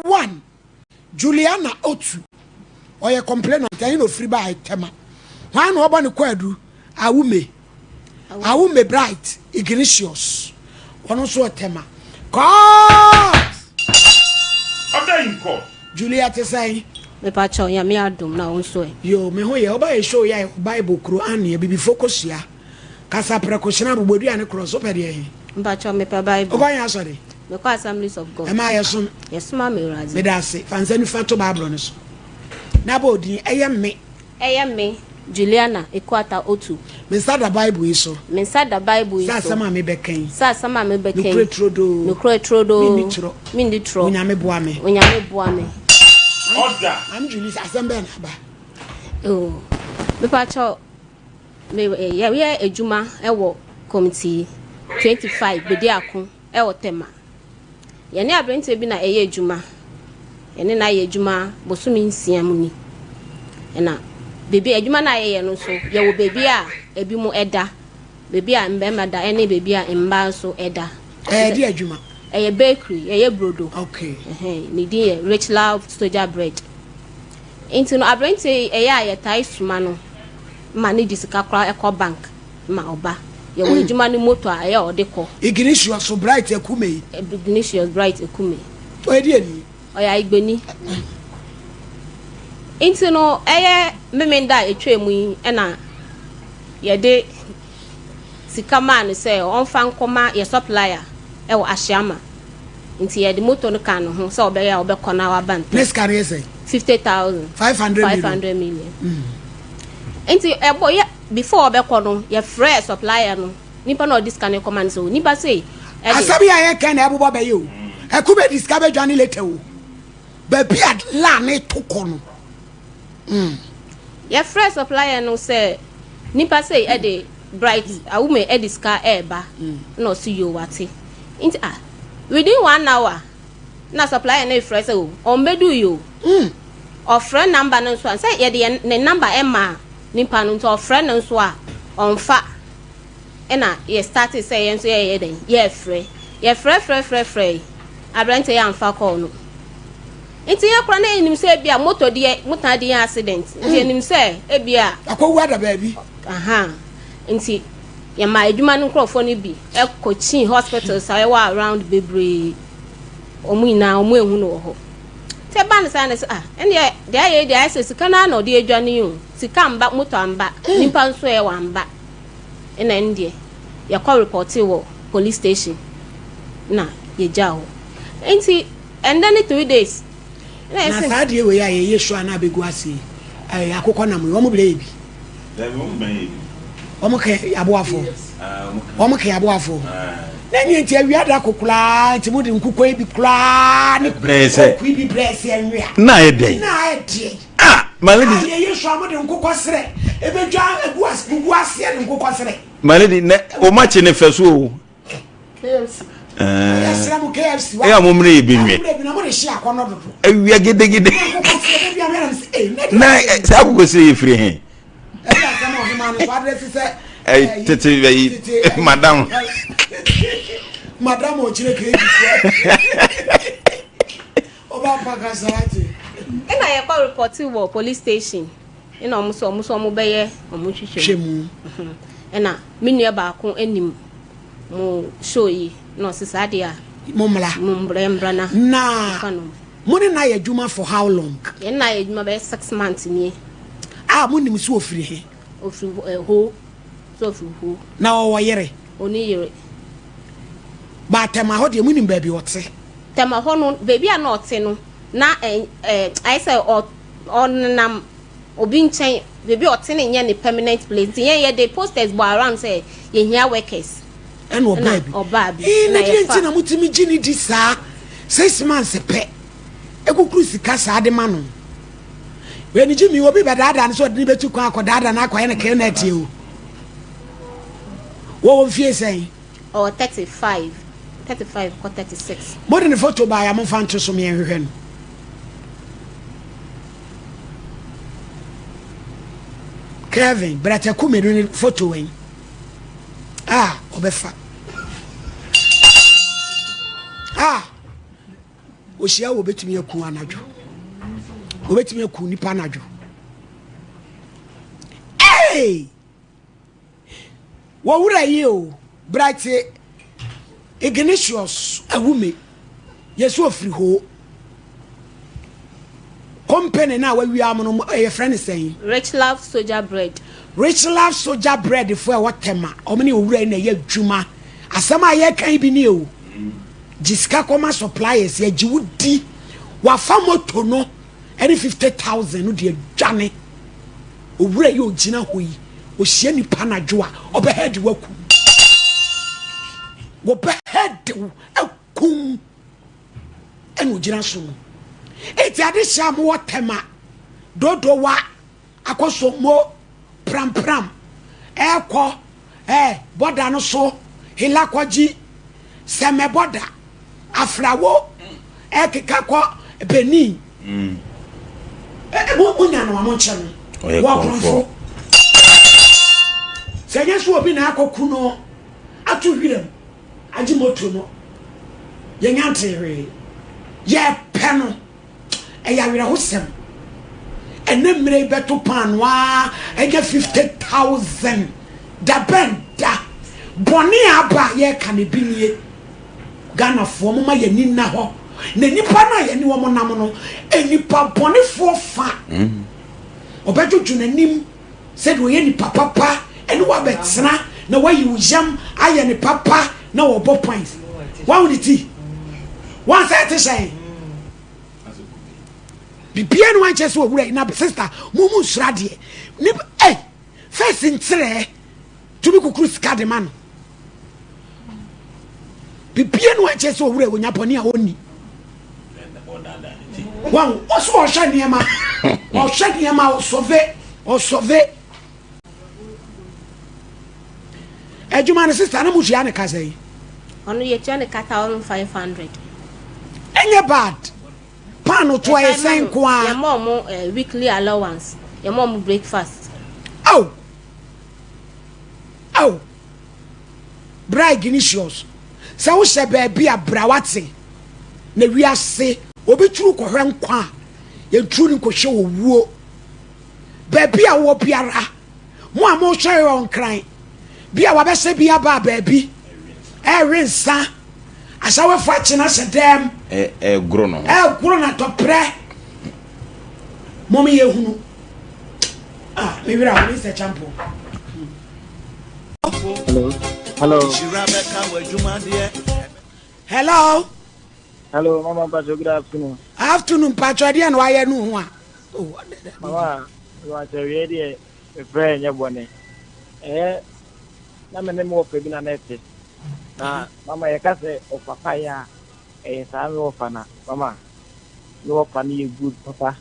One, Juliana Otu, ɔyɛ complainant, ɛhe na ofiri baa Tema. Hwan na ɔbɔ ne kwaadu? Awume. Awume Bright Ignatius. Ɔno nso wɔ Tema. Court! Order in court. Julia te sɛn? Mepakyɛw, Nyame adom na wo nso ɛ? Yoo, me ho yɛ. Woba yɛ show yi a yɛwɔ Bible, Quran, Abibifo kosua. Kasa prɛko, hyena, abobɔdua ne korɔ so. Wopɛ deɛ he? Mpakyɛw, mepɛ Bible. Wokɔ he asɔre? Mekɔ Assemblies of God. Ɛma yɛsom. Yɛsom ama Awurade. Meda ase. Fa nsa nifa to Bible no so na bɔ odin. Ɛyɛ me. Ɛyɛ me, Juliana Ekuata Otu. Me nsa da Bible yi so. Me nsa da Bible yi Sɛ so. asɛm a mebɛka yi. Sɛ asɛm a mebɛka yi. Nokorɛ turodoo. Nokorɛ turodoo. Menni torɔ. Menni torɔ. Onyame boa me. Onyame boa me. Order. Maame Julie, asɛm bɛn na aba? Oh, mepakyɛw, Me yɛyɛ adwuma wɔ Committee 25 Bediako wɔ Tema. Yɛne aberanteɛ bi na ɛyɛ adwuma. Yɛne no ayɛ adwuma bosome nsia mu ni. Ɛna baabi adwuma no a yɛyɛ no nso, yɛwɔ baabi a ebinom da, baabi a mmarima da ne baabi a mmaa nso da. Ɛyɛ de adwuma? Ɛyɛ bakery, yɛyɛ brodo. Okay. Ɛhɛn, ne din yɛ Rich Love Soldier Bread. Nti no aberanteɛ yi ɛyɛ a yɛtae soma no ma no de sika koraa kɔ bank ma ɔba. Yɛwɔ adwuma no moto a ɛyɛ a ɔde kɔ. Ignatius Bright Akume. Ignatius Bright Akume. Ɔyɛ deɛ ni? Ɔyɛ Ayigbeni. Nti no ɛyɛ Memenda a ɛtwaa mu yi ɛna yɛde sika maa no sɛ ɔmfa nkɔma yɛ supplier ɛwɔ Ahyiama. Nti yɛde moto no kaa ne ho sɛ ɔbɛyɛ a ɔbɛkɔ na waba ntɛm. Ne sika no yɛ sɛn? 50,000. 500 million. 500 million. Nti ɛbɔ yɛ before ɔbɛkɔ no yɛfrɛɛ supplier no nipa na ɔde sika no kɔma no sɛ o nipa sei ɛde. Asɛm yi a yɛka na ɛbobɔ bɛyɛ o. Ɛko bɛ di sika bɛdwane later o. Baabi a la ne to kɔ no. Yɛfrɛɛ supplier no sɛ nipa sei ɛde Bright Awume ɛde sika ɛɛba na ɔsi yoo wate. Nti ah within one hour na supplier no refrɛ sɛ o ɔmbɛduu yi o. Ɔfrɛ number no nso a sɛ yɛde yɛn ne number ɛma nipa no nti ɔfrɛ no nso a ɔmfa ɛna yɛ starte sɛ yɛn nso yɛyɛ dɛn yɛfrɛ yɛfrɛ frɛ frɛ frɛ aberanteɛ yɛ amfa call no. Nti yɛ kora na yɛnim sɛ ebi a moto deɛ motaa de yɛ accident nti yɛnim sɛ ebi a. Akɔwu ada baabi. Aha nti yɛma adwuma no nkurɔfoɔ no bi ɛkɔ kyin hospitals a ɛwɔ around bebree wɔn nyinaa wɔn ehu no wɔ hɔ. Nti ɛba no saa na sɛ ah ɛnneɛ deɛ ayɛ yi deɛ ayɛ sɛ sika no ara na ɔde adwane yi o sika amba moto amba nipa nso ɛ wamba ɛna ɛno deɛ yɛkɔ report wɔ police station na yɛgyaa hɔ nti ɛndɛ ne 3 days na Na yɛsɛ saa adeɛ wei a yɛyɛ show a na abɛgu ase yi, ɛyɛ akokɔ nam yi, wɔn brɛ yɛ bi. Dabi, wɔn bɛn yɛ bi. Wɔn ka aboafoɔ. Ah, wɔn ka. Wɔn ka aboafoɔ. Na nyɛ nti awia da ko koraa nti mo de nkokɔ yi bi koraa ne Brɛ sɛ. kɔkɔ yi bi brɛ sɛ ɛnwea. Na ayɛ dɛn? Na ayɛ deɛ. Ah, my lady. A yɛyɛ show a mo de nkokɔ serɛ ebedwa egu ase gugu aseɛ de nkokɔ serɛ. My lady, na o ma kye ne fɛ so o. KFC. Yɛsrɛ mo KFC. Ɛyɛ a mo mmerɛ yɛ bi nwe. Mo mmerɛ bi na mo de hye akɔnɔ dodo. Awia gedegede. Nkokɔ serɛ baabi a mɛnam sɛ ee na deɛ. Na saa akokɔ serɛ yɛ firi he? Ɛyɛ asɛm a ɔhema no so adrɛse sɛ. Ɛyi tete ɛyi madam. Madam ɔkyerɛ KG foɔ. Ɔba mpa kasa ate. Ɛna yɛkɔ report wɔ police station ɛna ɔmo sɛ ɔmo sɛ ɔmo bɛyɛ ɔmo hwehwɛ Hwɛ mu. Ɛna me nua baako anim mo show yi na ɔsi saa deɛ a. Mo mmra. Mo mmra mbra na. Na Nfa no. mo ne na yɛ adwuma for how long? Yɛn na yɛ adwuma bɛyɛ 6 months nie. A mo nim so ofiri he? Ofiri ɛ ho so ofiri ho. Na ɔwɔ yere? Oni yere. Ba Tema hɔ deɛ mo nim baabi ɔte? Tema hɔ no baabi a na ɔte no na ɛ ɛ ayɛ sɛ ɔ ɔnenam obi nkyɛn baabi a ɔte no nyɛ ne permanent place nti yɛn yɛde posters bɔ around sɛ yɛhia workers. Ɛna ɔbaa bi. Ɔbaa bi. Ee na Ɛna deɛ yɛfa. nti na motumi gye ne di saa 6 months pɛ ekukuru sika saa de ma no. Wei ni gye mi obi bɛdaadaa no sɛ ɔde ne bɛtu kwan akɔdaadaa no akɔyɛ no kɛnɛt o. Wɔwɔ mfie sɛn? Ɔwɔ 35, 35 kɔ 36. Mode ne photo baeɛ a momfa nto so meɛnhwehwɛ no. Kevin Brataku menu ne photo wɛn a ɔbɛfa. Ah. Ohyia wo obetumi aku anadwo. Obetumi aku nipa anadwo. Hey! Wɔwura yi o, Bright Ignatius Awume, yɛsɛ ofiri hoo. Company no a wawia mo no, yɛfrɛ no sɛn? Rich Love Soja Bread. Rich Love Soja Bread fo a ɛwɔ Tema, wɔn ne owura yi na ɛyɛ adwuma. Asɛm a yɛreka yi bi nie o. Gye sika kɔma suppliers, yɛgye wo di. Wafa moto no ɛne 50,000 no de adwane. Owura yi ogyina hɔ yi, ohyia nipa anadwo a, ɔbɛhɛ de wakum. Wɔbɛhɛ de wo akum. Ɛna ogyina so no. Eti ade hyɛ a mowɔ Tema, Dodowa, Akosombo, Prampram, ɛkɔ ɛɛ bɔda no so, Hilakɔgyi, Sɛmɛ bɔda, Afrawo, ɛkeka kɔ Benin. Mm. Mo mo nya no a mo nkyɛ no. Ɔyɛ Wɔ korɔmfoɔ. korɔmfo. Sɛ nyɛ so obi na akɔku no ato wiram agye moto no, yɛnya ntee hwee. Yɛpɛ no. Ɛyɛ awerɛhosɛm. Ɛnɛ mmerɛ yi bɛto paano a ɛnyɛ 50,000 da bɛn da. Bɔne a aba a yɛreka no ebi nie. Ghanafoɔ momma yɛn ani nna hɔ. Na nnipa no a yɛne wɔn nam no, nnipa bɔnefoɔ fa. Ɔbɛdwodwo n'anim sɛdeɛ ɔyɛ nipa papa ɛne wo abɛtena na wayi wo yam ayɛ ne papa na wɔbɔ points. Wahu ne ti? Wɔn sɛ ɛte hyɛn. Bibia no ankyɛ sɛ owura yi na sister mo mu nsura adeɛ. Nipa eh first nkyerɛ tumi kukuru sika de ma no. Bibia no ankyɛ sɛ owura yi onya bɔne a ɔnni. Wɔn ɔso ɔhwɛ nneɛma ɔhwɛ nneɛma ɔsɔve ɔsɔve. Adwuma no sister na mo tua ne ka sɛn? Ɔno yɛtua ne ka 1500. Ɛnyɛ bad. Paano to ayɛ sɛn nko ara. Yɛma ɔmo eh, weekly allowance. Yɛma ɔmo breakfast. Aw! Aw! Bra Ignatius, sɛ wohyɛ baabi a bra wate. Na wiase obi turu kɔhwɛ nkwa a, yɛnturu no nkɔhwɛ owuo. Baabi a wowɔ biara, mo a mohwɛ wɔ Nkran, bi a wabɛhyɛ bi aba baabi, ɛrewe nsa, asawafo akye no ahyɛ dɛm, ɛregoro no ho, ɛregoro no atɔprɛ. Mom yɛ hunu. Ah, me werɛ aho, Mr. Champo. Hello. Hello. Hello. Hello, Mama Mpacho, good afternoon. Afternoon, Mpacho, deɛ na wayɛ no ho a. Oh, Mama, Mpacho, wie deɛ mefrɛ nyɛ bɔne. Ɛyɛ na me ne me wɔfa bi na na ɛte. Na mama yɛka sɛ ɔfa pa yɛ a, ɛyɛ saa me wɔfa na mama me wɔfa no yɛ good papa.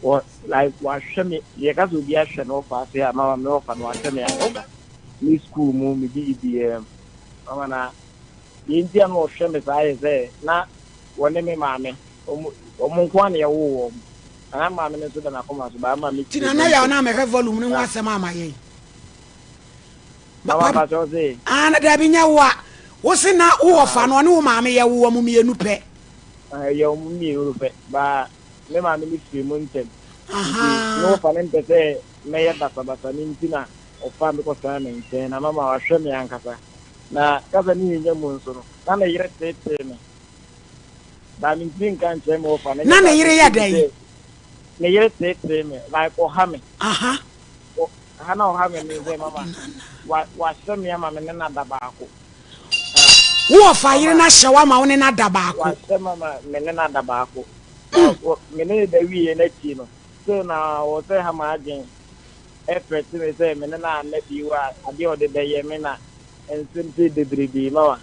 Wɔ like wahwɛ me yɛka sɛ obi ahwɛ no wɔfa ase a mama me wɔfa no wahwɛ me a me school mu me biribiara mu. Mama na Deɛ nti a na wɔhwɛ me saa yɛ sɛ na wɔne me maame, wɔn wɔn nko ara na yɛwoo wɔn. Na na maame no nso da n'akoma so, but ama me Ti tiri na mu na yaw ntɛm. na mehwɛ volume no ho Na asɛm ama yɛn. mama Papa, mpakyɛ wo se? ah na dabi nyɛ wo a. Wo se na wo wɔfa Ah, no ɔne wo maame yɛ wo wɔn mmienu pɛ. ɛyɛ wɔn mmienu pɛ, but me maame no firi mu ntɛm. Nti me Ahaa. wɔfa no mpɛ sɛ mɛyɛ basabasa no nti na ɔfaa me kɔtenaa ne nkyɛn, na mama wahwɛ me ankasa. Na kasa ne yenya mu nso no, na ne yere teetee me. But mintumi nka nkyerɛ me wɔfa no, Na ɛnyɛ ne saa yere nka yɛ obehu dɛn? sɛ ne yere teetee me, like ɔha me. Aha. Ɔ, ha na ɔha me ne sɛ mama wa, wahyɛ me ama me ne no ada baako. Na Wo wɔfa yere mama no ahyɛ wo ama wo ne no ada baako. wahyɛ me ama me ne no ada baako. Na wɔ, me ne no da wieeɛ no akyi no, still na ɔwɔ sɛ ha m'adwene. Ɛfrɛte me sɛ me ne no anna bio a, adeɛ a ɔde bɛyɛ me na nsɛm sei bebrebe mama.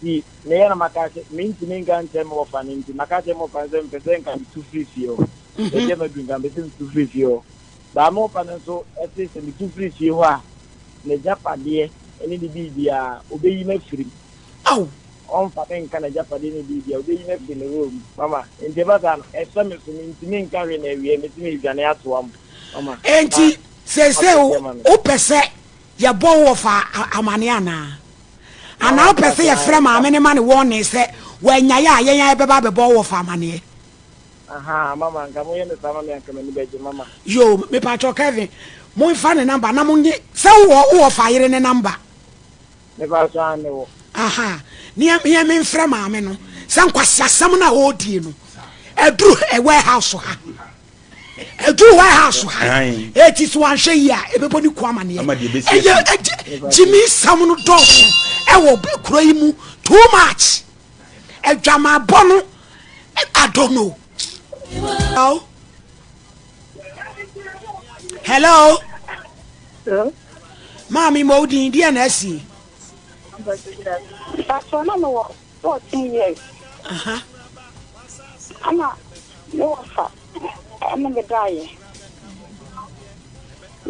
Nti meyɛ na maka akyerɛ, mentumi nka nkyerɛ me wɔfa no nti maka akyerɛ me wɔfa no sɛ mepɛ sɛ nka metu firi fie hɔ. Baabi a maduru nka mepɛ sɛ metu firi fie hɔ. But me wɔfa no nso se sɛ metu firi fie hɔ a, n'agyapadeɛ ne ne biribiara, ɔbɛyi me afiri mu. Ao! Ɔmfa me nka n'agyapadeɛ ne biribiara, ɔbɛyi me afiri ne role mu. Mama, nti ɛba saa no, ɛhyɛ me so, mentumi nka hwee na awiei mese meredwane atoa mo. Mama, na Enti seesei ɔte aseɛ ma me. wopɛ sɛ yɛbɔ wo wɔfa amaneɛ anaa? Anaa wopɛ sɛ yɛfrɛ maame no ma no warning sɛ wanyae a yɛn ara yɛbɛba abɛbɔ wo wɔfa amaneɛ? Ahaa mama nka moyɛ no saa ma me a nka m'ani bɛgye mama. Yoo mepakyɛw Kevin monfa ne number na monye sɛ wowɔ wo wɔfa yere ne number. Mepakyɛw aane wɔ. Ahaa ne yɛ yɛ menfrɛ maame no sɛ nkwaseasɛm no a ɔredie no aduru warehouse ha aduru warehouse ha eti so wanhwɛ yie a ebɛbɔ ne ku amaneɛ ɛyɛ ɛgye gyimi sɛm no dɔɔso ɛwɔ kuro yi mu too much. Adwamammɔ no, I don't know. Hello? Hello? Hello? Maame ma odin deɛ na asi. Pastor na mewɔ 14 years. Aha. Ana me wɔfa ɛne me daeɛ.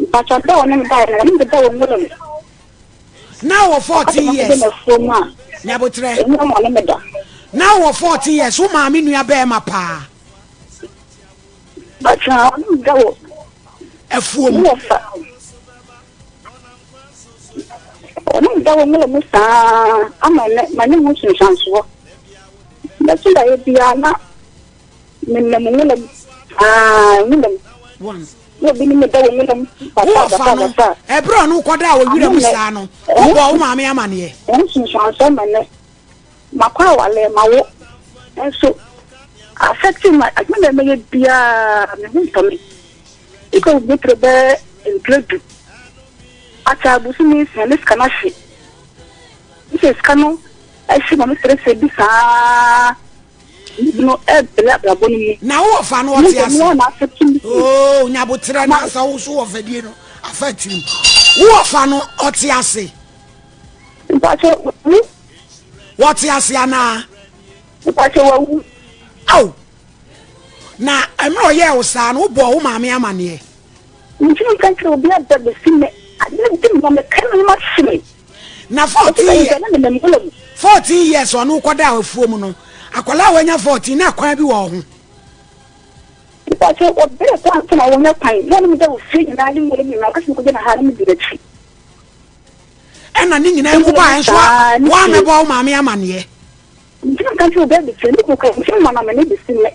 Mpakyɛ dɛ ɔne me daeɛ no ɔne me da wɔ nwura mu. Na wɔ 14 years. Nyabotrɛ. Na wɔ 14 years wo maame nua bɛɛma paa. Afuo mu. Ɔno da wɔ nwura mu saa ama nɛ ma ne ho nsunsuansoɔ. Bɛso daeɛ biara na Menam nwura mu, aa, nwura mu. One. Na obi ne me da wɔ nwura mu, basaa, Wo wɔfa basaa, no, basaa. ɛberɛ a ɔno kɔdaa wɔ wira mu saa no, wobɔɔ wo maame amaneɛ? Ɛho nsunsuansoɔ ma nnɛ. Makɔ awale, mawo, nso affecting my, adwuma na mɛyɛ biara, me ho ntɔ me. Because me tiri bɛyɛ mprɛ du. Akyɛ abosome nsia, ne sika no ahye. Sɛ sika no ahye ma me srɛsrɛ bi saa. No ɛbrɛ abrabɔ no mu. Na wo wɔfa no ɔte ase. Oo nyabotrɛ na sɛ wo so wɔfadie no afa tirim. Wo wɔfa no ɔte ase. Mpakyɛ wawu. Wɔte ase anaa? Mpakyɛ wawu. Ao na mmerɛ ɔyɛɛ wo saa no wobɔɔ wo maame amaneɛ? Mentumi nka nkyerɛ obi ada bɛsi nnɛ. Ade no di me ma mekae me ho ma hye me. Na 14 years 14 years ɔno kɔda afuo mu no akwadaa a wanya 14 na kwan bi wɔ ho. Mpakyɛ ɔbɛrɛ kwan so na wɔnya kwan na ɔno da ofie nyinaa ne nwura nyinaa ɔkasa mekɔgye na ha na medi n'akyi. Ɛna ne nyinaa mu baa nso a wɔamɛbɔ wo maame amaneɛ. Ntumi nka nkyerɛ obi abɛkyerɛ ne kunu kora ntumi ma na mene bɛsi nnɛ.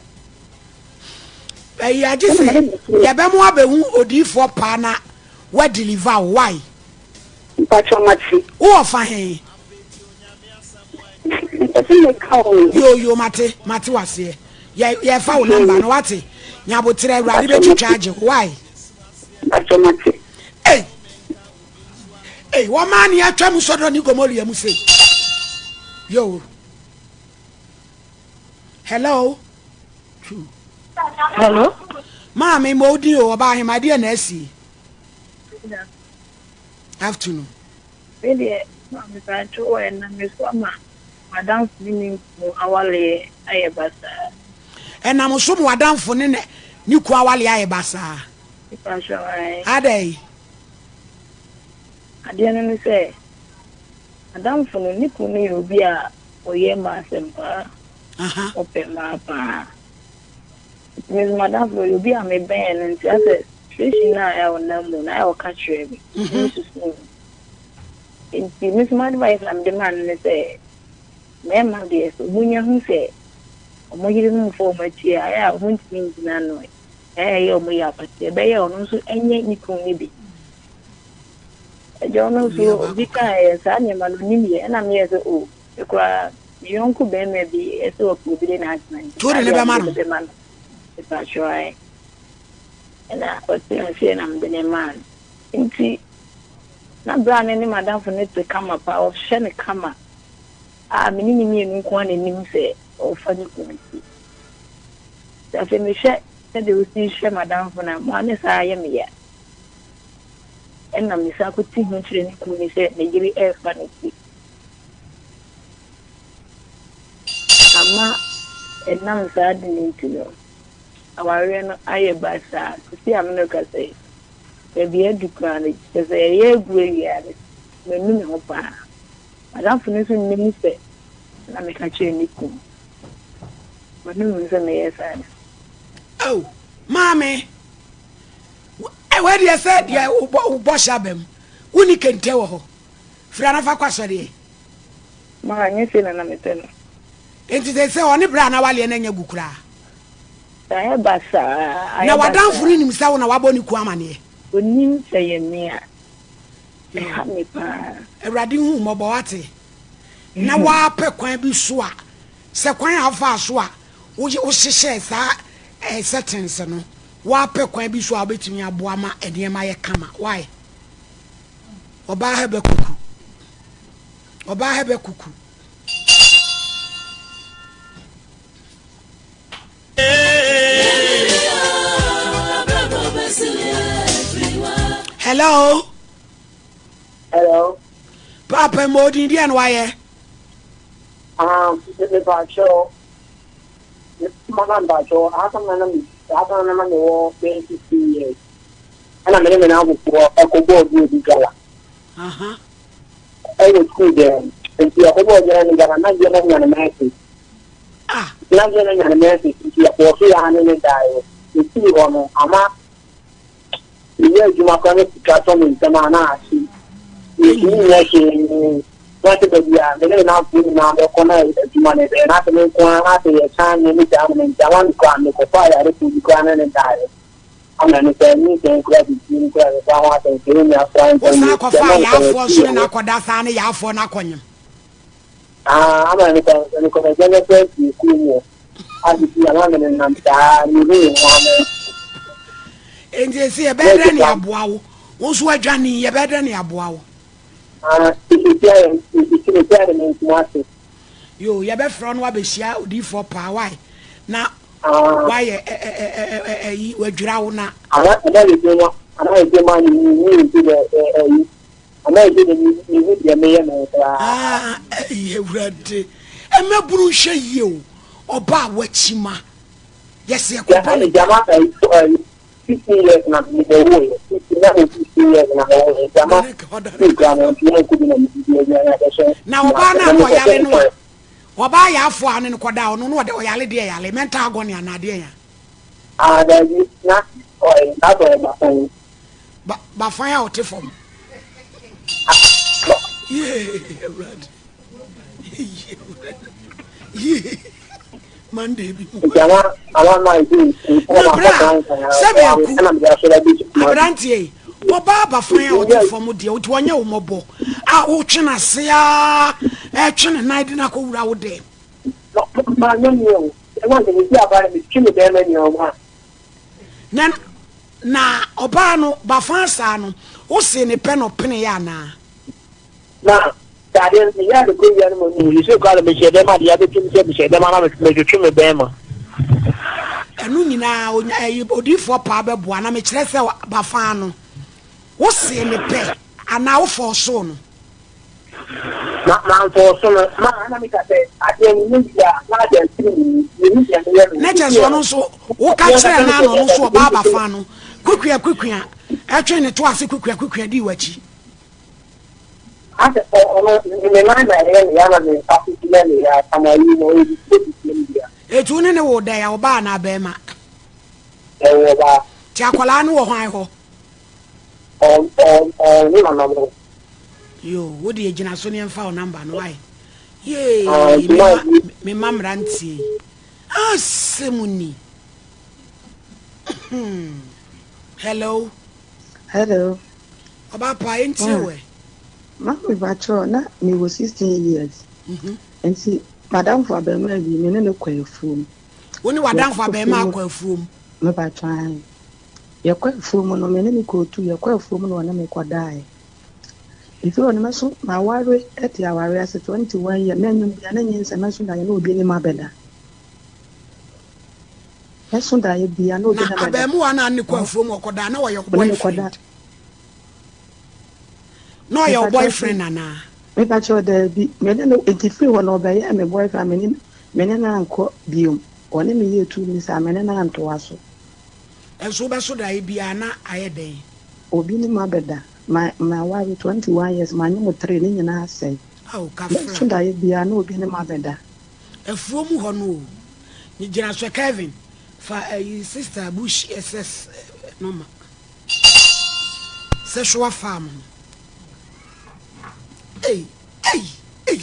Ɛyi agye sɛ yɛbɛmo abɛhu odiifoɔ paa na wa deliver wo why. Mpakyɛw mate. Wo wɔ fa he? Mepɛ sɛ meka o. Yoo yoo mate mate waseɛ yɛ yɛfa wo number no wate nyaboterɛ awurade bɛtwitwa agye wo why. Mpakyɛw mate. Ei ei wɔmaa ne atwa mu sɔdɔ ne gomoria mu sei yoo hello. Hello. Maame ma odin o ɔbaa ahema deɛ na asi. Afternoon. Me deɛ maame paatwo wɔ ɛnam me so ama madamfo ne ne kunu awaleɛ ayɛ basaa. Ɛnam so ma wadamfo ne ne ne kunu awaleɛ ayɛ basaa. Paatwo ae. Adɛn? Adeɛ no ne sɛ madamfo no ne kunu no yɛ obi a ɔyɛ m'asɛm paa. Ɔpɛ mmaa paa. Nti me nso m'adamfo no ɔyɛ obi a mebɛn no nti asɛ situation no a ɔnam mu no ayɛ ɔka kyerɛ me. Na me susu ho. Nti me nso m'advice a mede maa no ne sɛ mmarima deɛ sɛ wɔnya hu sɛ wɔn yerenom mfa wɔn akyi a ayɛ a wɔntumi ngyina ano. Ɛyɛ a ɛyɛ wɔn ya but ɛbɛyɛ a ɔno nso nyɛ ne kunu no bi. Agya ɔno nso obi kaeɛ saa nneɛma no ɔnim yɛ ɛna meyɛɛ sɛ oh me koraa Me yɔnko barima bi sɛ ɔpɛ obi de n'atena nti Nti wode saa no deɛ a bɛma mede no? no bɛma no. Mepakyɛw ae. Ɛna ɔte aseɛ na mede no maa no. Nti na berɛ a me ne m'adamfo no te kama paa, ɔhwɛ no kama a me ne ne mmienu nko ara na ɛnim sɛ ɔrefa ne kunu akyi. Nti afei mehwɛ sɛdeɛ ɔsi hwɛ m'adamfo no a, maa ne saa yɛ me ya. Ɛna mesan kɔti ho kyerɛ ne kunu no sɛ ne yere ɛrefa n'akyi. Ama ɛnam saa ade no nti no, awareɛ no ayɛ basaa. Seesei a me ne wo kasa yi, baabi a adu koraa no, kyerɛ sɛ yɛyɛ agu awie a, manu me ho paa. M'adamfo no nso nnim sɛ na meka kyerɛɛ ne kunu. Manu me ho sɛ meyɛɛ saa da. Oh, maame, wei deɛ sɛ deɛ wobɔ hyɛ aba mu, wonni kente wɔ hɔ. Firi anafa kɔ asɔreɛ. Maa nyɛ sei na na mepɛ no. Enti seesei ɔne bra a na waleɛ no anya gu koraa. Ayɛ basaa, ayɛ Na w'adamfo basaa. no nim sɛ wo na woabɔ ne kuo amaneɛ? Ɔnim sɛ ɛyɛ me a, ɛha me paa. Awurade hu wo mmɔbɔ, woate? Na woapɛ kwan bi so a, sɛ kwan a wofaa so a wohyehyɛɛ saa eh, settings no, woapɛ kwan bi so a wobɛtumi aboa ma nneɛma ayɛ kama. Why? Ɔbaa ha bɛkuku. Ɔbaa ha bɛkuku. Hello. Hello. Papa mo odin deɛ no wayɛ. Ah, me pa kyɛw. Mama mpa kyɛw. Asam na na me asam na na me wɔ bɛyɛ 16 years. Ɛna me ne me nanfofoɔ ɛkɔ bɔɔl bi obi gala. Aha. Ɛwɔ sukuu dɛm. Nti ɛkɔ bɔɔl bi na gala na deɛ na nya ne mɛsi. Ah. Na deɛ na nya ne mɛsi nti ɛkɔɔ so yɛ ane ne daeɛ. Ɛfiri hɔ no ama meyɛ adwuma koraa na sika tɔ me nsam a na ahye. Mentumi nyɛ hwee. Na sɛ baabi a me ne me nnamfoɔ nyinaa bɛkɔ na adwuma no ɛbɛyɛ na sɛ me nko ara na sɛ yɛsan me ne gyaa no me nti ama me koraa mekɔfa ayarefoɔ bi koraa ne ne daeɛ. Ama no sɛ nyinsɛn koraa bibie no koraa yɛfa ho asɛm sɛ yɛnnya koraa ntɛm Wosan yɛ kɔfaa sɛ na nka yaafoɔ nso yɛasi ne no yɛn ho. akɔda saa ne yaafoɔ no akɔnyem. Ah, ama no sɛ mekɔbɛgya no koraa fie kurom hɔ. Ade bi ama me nenam saa, mehu me ho ano. Enti esi yɛbɛyɛ dɛn na yɛaboa wo? Wo nso woadwane yi, yɛbɛyɛ dɛn na yɛaboa wo? Ah, sisi ayɛ, sisi me sɛ me nkuma ase. Yo, yɛbɛfrɛ wo na woabɛhyia odiyifoɔ paa, why? Na Ah. wayɛ ɛ ɛ ɛ ɛ ɛ ɛyi, wadwira wo na. Ana ana yɛ dwuma, ana yɛ dwuma ne ne ne nti dɛ ɛ ɛyi. Ana yɛ dwuma ne ne hu deɛ meyɛ no koraa. Ah, ɛyi Awurade, mmabunu nhwɛ yie o, ɔbaa a wakyima, yɛsɛ yɛkɔbɔ no da. Gyama ɛyi 15 years na me bɛ wo yɛ, 15 na me 15 years na me wo yɛ, gyama sukuu koraa no nti yɛn nko bi na me didi aduane abɛhyɛ. Na ɔbaa no a na ɔyare no a, ɔbaa yaafoɔ a ɔne no kɔdaa ɔno no ɔde ɔyare deɛ yare, mental agony anaa deɛ ya? Ah, daabi, na ɔyɛ, na ɔyɛ bafan. Ba bafan a ɔte fam. Yee, Awurade. Yee, Awurade. Yee, Monday bi mu. Na bra, sɛbi aku, aberanteɛ yi, ɔbaa bafan a ɔte fam deɛ, ɔte ɔnyɛ wo mmɔbɔ, a wotwe n'ase a, ɛtwe ne nan de no akɔwura wo dɛm. Na na ɔbaa no bafan saa no, wosee ne pɛ na ɔpeneeɛ anaa? Na sɛ adeɛ no meyɛ a mekɔ wia no ma mu sesei koraa no mehyɛ dɛm adeɛ abɛtum sɛ mehyɛ dɛm ana metwetwe me bɛɛma. Ɛno nyinaa onya ɛyi odiifoɔ paa bɛboa na mekyerɛ sɛ bafan no wosee ne pɛ anaa wofɔɔsoo no? Ma manfɔɔso no ma ana meka sɛ adeɛ no nyɛ yie a na adeɛ ntiri me mu mehu deɛ meyɛ no. Na kyerɛ sɛ ɔno nso woka kyerɛ no a na ɔno nso ɔbaa bafan no kukua kukua ɛtwe ne to ase kukua kukua dii w'akyi. Asɛ ɔ ɔno ne nan na ɛyɛ ne ya na ne nsa so yɛ ne ya sama yi na ɔyɛ bi bi bi bia. Eti wo ne ne woo dɛn ɔbaa anaa bɛɛma? Ɛwɔ ɔbaa. Ti akwadaa no wɔ hwan hɔ? Ɔ ɔ ɔ ne nana mo. Yoo wo deɛ gyina so ne ɛmfa wo number no why yee me ma me ma mmeranteɛ yi asɛm ni hmm hello. Hello. Ɔbaa pa yɛntie wo ɛ. Ma me patrɔ na me wɔ 16 years. Mhm. Nti madamfo abɛɛmaa bi me ne no kɔ afuom. Wo ne w'adamfo abɛɛmaa kɔ afuom? Me patrɔ ae. Yɛkɔ afuom no me ne no kɔ tu yɛkɔ afuom na ɔne me kɔ daeɛ. Ɛfiri hɔ no mɛso maware ɛte aware ase 21 years mɛnyem bia na nyinsɛn mɛso daeɛ na obi ne m'abɛda. Mɛso daeɛ bia na obi ne m'abɛda. Na abɛɛmoa no a ne kɔ afuom ɔkɔdaa na ɔyɛ wo boyfriend? Na ɔyɛ wo boyfriend anaa? Mepa kyɛw daabi. Me ne no nti firi hɔ no ɔbɛyɛɛ me boyfriend me ne me ne no ankɔ biom. Ɔne me yɛɛ two minutes a me ne no antoa so. Nso wobɛso daeɛ biara na ayɛ dɛn? Obi ne m'abɛda. Ma maware 21 years manye mo three ne nyinaa asɛe. Ao kafra. Mɛso daeɛ biara na obi ne m'abɛda. Afuo mu hɔ no o. Me gyina so Kevin fa ayi sister bush SS no ma. Sexual farm no. Ei ei ei.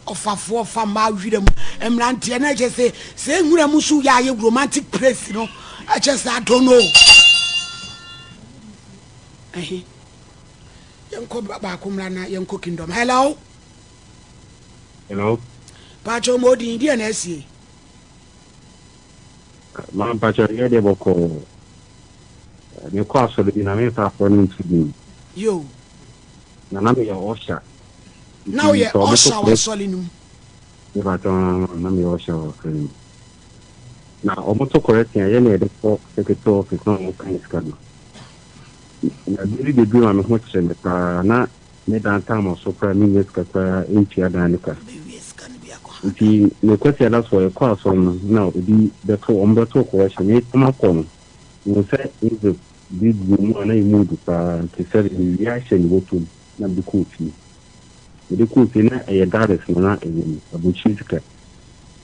Ɔfafoɔ fa mmaa wira mu mmeranteɛ na ɛkyɛ sɛ sɛ nwura mu nso yɛ ayɛ romantic place no ɛkyɛ sɛ I don't know. Ɛhe yɛnkɔ baako mmra na yɛnkɔ kingdom. Hello. Hello. Paakyɛ ɔmo odin deɛ na asie. Maa mpakyɛ yɛ deɛ bɔkɔɔ. Mekɔ asɔre bi na memfa asɔre no nto din. Yo. Na na meyɛ ɔsha. Na woyɛ ɔsha wɔ asɔre no mu? Mepakyɛ na meyɛ ɔsha wɔ asɔre no mu. Na wɔn to correction a yɛ na yɛde kɔ secretary office na wɔn kan sika no. Na bere bi beduru ma me ho kyerɛ me paa na me dan tam ɔso koraa mennya sika koraa ntua dan no ka. Nti me Kwasiada so yɛkɔ asɔre no na obi bɛto wɔn bɛto correction me tam akɔ no mehu sɛ envelope bi gu mu a na emu du paa nti sɛ mewia hyɛ ne bɔtɔ mu na mede kɔɔ fie. Mede kɔɔ fie na ɛyɛ dollars na na ɛwɔ mu, aburokyire sika.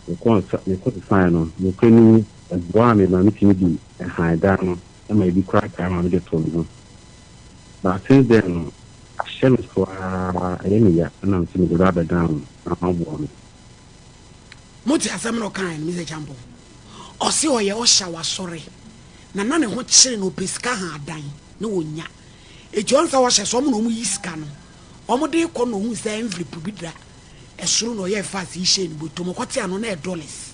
Mekɔɔ nsa mekɔ sesaeɛ no, nokorɛ ni ɛboaa me ma metumi de hann dan no ma ebi koraa kae ma mede too me ho. But since then no, ahyɛ me so ara, ɛyɛ me ya na mese mede ba abɛdan wo na woaboa me. Mote asɛm na ɔkaeɛ no, Mister Acheampong? Ɔse ɔyɛ usher wɔ asɔre na na ne ho kyere no, ɔpɛ sika haa dan na ɔnnya. Enti ɔn sɛ ɔhyɛ so, ɔmo na ɔmo yi sika no, ɔmo de kɔ na ohuu sɛ envelope bi da ɛsoro na ɔyɛɛ fast yi hyɛɛ ne bɔtɔ mu, ɔkɔte ano na ɛyɛ dollars,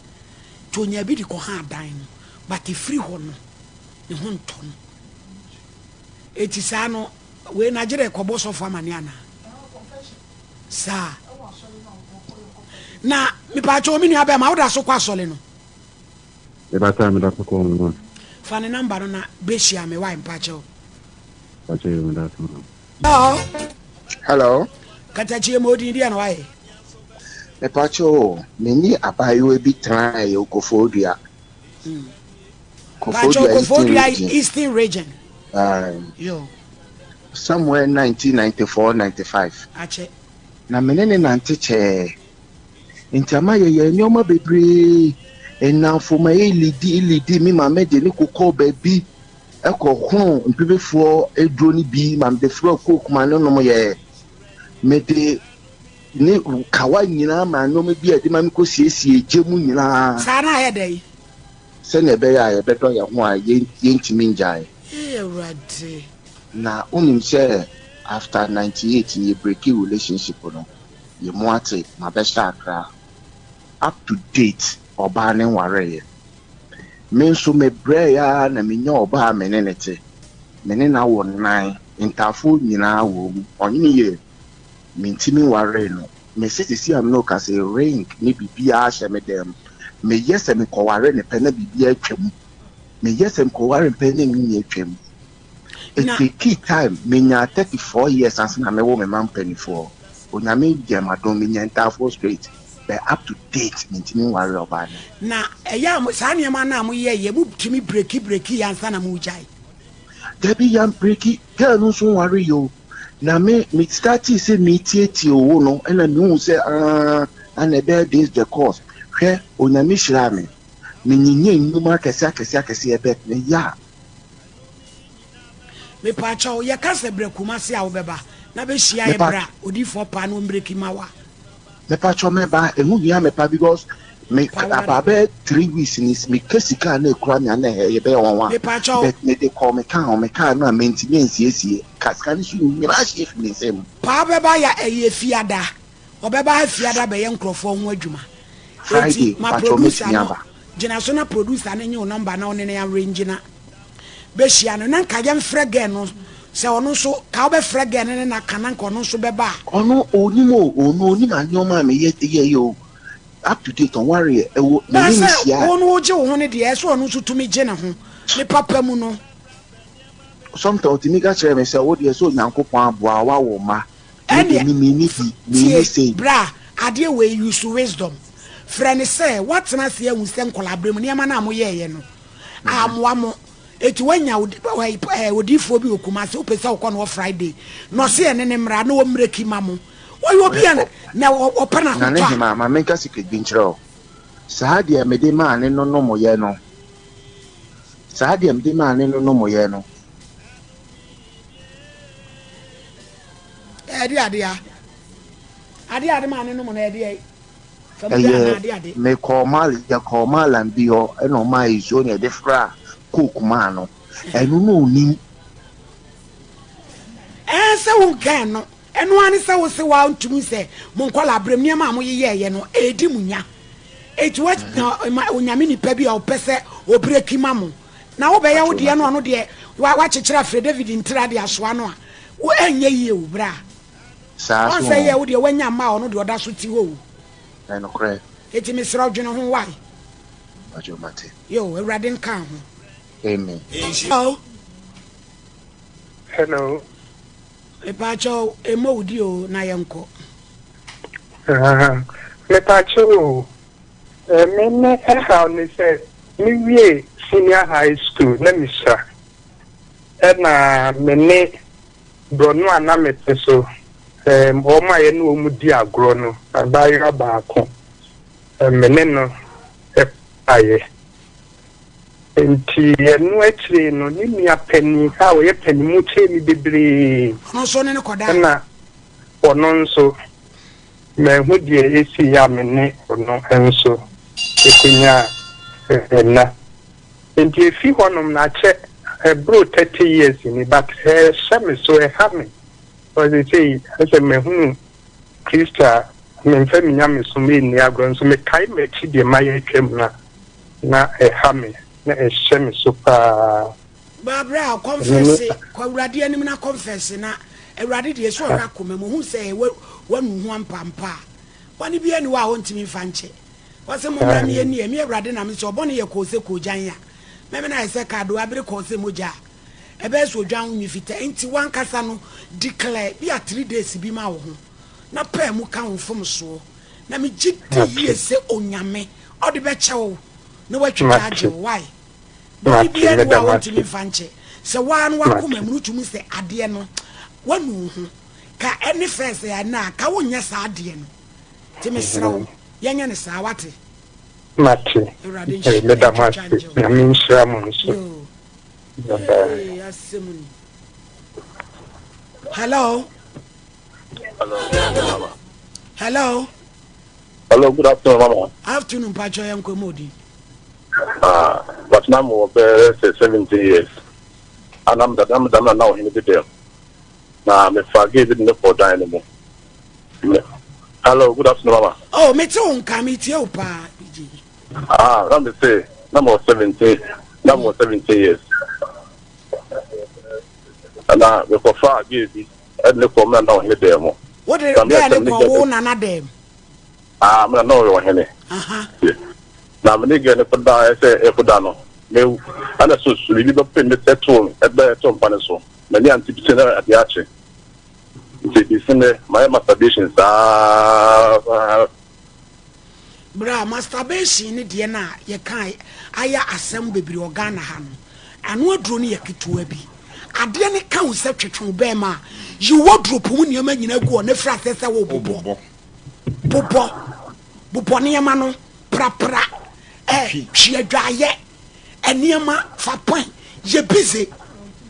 nti onyaa bi de kɔ haa dan no, but efiri hɔ no ne ho ntɔ no. Enti saa no wei no agyerɛ kɔbɔ sɔfo amaneɛ anaa? Saa. Na mepaakyɛw me nua bɛɛma woda so kɔ asɔre no? Mepaakyɛw meda so kɔ no. Fa ne number no na behyia me why mpaakyɛw. Mpakyɛw yo meda so ma. Hello. Hello. Katakyie ma odin deɛ na wayɛ. Mepaakyɛw o, me ne abaayewa bi tenaeɛ wɔ Koforidua. Koforidua Koforidua Eastern Region. Aye. Yo. Somewhere 1994 95. Akyɛ. Na me ne ne nante kyɛɛ. Nti ama yɛyɛ nneɛma bebree. Nnamfo ma yɛ lidi lidi me maame de ne kokɔɔ baabi ɛkɔ hono mpepefoɔ aduro no bi ma mede frɛ coke ma ne nom yɛ. Mede ne kawa nyinaa ma nneɛma bi a ɛde ma me kɔ siesie gya mu nyinaa. Saa na ayɛ dɛn? Sɛnea ɛbɛyɛ a yɛbɛdɔ yɛn ho a yɛntumi nnyae. Ee Awurade. Na wonim sɛ after 98 no yɛ breaki relationship no, yɛ mu ate, mabɛhyɛ Accra. Up to date ɔbaa no nwareeɛ. Me nso me brɛɛe ara na menya ɔbaa a me ne no te. Me ne no awo nnan, ntaafoɔ nyinaa wɔ mu. Ɔnye yɛ, mentumi nwaree no. Mese sisi a me ne wo kasa yi, ring ne biribiara hyɛ me dan mu. Meyɛ sɛ mekɔware no pɛ na biribiara atwa mu. Meyɛ sɛ mekɔware no pɛ na ne nyinaa atwa mu. It takee time, menyaa 34 years ansa na mewo me mma mpanimfoɔ. Onyame yɛɛ m'adom, menyaa ntaafoɔ straight, but up to date mentumi nwaree ɔbaa no. Na ɛyɛ a saa nneɛma no a moyɛeɛ, motumi breki brekiiɛ ansa na moregyae? Dabi, yɛambreki, girl no nso nwareeɛ o. Na me me startee sɛ metietie wo no ɛna mehu sɛ aah ana ɛbɛyɛ this the course. Hwɛ Onyame hyiraa me, menyinyɛ nnwuma akɛseɛ akɛseɛ akɛseɛ but meyɛ a. Mepaakyɛw yɛka sɛ brɛ Kumasi a wobɛba na bɛhyia yɛ bra odiyifoɔ paa na ɔmbreki ma wo a. Mepakyɛw mɛba, ɛho hia me pa because me about bɛyɛ 3 weeks ni meka sika a na ekura me a na ɛyɛ bɛyɛ nwanwa Mepakyɛw. but mede kɔɔ me car ho, me car no a mentumi ansiesie ka sika no so nyinaa hye afi me nsam. Paa bɛba ya ɛyɛ fiada ɔbɛba ha fiada bɛyɛ nkorɔfoɔ ho adwuma Friday enti ma mpakyɛw producer mɛtumi no aba. gyina so na producer no nye wo number na ɔne no arrange na bɛhyia no na nka yɛmfrɛ girl no sɛ ɔno nso ka wobɛfrɛ girl no ne no aka na nka ɔno nso bɛba a. Ɔno ɔnim o, ɔno ɔnim anneɛma a meyɛ yɛyɛ o, up to date ɔnwareɛ ɛwɔ me Na ne no sɛ hyia a. wo no wogye wo ho no deɛ ɛsɛ ɔno nso tumi gye ne ho ne papa mu no. Sometimes ɔtumi ka kyerɛ me sɛ wo deɛ sɛ Onyankopɔn aboa wo woawo mma, me deɛ Ɛnneɛ me menni bi, menni tie sei. bra adeɛ wei use wisdom frɛ no sɛ woatena ase ahu sɛ nkwadaa berɛ mu nneɛma no a moyɛeɛ no ammoa mo Eti wanya odiyifoɔ bi wɔ Kumasi, wopɛ sɛ wokɔ no hɔ Friday, na ɔse ɛne ne mmra na ɔmmireki ma mo. Ɔyɛ obi a na ɔpɛ Na n'ahotɔ ne a. hemaa, ma menka secret bi nkyerɛ wo. Saa deɛ mede maa ne no nomoeɛ no, saa deɛ mede maa ne no nomoeɛ no. Ɛde adeɛ a, adeɛ a de maa ne nom no ɛdeɛ. Ɛyɛ mekɔɔ mal yɛkɔɔ malam bi hɔ ɛna ɔmaa nsuo na yɛde fra coke maa no. Ɛno na onim. Ɛɛ sɛ wo nka ɛno. Ɛno ara ne sɛ wo se wa ntumi sɛ mo nkɔla abrɛm nneɛma a mo yeyɛɛyɛ no ɛɛdi mo nya. Eti wa na onyame nipa bi a ɔpɛ sɛ ɔbreki ma mo. Na wo bɛyɛ wo deɛ no ɔno deɛ wa wakyekyere afrɛ David ntira de asoa no a wo ɛnyɛ yie o bra. Saa so Ɔnsɛ yɛ wo deɛ wanya mma a ɔno deɛ ɔda so te hɔ o. Ɛnokorɛ. Eti mesrɛ wo dwene ho wai. Mpakyɛw mate. Yoo Awurade nka ho. Amen. Hello. Hello. Mepaakyɛw emmɔ wo di o na yɛnkɔ. Ah, mepaakyɛw o. Eh, me me ɛhaw ne sɛ me wie senior high school na mesua ɛna me ne Borɔno a na mete so, ɛɛm, wɔn a yɛne wɔn di agorɔ no, abaayewa baako, ɛɛm, me ne no baeɛ. Enti ɛno akyire no, ne nua panin a ɔyɛ panin mu kyɛɛ me bebree. Ɔno nso ne no kɔdae. Ɛna ɔno nso, manhu deɛ ɛsiiɛ a me ne ɔno nso kɔnyaa nna. Nti efi hɔnom no akyɛ ɛboro 30 years ni but ɛhyɛ me so ɛha me because seesei ayɛ sɛ mahunu Kristo a memfa me nyamesom nni agorɔ nso mekae m'akyi deɛ mayɛ atwam no a na ɛha me na ɛhyɛ me so paa. Ba bra kɔnfɛse kɔ awurade anim na kɔnfɛse na awurade deɛ sɛ ɔhwɛ akoma mu ohun sɛ wanu ho ampa ampa a bɔne biara ni hɔ a ɔntumi mfa nkyɛ. Ɔse, Mommra me yɛnni ɛ, me Awurade na mese, ɔbɔne yɛ kɔɔ sɛ koogyan a, mɛmene ayɛ sɛ kaadoo, abere kɔɔ sɛ mogya a, ɛbɛyɛ sɛ odwan ho nwi fitaa. Enti w'ankasa no declare bi a three days bi ma wo ho, na pae mu ka wo mfomsoɔ, na megye di yie sɛ Onyame ɔde bɛkyɛ wo na watwitwa agye wo. Why? Bɔne biara nni hɔ a ɔntumi mfa nkyɛ. Sɛ woaa no w'akoma mu no wotumi sɛ adeɛ no w'anu wo ho, ka ɛne first ɛnɛ a, ka wonyɛ saa adeɛ no. Nti mesrɛ wo, yɛnyɛ no saa, wate? Mate. Awurade nhyira, Meda mo ntwitwa ase. ngye wo. Nyame nhyira mo nso. Yoo. Bye bye. Hey, asɛm ni. Hello. Hello, mama. Hello. Hello, good afternoon, mama. Afternoon, Pacho Yanko Modi. Ah, but now I'm over 70 years. And I'm the I'm the now in the dem. Na mefa gay bi de no kɔɔ dan no mu. Me, hello, good afternoon, mama. Oh, mete wo nka, metie wo paa, BJ. Ah, na me se, na mo 17, na mo 17 years. Na mekɔfa gay bi de no kɔɔ me nana ɔhene dan mu. Wo de gay no kɔɔ wo nana dan mu? Ah, me nana ɔyɛ ɔhene. Na me ne gay no kɔda sɛ ɛkɔda no, me ɛna so biribi bɛpem me ɛtoo ɛbɛ ɛtoo mpa no so. M'ani ante bi sɛ na ade akye. Nti besi nnɛ, mayɛ masturbation saa. Bra, masturbation ne deɛ no a yɛka a ayɛ asɛm bebree wɔ Ghana ha no, ano aduro no yɛ ketewa bi. Adeɛ no ka wo sɛ twetwe wo bɛɛma a, yi wardrobe mu nneɛma nyinaa gu hɔ na firi aseɛ sɛ wobobɔ. Bobɔ. Bobɔ nneɛma no, prapra, ɛ, twi adwaeɛ. Nneɛma fa pɔn yɛ busy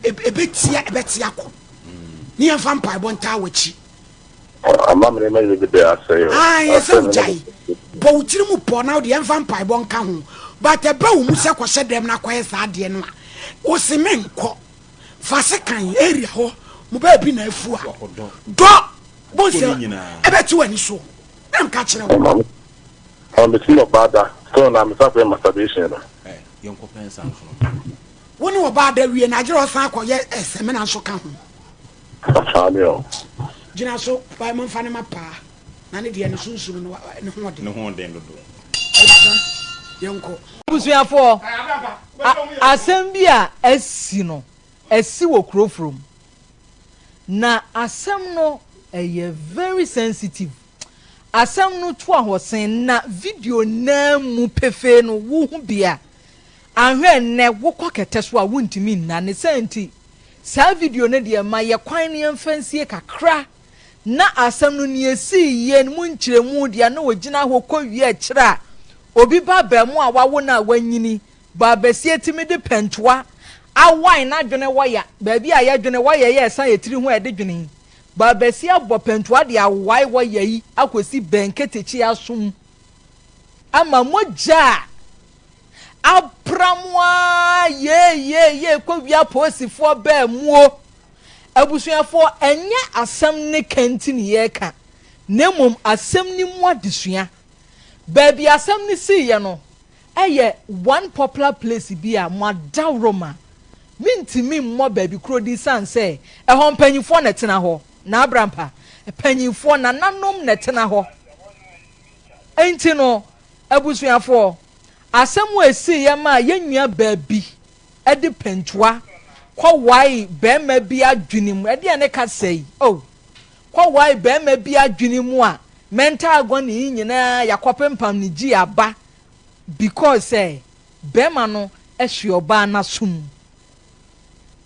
ɛbɛtia ɛbɛte akɔ ne yɛmfa mpaebɔ ntaa w'akyi. Ama me nneɛma nyɛ bebree asɛe o. Ah, yɛ sɛ wogyae bɔ wo tiri mu pɔ na wode yɛmfa mpaebɔ nka ho but ɛba wo mu sɛ kɔhyɛ dɛm na akɔyɛ saa adeɛ no a wo se menkɔ fa se kan area hɔ mo baabi na afu a dɔ bo sɛ ɛbɛte w'ani so na mka kyerɛ wo. Ɔn me si ɔbaa da so na me san kɔyɛ masturbation no. Eh, yɛnkɔ pɛ nsa nsono. Wo ne ɔbaa da wie no agyerɛ ɔsan akɔ yɛ eh, sɛmina nso ka ho. Ɔtaa me o. Gyina so pae mo nfa no ma paa na ne deɛ ne sunsum no ne ho ɔden. Ne ho ɔden dodo. Abusua yɛnkɔ. Abusuafoɔ, a asɛm bi a asi no, asi wɔ kuro foforɔ mu. Na asɛm no ɛyɛ very sensitive. Asɛm no tu ahɔsen na video no ara mu pefee no wohu bi a, anhwɛ nnɛ wokɔ kɛtɛ so a wontumi nna. Ne saa nti, saa video no deɛ ma yɛ kwan na yɛmfa nsie kakra na asɛm no nea esii yie no mu nkyerɛmu deɛ na ogyina hɔ kɔwie akyire a obi ba abarimaa a wawo no a wanyini Baabasia tumi de pɛntoa awae n'adwene wɔya, baabi a yɛdwene wɔya yi a ɛsan yɛ tiri ho a yɛde dwene yi. Baabasia bɔ pɛntoa de awae wɔya yi akɔsi bɛn ketekye aso mu. Ama mogya a apra mo ara yeeyeeyee kɔwia apolisifoɔ baa muo. Abusuafoɔ, ɛnyɛ asɛm ne ka nti ne yɛreka, na mmom asɛm no mu adesua. Baabi a asɛm no siiɛ no yɛ one popular place bi a mo adaworoma mentumi mmɔ baabi korɔ din sane sɛ ɛhɔ mpanyinfoɔ na ɛtena hɔ, Naabrapa, mpanyinfoɔ, nananom na ɛtena hɔ. Enti no, abusuafoɔ, asɛm a ɛsiiɛ maa yɛn nua baa bi de pɛntua kɔwaee barima bi adwene mu, ɛdeɛn ne kasa yi? Oh, kɔwaee barima bi adwene mu a mental agony yi nyinaa yɛakɔpempam ne gyi aba because sɛ barima no hwe ɔbaa no asom.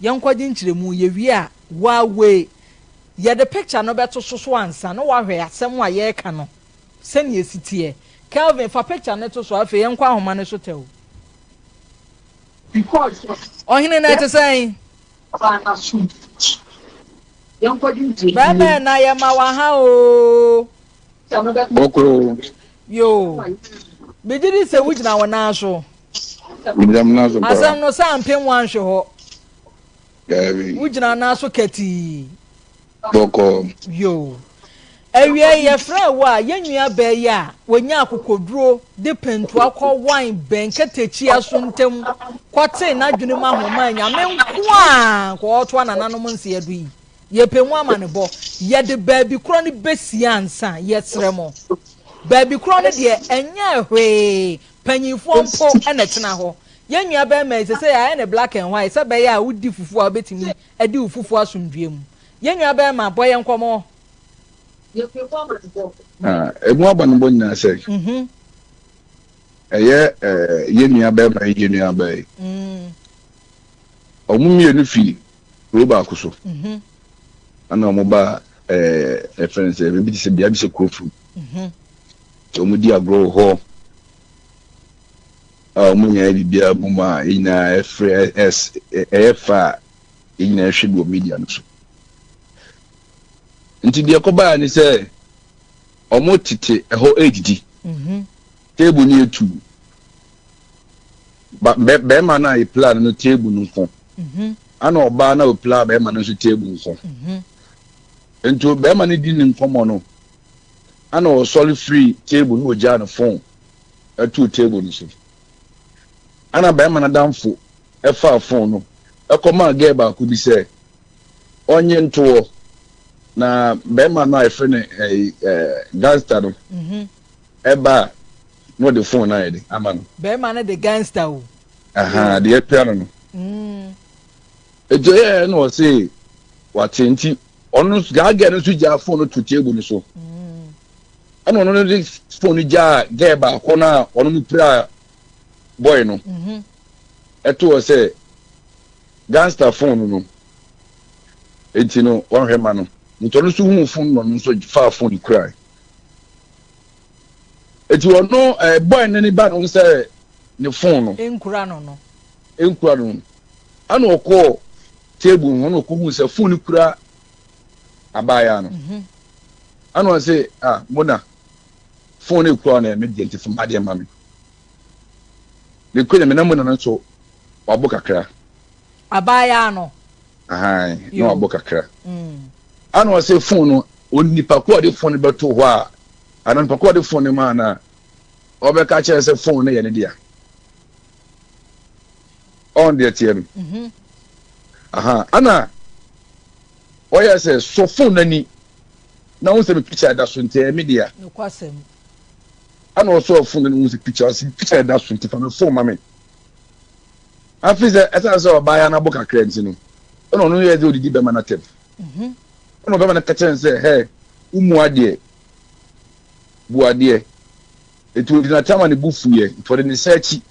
Yɛnkɔgye nkyerɛmu, yɛwie a, waawee, yɛde picture no bɛto so so ansa na woahwɛ asɛm a yɛreka no sɛnea ɛsi teɛ. Kelvin, fa picture no to so afei yɛnkɔ ahoma no so tɛw. Ɔhene no ɛte sɛn? Bɛrima na yɛma waha oo. Bɔkɔɔ. Yoo. Megye di sɛ wogyina wo nan so. Megyina me nan so paa. Asɛm no sɛ ampem wanhwe hɔ. Daabi. Wogyina nan so katii. Bɔkɔɔ. Yoo. Awiei yɛfrɛɛ wo a yɛn nua baa yi a wɔnya akokoduro de pɛntua kɔ wan bɛn katakyia so ntam kɔtee n'adwene mu ahoma a Nyame nko a nka ɔretoa nananom nseɛ do yi. Yɛpɛ mu amanebɔ. Yɛde baabi korɔ no bɛsi ansa, yɛsrɛ mo. Baabi korɔ no deɛ, ɛnyɛɛ hwee, panyinfoɔ mpo na ɛtena hɔ. Yɛn nua barima yi, sesei ayɛ no black and white sɛ ɛbɛyɛ a wodi fufuo a wobɛtumi adi wo fufuo asomdwoeɛ mu. Yɛn nua barima, bɔ yɛn nkɔmmɔ. Na ɛmu abanobɔ nyinaa sɛ, ɛyɛ yɛn nua barima yi, yɛn nua baa yi, wɔn mmienu fi kuro baako so ɛna wɔn ba ɛɛ ɛfɛn no sɛ ebi te sɛ bea bi sɛ kuro fam nti wɔn di agorɔ wɔ hɔ a wɔn nyinaa biribiara bɔ mu a yɛn nyinaa ɛfrɛ ɛs ɛyɛ fa a yɛn nyinaa ɛhwɛ bi wɔ media no so nti deɛ ɛkɔbaa ne sɛ wɔn tete ɛhɔ ɛredidi table no yɛ tu ba bɛ bɛrima no a yɛpila no no table no nko ana ɔbaa no a ɔpila bɛrima no nso table nko nti bɛrima no di ne nkɔmmɔ no ana ɔsɔre firi table no ɔgyaa ne phone ɛtoo table no so ana bɛrima no adamfo ɛfaa phone no ɛkɔmaa girl baako bi sɛ ɔnye ntoɔ na bɛrima no a yɛfrɛ no ɛɛ ɛɛ gangster no ɛba a na ɔde phone no ayɛ de ama no. Bɛrima no de gangster o. Ahaa deɛ apira no no. Eti ɔyɛɛ na ɔse wate nti ɔno nso gaa girl no nso gyaa phone no to table no so. Ɛna ɔno no de phone no gyaa girl baako no a ɔno no pira boy no. Ɛto hɔ sɛ gangster phone no eti no wɔnhwɛ ma no. Nti ɔno nso huu phone no ɔno nso faa phone no kurae. Eti ɔno ɛɛ eh, boy no ne ba no sɛ ne phone no. Nkura no no. Nkura no. Ɛna ɔkɔɔ table ho na ɔkɔhu sɛ phone no kura abaayaa no. Mhm. Ɛna ɔse ah Mona phone no ekura no ɛmɛ deɛ nti fa m'adeɛ ma me. Mekɔ nyame na Mona no nso wabɔ kakra. Abaayaa no. Ahan na wabɔ kakra. Mm. Ɛna ɔse phone no onipa ko a ɔde phone no bɛto hɔ a anaa nipa ko a ɔde phone no maa no a ɔbɛka kyerɛ sɛ phone no yɛ ne dea ɔn deɛ teɛ no mhm. aha ana ɔyɛ sɛ sɔ phone no ani na wo sɛ me picture ɛda so nti ɛyɛ me dea ana ɔsɔ phone no wo sɛ picture ɔsɛ picture ɛda so nti fa me phone ma me afei sɛ ɛsan sɛ ɔbaa yɛ anabɔ kakra nti no ɛna ɔno yɛ sɛ odidi bɛma no atɛm mhm. ɛna ɔbɛma no ka kyerɛ no sɛ hɛ wo mu adeɛ bu adeɛ nti ɔdi n'atam a ne bo fuiɛ nti ɔde ne nsa akyi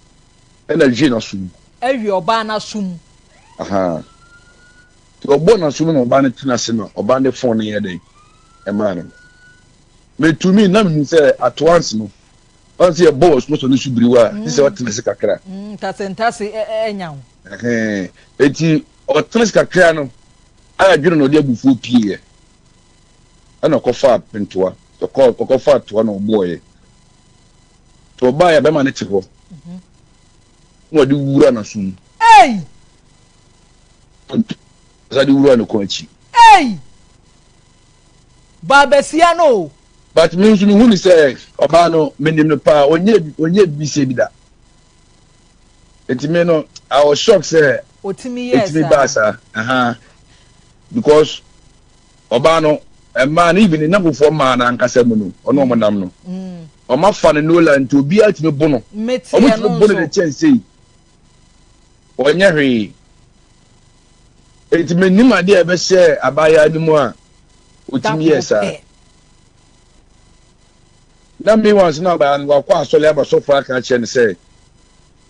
ɛna hwie n'aso mu. Ɛhwie ɔbaa n'aso mu. Ahaa nti ɔbɔ n'aso mu na ɔbaa no tena ase na ɔbaa no de fon no yɛ dɛn ɛmaa no. Metumi na menim sɛ at once no ɔn sɛ yɛbɔ wɔ sɔsɔ no so biriwa a gye sɛ ɔtena ase kakra. Ntase ntase ɛnya wo. Ɛhɛn eti ɔtena ase kakra no a dwene na ɔde abufuo pieeɛ. Ɛna ɔkɔfaa ntoa, ɔkɔ ɔkɔfaa toa na ɔbɔeɛ. Nti ɔbaeɛ a bɛrima no te hɔ na ɔde wura n'aso mu. Ei! Ɔsan de wura ne kɔn akyi. Ei! Baabasia no o. But me nso mehu no sɛ ɔbaa no menim no paa ɔnyɛ ɔnyɛ biribi sei bi da. Nti me no I was shocked sɛ Ɔtumi yɛɛ ɛtumi baa saa. saa. Ahaa. Because ɔbaa no mmaa no even ne nnamfofoɔ mmaa no ankasa mu no ɔne wɔn nam no wɔn afa no nola nti obiara tumi bo no wɔn tumi bo no de kyɛn sei ɔnyɛ hwee nti menim adeɛ a ɛbɛhyɛ abaayewa no mu a ɔtumi yɛ saa na me once na abaayewa no wakɔ asɔre aba sɔfo aka akyerɛ no sɛ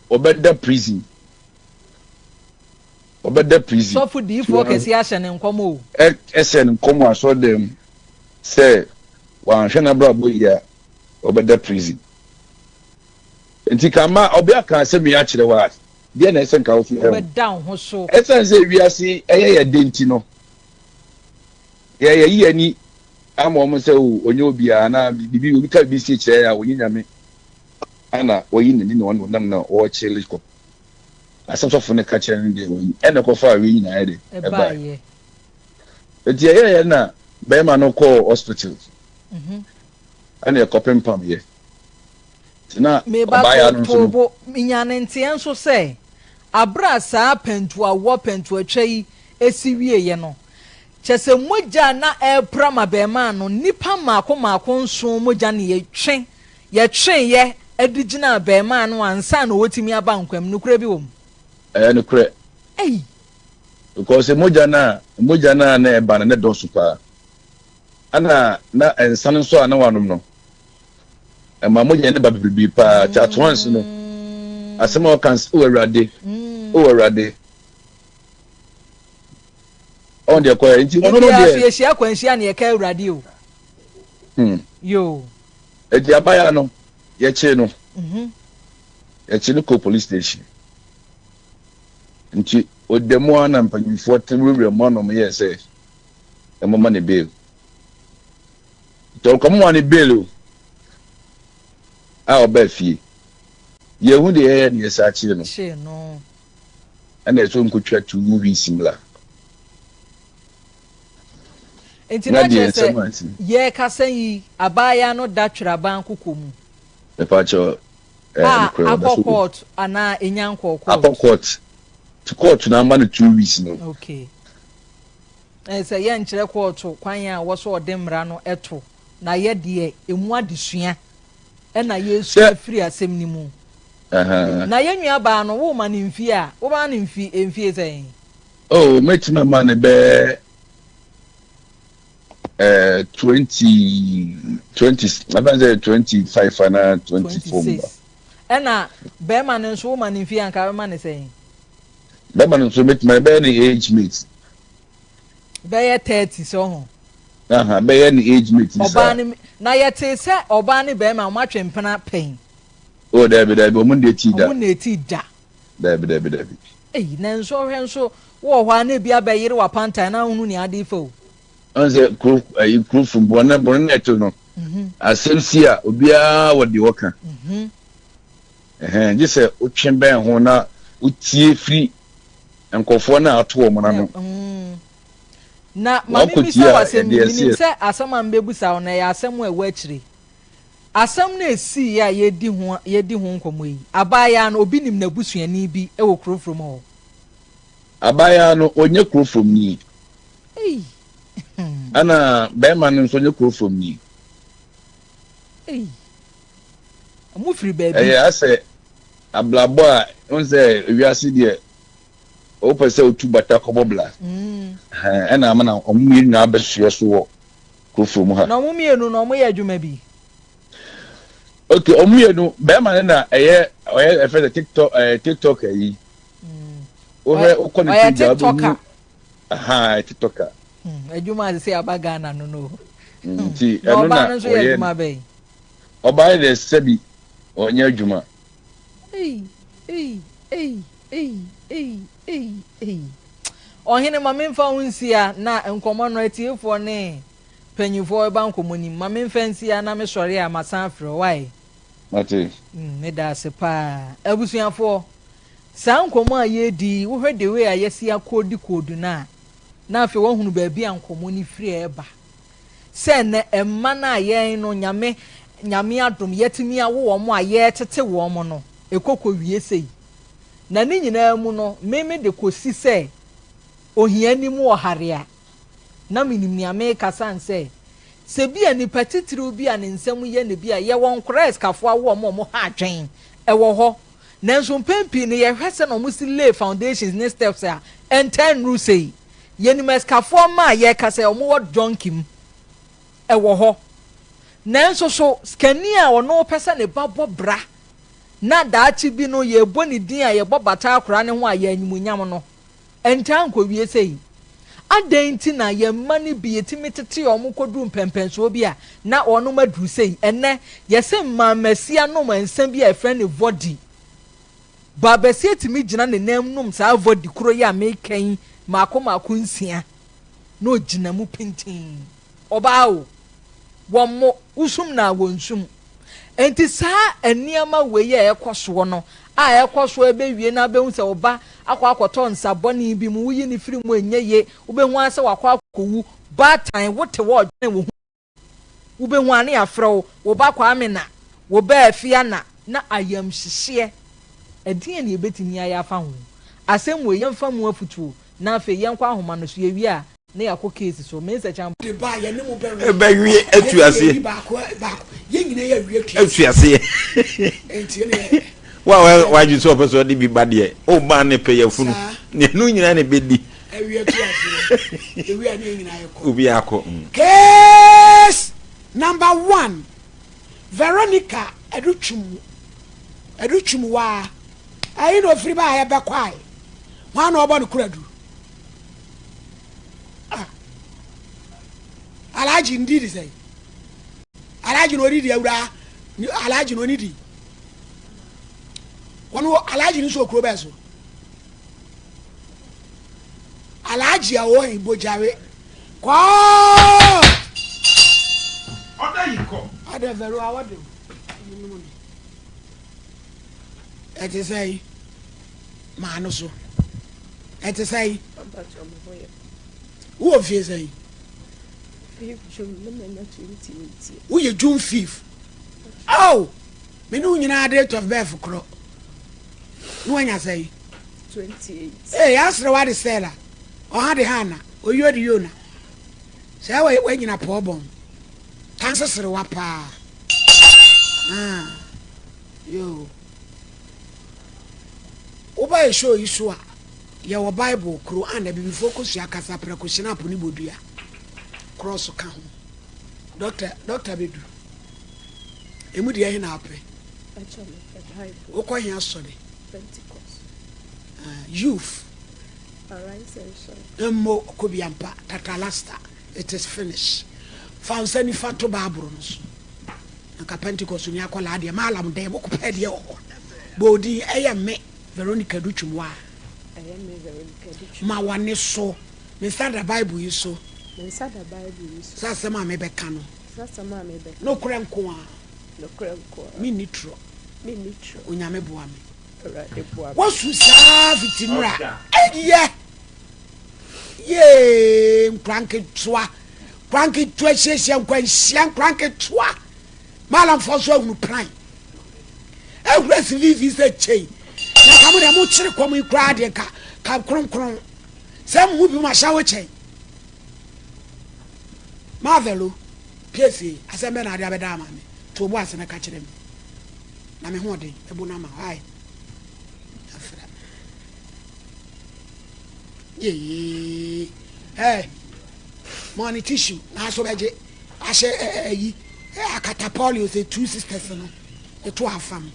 ɔbɛda prison ɔbɛda prison. Sɔfo diyifoɔ kɛseɛ ahyɛ no nkɔm o. Ɛhyɛ no nkɔm wɔ asɔredan mu sɛ wanhwɛ n'abrabɔ yie a ɔbɛda prison. Nti ka ma ɔbea ka asɛm yi akyerɛ wo a, deɛ na ɛsɛ nka wo so yɛ ho. Wobɛda wo ho so. Ɛsiane sɛ wiase ɛyɛ yɛ de nti no, yɛ yɛyi yɛn ani ama wɔn sɛ o ɔnyɛ obiara anaa biribi obi ka biribi sie kyerɛ yɛ a ɔnyɛ nyame ana ɔyi n'ani na ɔne ɔnam na ɔrekyele kɔ. Asɛm sɔfo no ka kyerɛ no deɛ wɔyi ɛna ɛkɔfaa wei nyinaa yɛ de ɛbaeɛ. Nti ɛyɛɛyɛ na bɛrima no kɔɔ hospital mhm. ɛna ɛkɔpempam yɛ. Nti na ɔbaeɛ no nso no. Menya ne nteɛ nso sɛ abere a saa pɛntuawoɔ pɛntuatwa yi esi wieɛ no kyɛ sɛ mogya a na ɛrepra ma bɛrima no nnipa mmaako mmaako nson mogya ne yɛtwe Yɛtweeɛ de gyinaa abarimaa no ansa na ɔretumi aba nkwa mu. Nokorɛ bi wɔ mu? Ɛyɛ nokorɛ. Ei! Because mogya no a, mogya no a na ɛba no, na ɛdɔɔso paa. Ɛna na nsa no nso a na wanom no, ɛma mogya no ba bebrebe paa. Nti at once no, asɛm a ɔka no sɛ, O Awurade, O Awurade. Ɔn deɛ kɔɛ. Nti ɔno no Ebiara deɛ. so yɛhyia akwanhyia na yɛka Awurade o. Hmm. Yoo. Enti abaayewa no, yɛkyee no. Yɛkyee no kɔɔ police station. Nti ɔda mu ara na mpanyinfoɔ te wurawura mu anom yɛɛ sɛ ɛmɔma ne bail. Nti ɔkɔmoma ne bail o a ɔbaa fie. Yɛhu deɛ yɛyɛ no yɛsaa kyee no. Kyee no. Ɛna ɛsɛ ɔnkɔtwa two weeks mmla. Nti na kyerɛ sɛ yɛrekasa yi abaayaa no da tweraban koko mu. Mepakyɛw ɛɛ eh, nokorɛ ɔda so. Akɔ court anaa enya nkɔɔ court. Akɔ court. Ti court na ama no 2 weeks no. Okay. Ɛɛ sɛ yɛnkyerɛ court kwan a wɔsɔ ɔde mmara no ɛto na yɛ deɛ emu adesua ɛna yɛsua firi asɛm no mu. Na yɛn nua baa no wo ma no mfie a wo ma no mfie mfie sɛn? Oh, mɛtumi ama no bɛɛ eh, 20, 20, mɛfa sɛ 25 anaa 24 mu ba. Ɛna bɛrima no nso woma no mfie anka bɛma no sɛn? Bɛrima no nso mɛtumi bɛyɛ ne age mate. Bɛyɛ 30 sɛ ɔho. Aha, bɛyɛ ne age mate ni saa. Ɔbaa no, na yɛte sɛ ɔbaa ne bɛrima wɔn atwe mpena pɛn. Oh, daabi, daabi, wɔn na eti da. Wɔn na eti da. Daabi, daabi, daabi. Ei, na nsɔhwɛ nso wowɔ hɔ a na ebi abɛyere w'apantan na wohunu nea ade refa o. Ɔn sɛ kuro ayi kuro fam bɔne bɔne na ɛto no. Mhm. Asɛm si a obiara wɔ deɛ ɔka. Mhm. Ɛhɛn gye sɛ wotwe bɛn ho na wotie firi nkurɔfoɔ no a ato wɔn ano. Mm. Na ma memmisa wo asɛm bi, menim sɛ asɛm a mebɛbusa wo no ɛyɛ asɛm a ɛwɔ akyire. Asɛm no a esii a yɛredi ho yɛredi ho nkɔmmɔ yi, abaayaa no, obi nim n'abusuani bi wɔ kuro from hɔ? Abaayaa no, ɔnyɛ kuro from ni. Ei. Ɛna bɛrima no nso ɔnyɛ kuro from ni. Ei. Ɔmo firi baabi. Ɛyɛ asɛ abrabɔ a, wohu sɛ wiase deɛ, wopɛ sɛ wotu bata kɔbɔ bla. Mm. Ɛna ama na ɔmo mmienu nyinaa abɛsoɛ so wɔ kurofo mu ha. Na wɔn mmienu no wɔyɛ adwuma bi. Okay, wɔn mmienu bɛrima no na ɛyɛ ɔyɛ ɛfɛ sɛ tiktok ɛɛ tiktok ayi. Wohwɛ wokɔ ne page a wobɛhu aha tiktoker. Hmm, adwuma a sɛ aba Ghana no no. Hmm, nti ɛno na ɔyɛ. Ɔbaa no nso yɛ adwuma bɛn? Ɔbaa no deɛ sɛbi ɔnyɛ adwuma. Ei ei ei ei ei ei ei. Ɔhene ma memfa wo nsia na nkɔmmɔ no atiefoɔ ne panyinfoɔ bɛba nkɔmmɔ nim ma memfa nsia na mesɔre a masan afrɛ wo wai. Mate. Mm, meda ase paa. Abusuafoɔ, saa nkɔmmɔ a yɛredi yi, wohwɛ the way a yɛasi akɔɔdi koodu no a, na afei woahunu baabi a nkɔmmɔ no firi reba. Sɛ nnɛ mma no a yɛn no Nyame Nyame adom yɛatumi awo wɔn a yɛretete wɔn no, ɛkɔ kɔwie sei. Na ne nyinaa mu no, me mede kɔsi sɛ ohiani mu ɔhare a, na menim nea mereka sane sɛ, sɛ bi a nipa titiriw bi a ne nsam yɛ no bi a, yɛwɔ nkoraa asikafo awo wɔn a wɔha adwen, ɛwɔ hɔ. Nanso mpɛn pii no yɛhwɛ sɛnea wɔsi lay foundations ne steps a, ɛntaa nnuru sei. Yɛnim asikafoɔ mma a yɛka sɛ wɔwɔ donkey mu, ɛwɔ hɔ. Nanso so sikani a ɔno pɛ sɛ ne ba bɔ bra na daakye bi no yɛbɔ ne din a yɛbɔ bata akora ne ho a yɛ animuonyam no, Ɛntaa nkɔwie sei. Adɛn nti na yɛn mma no bi yɛtumi tete wɔn kɔduru mpɛnpɛnsoɔ bi a na wɔnom aduru sei? Ɛnnɛ, yɛse mmaabasia nom nsa bi a yɛfrɛ no vɔdi. Baabasia tumi gyina ne nan mu nom saa vɔdi koro yi a meka yi mmaako mmaako nsia na ɔgyina mu pintinn. Ɔbaa o, wɔmmo, wosum no a wɔnsum. Enti saa nneɛma wei a ɛrekɔ soɔ no, a ɛrekɔ soɔ ɛbɛwie na abɛhu sɛ wo ba akɔ akɔtɔ nsa bɔne bi mu, woyi no firi mu ɛnyɛ yie, wobɛhu ara sɛ wakɔ akɔwu. Baatan, wote hɔ ɔdwene wo ho, wobɛhu ara ne yɛafrɛ wo, wo ba Kwame na, wo ba Afia na, na ayamhyehyeɛ, ɛdeɛn na yɛbɛtumi ayɛ afa ho? Asɛm wei, yɛmfa mu afotuo, na afei yɛnkɔ ahoma no so, yɛwie a, na yɛakɔ case so. Mensah Kyampong. De ba a yɛne mo bɛwe. Bɛwe atu aseɛ. Yɛyi baako baako. Yɛn nyinaa yɛ awie atu aseɛ. Atu aseɛ. Nti ɛne yɛ. Wa wa wadwi sɛ ɔpɛ sɛ ɔde bi ba deɛ o ba ne pɛ yɛ funu. Ne ɛno nyinaa na ɛbɛdi. Awie atu aseɛ. Ewie a ne yɛn nyinaa yɛ kɔ. Obi akɔ. Mm. Case number one Veronica Adutwum Adutwum waa ɛyi na ofiri ba a yɛbɛkɔ ae. Hwan na ɔbɔ no kura du? Ah. Alhaji ndi di sɛn? Alhaji na ɔdi di awura. Alhaji na ɔni di. Wɔn Alhaji nso okuro bɛɛ so. Alhaji a ɔwɔ hin bojare. Kɔɔ. Ɔda yi kɔ. Ɔda vɛro a wɔde. Ɛte sɛ yi. Maa no so. Ɛte sɛn? Wowɔ mfie sɛn? Woyɛ June 5. Oh! Me ne wo nyinaa date of birth korɔ. Ne wanya sɛn? Ee, asere wade Stella. Ɔha de Hana, oyio de Yona. Sɛ wanyina pɔɔ bɔn. Kanse serewa paa. Ah, yo. Woba yɛ show yi so a, yɛwɔ Bible koro a na abibifoɔ kosua kasa prɛko hyinapo ne bodua cross ka ho. Doctor, doctor bɛdu. Emu deɛ he na wopɛ? Wokɔ he asɔre? Uh, youth. Mmo kobiampa tatalasta it is finished. Fa nsa nifa to Bible no so. Anka Pentecost ni akwadaa deɛ maalam dɛn mo kɔpɛ deɛ wɔ hɔ bɔ odin ɛyɛ me Veronica Dutwum wa ɛyɛ me Veronica Dutwum ma wɔne so me nsa da Bible yi so me nsa da Bible yi so sɛ asɛm a mebɛka no sɛ asɛm a mebɛka nokorɛ nko a nokorɛ nko a menni torɔ menni torɔ Onyame boa me Awurade boa me wasu saa fiti nnora ɛyɛ yee nkora nketewa Nkwa nketewa hyiahyia nkwanhyia nkwa nketewa. Malamfoɔ nso ahunu pran. Ahura si vivi sɛ kyei. Na nka mo deɛ mo kyere kɔm yi koraa deɛ nka ka kronkron. Sɛ mo mu bi mo ahyɛ wo kyɛn. Marvel o, piesie, asɛm bɛ na ade abɛda ama me. To bo ase na ka kyerɛ me. Na me ho ɔden, ɛbo no ama. Why? Afra. Yee. Hey. Ma ɔne tissue naaso bɛgye ahyɛ ayi akata polio sɛ two sisters no ɛto afam.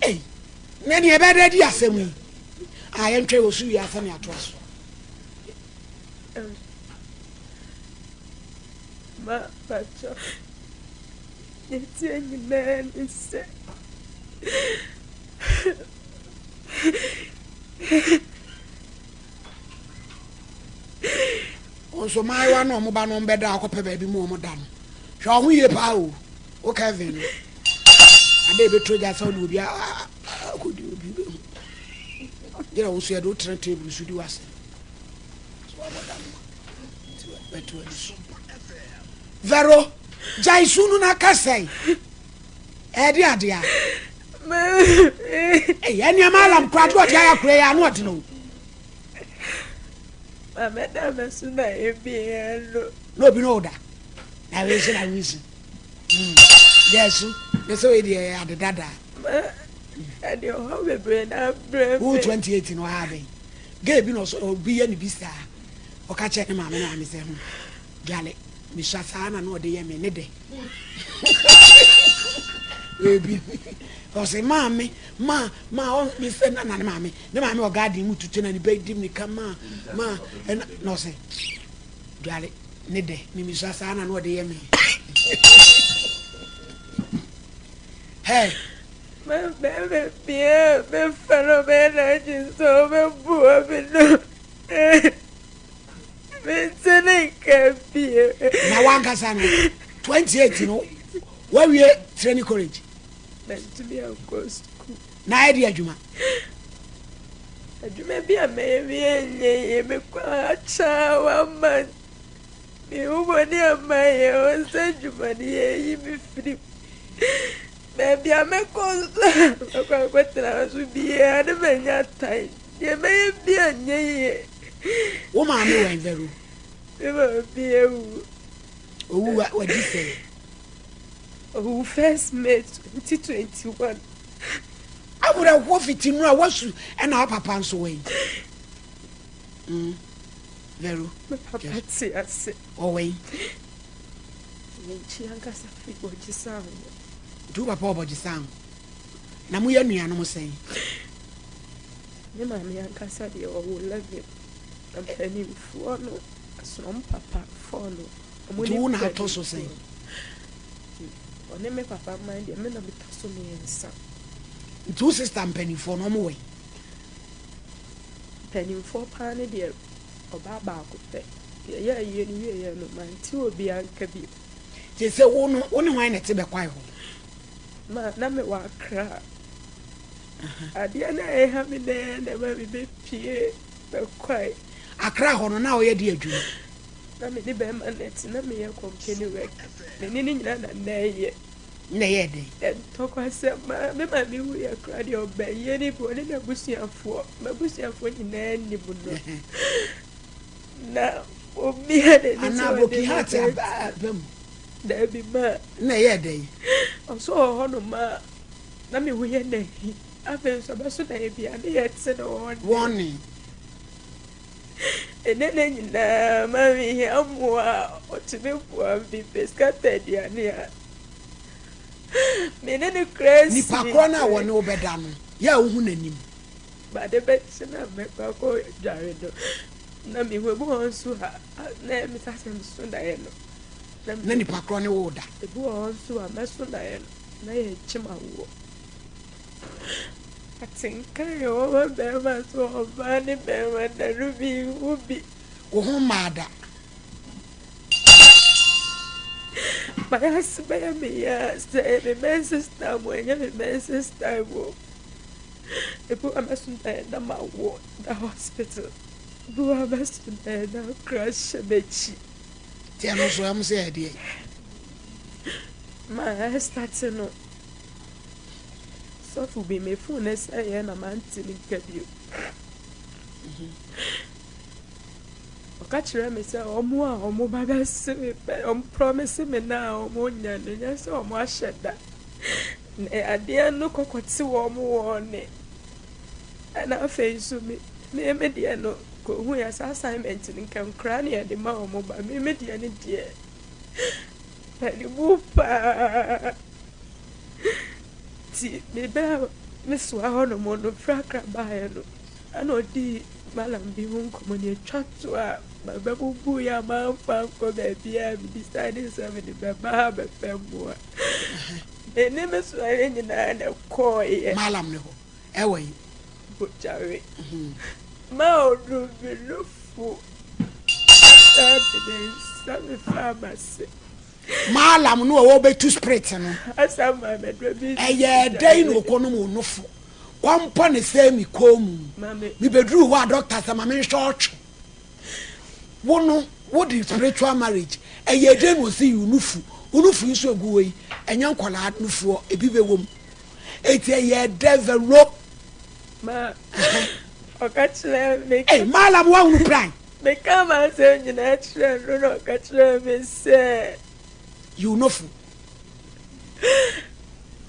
Ei, na nea ɛbɛda di asɛm yi a yɛntwɛn wɔ so wie asɛm yɛatoa so. Ma pacho ne tie nyinaa ne sɛ Wo nso mmaayewa no wɔn ba no wɔn bɛda akɔpɛ baabi mu wɔn da no. Hwɛ wo ho yie paa o, wo Kevin no. Ada ɛbɛtɔ gya sɛ wode obi akɔdi obi bɛhu. Gyina wo nso yɛde wo tena table so di w'asɛm. So wabɔ dam ma. Nti bɛto ani so. Vero, gyae su no na ka sɛe. Ɛde ade a. Ɛyɛ nneɛma alam koraa de ɔde ayɛ akora yi ano ɔdene o. Maame da me so na ebi no. Na obi no da. Na wei so na wei so. Gyae su. Ne sɛ wei deɛ ɛyɛ ade dada. Ma ɛde ɔhaw bebree na abrɛ me. Wo 28 no ɔha bɛn. Gay bi na ɔsɔ obi yɛ ne bi saa. Ɔka kyerɛ ne maame ne maame sɛ ho dwale. Mesua saa na na ɔde yɛ me ne dɛ. Ebi ɔsɛ maame ma ma ɔ me sɛ na na ne maame ne maame wɔ garden mu tutu na ne bɛ di mirika ma ma ɛna na ɔsɛ dwale ne dɛ memisua saa na na ɔde yɛ me. Hey. Ma bɛrima biara bɛfa no bɛyɛ n'adwene sɛ ɔbɛboa me no. Mente ne nka bio. Na wankasa no 28 no wawie training college. Mantumi ankɔ sukuu. Na ayɛ de adwuma. Adwuma bi a mɛyɛ bi ɛnyɛ yie mekɔ akyɛ one month. Mehu bɔne a mayɛ wɔ sɛ adwuma no yɛyi me firi mu. Baabi a mɛkɔ nso a mɛkɔ akɔtena nso biara ne manya tan. Deɛ mɛyɛ bi anyɛ yie. Wo maame wɔ Vero? Me maame awu. Owu wa wadi sɛn? Owu first May 2021. Awerɛhoɔ fiti no a wasu ɛna wo papa nso wɔ yi. Mm. Vero. Me papa te ase. Ɔwɔ yi. Ne nkyi ankasa fi Bɔgyesan ho. Nti wo papa wɔ Bɔgyesan ho. Na moyɛ nuanom sɛn? Me maame ankasa deɛ ɔwɔ 11. Na mpanimfoɔ no asono papa four no. Ɔmo ne Nti wo na atɔ so sɛn? Ɔne me papa man deɛ me na metɔ so mmiɛnsa. Nti wo sista mpanimfoɔ no ɔmo wɔ yi? Mpanimfoɔ paa no deɛ ɔbaa baako pɛ. Yɛyɛɛ ayie no wieeɛ no mante obiara nka bio. Seesei wo no wo ne hwan na ɛte bɛkwae hɔ? Ma na mewɔ Accra. Adeɛ no a ɛha me no na ɛma mebɛpie bɛkwae. Accra hɔ no na woyɛ de adwuma? Na me ne bɛrima no te na meyɛ company work. Me ne no nyinaa na na ɛyɛ. Na ɛyɛɛ dɛn? Ntɔkwasɛm maa me maame wuiɛ koraa deɛ ɔbɛyɛ ne bi ɔne n'abusuafoɔ. M'abusuafoɔ nyinaa nim no. Na omia n'ani sɛ Anaa ɔde broken me heart bɛtu. aba mu? Daabi ma. Na ɛyɛɛ dɛn? Ɔso wɔ hɔnom a na me ho yɛ no ahi. Afei nso ɔbɛso daeɛ bi a ne yɛte no wɔne. Wɔne. Ɛnnɛ nna nyinaa ma mehia mmoa a ɔtumi boa me mepɛ sika tɔ aduane a me ne no kura si Nipa korɔ no a wɔne wo bɛda no, yɛ a wohu n'anim. Ade bɛkye na mɛkɔ akɔ dware no na mehu ebi wɔ hɔ nso a na ɛyɛ me sɛ asɛ meso daeɛ no. Na nipa korɔ ne wo da. Ebi wɔ hɔ nso a mɛso daeɛ no na yɛrekyem awoɔ. Atenka a ɛwɔ ma bɛrima so ɔbaa ne bɛrima da no bi nhu bi. Wo ho mmaa da. Mayɛ ase bɛyɛ me ya sɛ ɛyɛ me menses time o ɛnyɛ me menses time o. Ebi wɔ a mɛso daeɛ na mawo da hospital. Ebi wɔ a mɛso daeɛ na akora hyɛ m'akyi. Nti ɛno nso ɛm sɛ ɛdeɛ. Ma ɛstate no. Sɔfo bi me phone no sɛeɛ na mante ne nka bio. Ɔka kyerɛ me sɛ ɔmo a ɔmo ba bɛse me pɛ, ɔmo promise me na a ɔmo nya no nyɛ sɛ ɔmo ahyɛ da. Na adeɛ no kɔkɔte wɔn wɔn ne. Ɛna afei nso me me me deɛ no kɔhu yɛ saa assignment no nka nkoraa ne yɛde ma ɔmo ba me me deɛ no deɛ panimu paa. Nti mebaa me soa hɔnom no, frakra baeɛ no, ɛna ɔdii malam bi ho nkɔmmɔ na ɛtwa to a maba mu buiɛ a mamfa ankɔ baabiara me decide sɛ mede bɛba ha bɛpɛ mmoa. Me ne me soaeɛ nyinaa na ɛkɔeɛ. Malam no hɔ ɛwɔ yi. Bogyawe. Ma ɔduru me nufu. Ɔsan de ne nsa befaa m'ase. Maalam no a ɔbɛtu spirit no, ɛyɛɛ dɛn na ɔkɔnom wo nofo? Kɔmpɔ ne sɛ me kɔn mu. Mebɛduruu hɔ a dɔkta sɛ ma menhwɛ ɔtwe. Wo no, wode spiritual marriage, ɛyɛɛ dɛn na ɔsi yi wo nufu? Wo nufu yi nso ɛgu hɔ yi, ɛnyɛ nkwadaa nufoɔ, ebi bɛwɔ mu. Eti ɛyɛɛ dɛ vɛro. Ma ɔka kyerɛɛ me. Ei, Maalam woahunu plan? Mekaa m'asɛm nyinaa kyerɛɛ no na ɔka kyerɛɛ me sɛ. Yi wo nofo.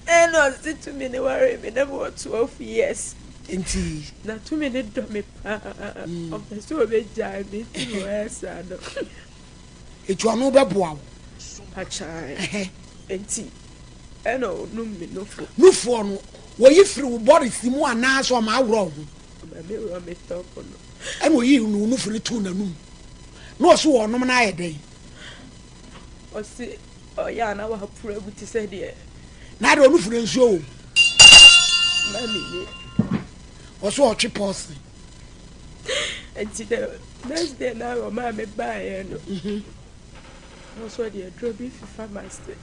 Ɛna ɔse tumi no waree me na mewɔ 12 years. Nti. Na tumi no dɔ me paa. Ɔmpɛ sɛ ɔbɛgyae me nti na ɔyɛ saa no. Eti ɔno bɛboa wo. Pakyae. Nti ɛna ɔnum me nofo. Nufoɔ no wɔyi firi wo bɔresi mu anaasɛ ɔma aworɔ wo ho? Ɔma me worɔ me top no. Ɛna oyii ne nufu no too n'anum, na ɔse ɔɔnom no ayɛ dɛn? Ɔse ɔyɛ a na waporo agu te sɛ deɛ. Na adeɛ ɔnufu no nsuo wɔ mu. Ma menni. Ɔse ɔtwe pɔɔse. Nti the next day na ɔmaa me baeɛ no, na ɔse ɔde aduro bi fefa m'ase.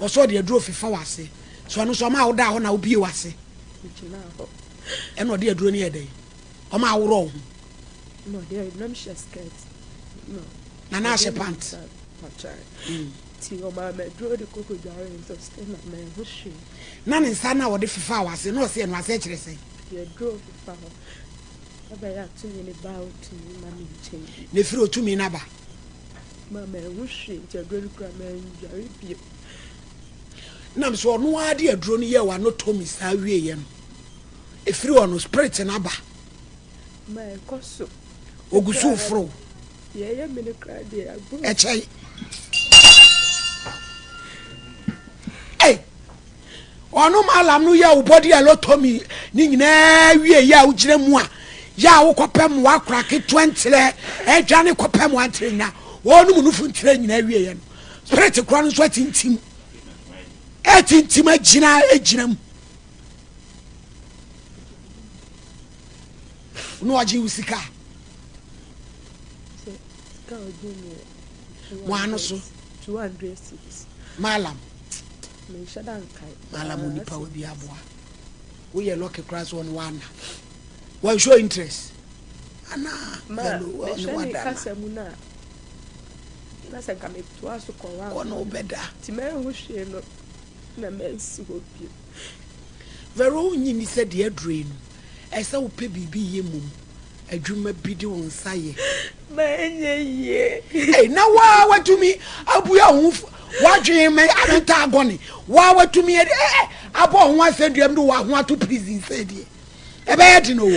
Ɔse ɔde aduro fefa w'ase. So ɛno nso ɔmaa wodaa hɔ na wobie w'ase? Megyinaa hɔ. Ɛna ɔde aduro no yɛɛ dɛn? Ɔma aworɔ wo ho. Na ɔde nam hyɛ skirt. Na na ahyɛ pant. Ti ɔmaa me aduro de koko dware nso still na manhu hwee. Na ne nsa no a ɔde fefaa w'ase na ɔse ɛno ase kyerɛ sɛn? Ɔde aduro fefa hɔ. Ɛbɛyɛ a tumi no ba a ɔtumi ma me nkyɛn bi. Na efiri otumi no aba. Ma manhu hwee nti aduro no kura mandware bio. Nam so ɔno ara de aduro no yɛɛ w'anotomy saa wieɛ no. Ɛfiri hɔ no, spirit no aba. Ma ɛkɔ so. Ɔgu so reforo wo. Deɛ ɛyɛ me no koraa deɛ aboro. Ɛkyɛe. Ei! Ɔno malam no yɛ wo body alotomy ne nyinaa wie yɛ a wogyina mu a yɛ a wokɔpɛ mmoa akora ketewa nkyerɛ ɛdwane kɔpɛ mmoa nkyerɛ nyina wɔnom nufu nkyerɛ nyinaa wie yɛ no spirit korɔ no nso atintim atintim agyina agyina mu na ɔgye wo sika wɔn so malam malam onipa wa bi aboa woyɛ lɔke koraa so ɔno wana wɔn show interest ana velo ɔno wada na na sɛ nka metoa so kɔ wa ɔno wobɛda nti mɛho hwee no na mansi hɔ bio. Vero wonnye nni sɛ deɛ aduro yi no ɛsɛ sɛ wopɛ biribi yɛ mmom adwuma bi de wo nsa yɛ. Ma ɛnyɛ yie. Ei na waa watumi abua wo ho wadwen mɛ abɛnta agɔne waa watumi eh, eh, abɔ ho asɛnduam de wo ho ato prison sɛ deɛ ɛbɛyɛ den o.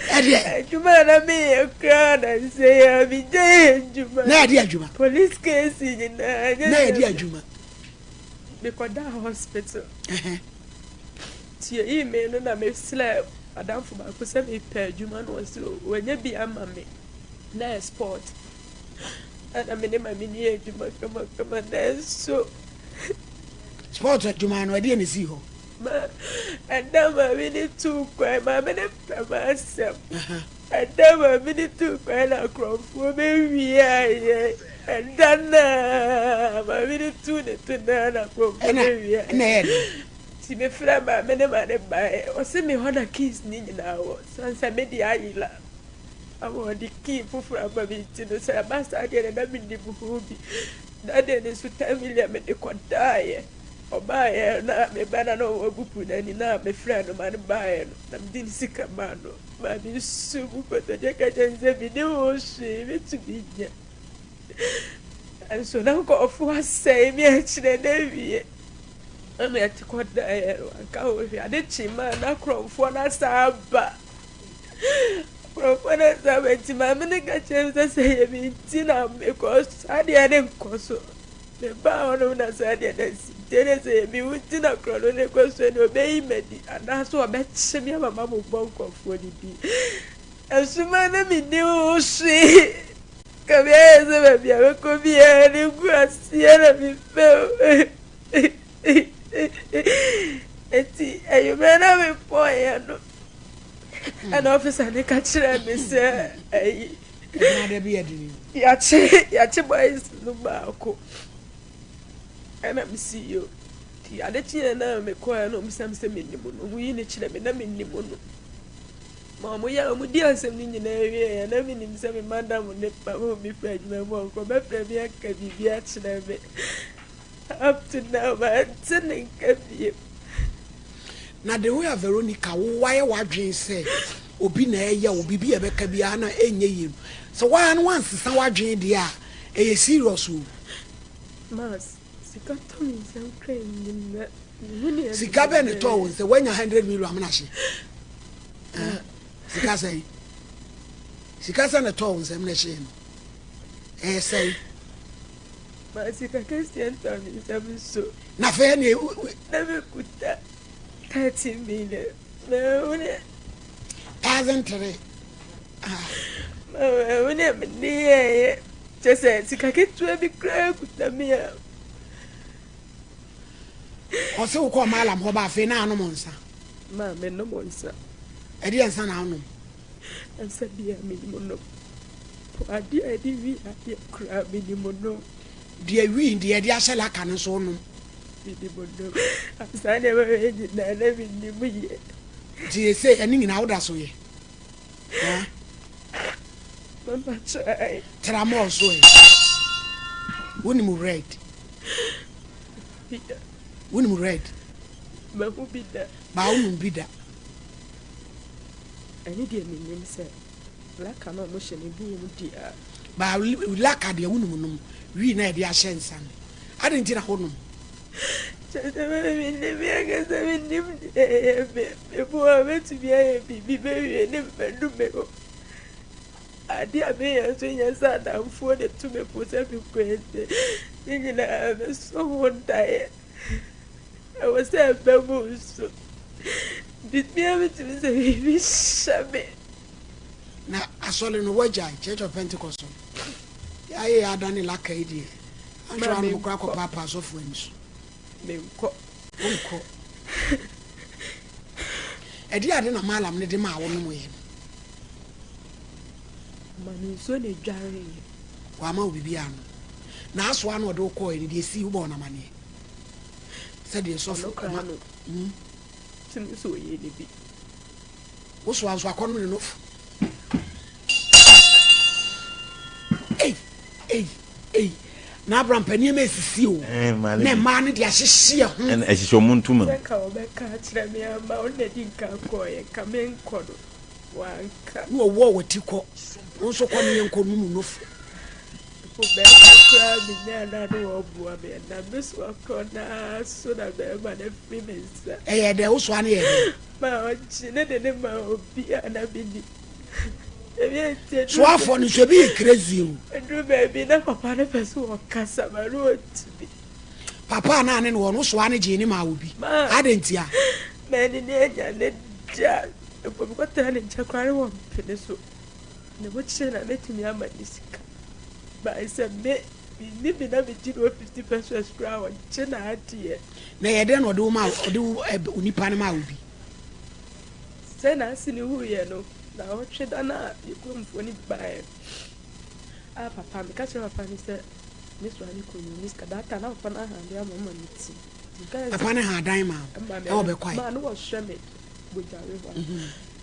Ɛdeɛ. Adwuma na meyɛ koraa na nsɛ yɛ a megya yɛ adwuma. Na yɛde adwuma. Police case nyinaa. Na yɛde adwuma. Mekɔdaa hospital. Nti yɛyii me no na mesrɛ adamfo baako sɛ mepɛ adwuma na ɔse wanya bi ama me na yɛ sport. Ɛna me ne ma me ni adwuma kamakama nanso. Sport adwuma no ɛdeɛ na esii hɔ. Ma ɛda maame no tuu kwan maame no pɛ m'asɛm ɛda maame no tuu kwan na akorɔmfoɔ bɛwiaeɛ ɛda no a maame no tuu ne to no a na akorɔmfoɔ bɛwiaeɛ ɛna ɛyɛ dɛ nti mefrɛ maame no ma ne baeɛ ɔse me hɔ na keys ne nyinaa wɔ sane sɛ me deɛ ayera ama ɔde key foforɔ ama me nti no sɛ ɛba saa deɛ na na menim ho bi Da de no nso ten million mede kɔdaeɛ. Ɔbaeɛ na me ba no a na wabubu n'ani na mefrɛɛ no ma no baeɛ no na mede ne sika maa no maa me nsu mu kotodwe ka kyerɛ no sɛ menni ho hwee mɛtumi nyɛ. Nanso na nkurɔfoɔ asɛe me akyerɛ no awie. Na mete kɔdaeɛ no wanka ho hwee. Ade kye maa na akorɔmfoɔ no asan aba. Nkurɔfoɔ no asan aba nti maame no ka kyerɛɛ me sɛ sɛ ɛyɛ me nti na mekɔ saa deɛ ne nkɔ so. Mebaa hɔnom na saa deɛ no asi. Nti ɛne sɛ ɛyɛ me wo nti na korɔ no ne kɔ so ɛne ɔbɛyi m'adi anaasɛ ɔbɛkye me ama mabobɔ nkurɔfoɔ no din. Ɛsoma na menni ho hwee. Ka me ayɛ sɛ baabi a mɛkɔ biara ne ngu aseɛ na mepɛ o. Enti anwummerɛ na mepɔeɛ no, ɛna ɔfisa no ka kyerɛɛ me sɛ ayi. Ɛbenada bi yɛ den o. Yɛakye yɛakye boys no baako ɛna me si yo nti ade kyeɛ na mekɔɛ na ɔmo sɛ menim no ɔmo yi ne kyerɛ me na menim no ma ɔmo yɛ ɔmo di asɛm no nyinaa wie yɛ na menim sɛ me madam ne papa mi fɛ adwuma mu ɔnkɔ bɛfrɛ me aka biribi akyerɛ me. Up to now mante ne nka bio. Na the way a Veronica wo wayɛ w'adwene sɛ obi na ɛyɛ wo biribi a ɛbɛka biara na ɛnyɛ yie no, sɛ woaa no woansesa w'adwene deɛ a, ɛyɛ serious o. Mas, sika tɔ me nsam koraa nnim na mehu nea Sika bɛn na ɛtɔɔ wo nsam? Woanya hundred million amena hye? Eh, sika sɛn? Sika sɛn na ɛtɔɔ wo nsam na ɛhyee no? Ɛyɛ sɛn? Ma sika kɛseɛ ntɔ me nsam nso. Na afei ɛne. Na mekuta 30 million. Mahunu. 1003. Mahunu nea mede yɛeɛ. Kyerɛ sɛ sika ketewa bi koraa kuta me a. Ɔse wokɔɔ Malam hɔ ba afei na anom nsa. Ma menom nsa. Ɛdeɛ nsa na wonom? Nsa biara menim nom. Po adeɛ a yɛde wi adeɛ koraa menim nom. Deɛ wi deɛ yɛde ahyɛ laka no nso wonom. Menim nom. Saa nneɛma wei nyinaa na menim yɛ. Nti ese ɛne nyinaa woda so yɛ? Ha? Mama try. Tramol so ɛ? Wonim red? Bi da. Wonim red? Mahu bi da. Baa wonom bi da? Ɛne deɛ menim sɛ. Laka no a ɔmo hyɛ no ebi wɔ mu di a. Ba laka deɛ wonom nom wii na yɛde ahyɛ nsa no adɛn nti na wonom. Kyerɛ sɛ me mennim me ankasa mennim deɛ ɛyɛ me mebo a mɛtumi ayɛ biribi bɛwie ne madu me hɔ adeɛ a meyɛ nso nyɛ sɛ adamfoɔ na ɛtu me fo sɛ menkɔ ɛsɛ ne nyinaa meso ho daeɛ ɛwɔ sɛ ɛbɛ mu nso biribiara metumi sɛ biribi hyɛ me. Na asɔre no wagyae, Church of Pentecost no. Yɛayɛ yɛ adane laka yi deɛ, anhwɛ a nom koraa kɔpaapaa asɔfo ani so. Menkɔ. Wonkɔ. Ɛdeɛ ade na Malam no de maa wo nom yɛ no? Ɔma me nsuo na edwareeɛ. Wama wo biribi anom. Na asoa na ɔde wo kɔɔɛ no deɛ esii wobɔɔ no amaneɛ? Sɛdeɛ sɔfo Ɔno koraa ɔma. no, Hmm? tumi sɛ ɔyɛ ne bi. Wo soa nso akɔnom ne nofo. Ei, ei, ei. Na Abraham pɛ nneɛma esisi o. Eh, maale Na bi. mmaa no de ahyehye ɛho. Ɛna ɛhyehyɛ ɔmo ntoma mu. Sɛ nka wɔbɛka akyerɛ me ama wo na di nka kɔɔeɛ nka menkɔ no wanka. Na ɔwɔ w'ati kɔ. Wo nso kɔ ne yɛnkɔ num nofo. Mpo bɛrima koraa menyaa no a na wɔboa me ɛnam me soa korɔ no ara so na bɛrima no afiri me nsa. Ɛyɛ dɛ, wo soa no yɛ dɛ. Ma ɔgye ne de ne ma obi a na menni. Ebi nti eduru Soafoɔ no nso ebi yɛ crazy o. Eduru baabi na papa no pɛ sɛ ɔkasa ma no ɔntumi. Papa a na ne no wɔ no soa no gyee ne maa obi. Ma Adɛn ntia? M'ani ne anya ne da. Mpo mekɔtena ne nkyɛn koraa ne wɔmpene so. Ne ho kyerɛ na mɛtumi ama ne sika. But sɛ me menni bi na megye no 50 pesos koraa a ɔgye n'adeɛ. Na ɛyɛ dɛn na ɔde wo maa ɔde wo ɛ onipa no maa obi? Sɛ n'ase no wuiɛ no, naawɔtwe da no a yɛ kuromfoɔ no bi baeɛ a papa meka kyerɛ papa no sɛ me soa ne kunu no sika that time na papa no aha adeɛ ama ma me ti. Papa no ha adan maa wo ɛwɔ bɛkwae? Maa no wɔhwɛ me bogyare hɔ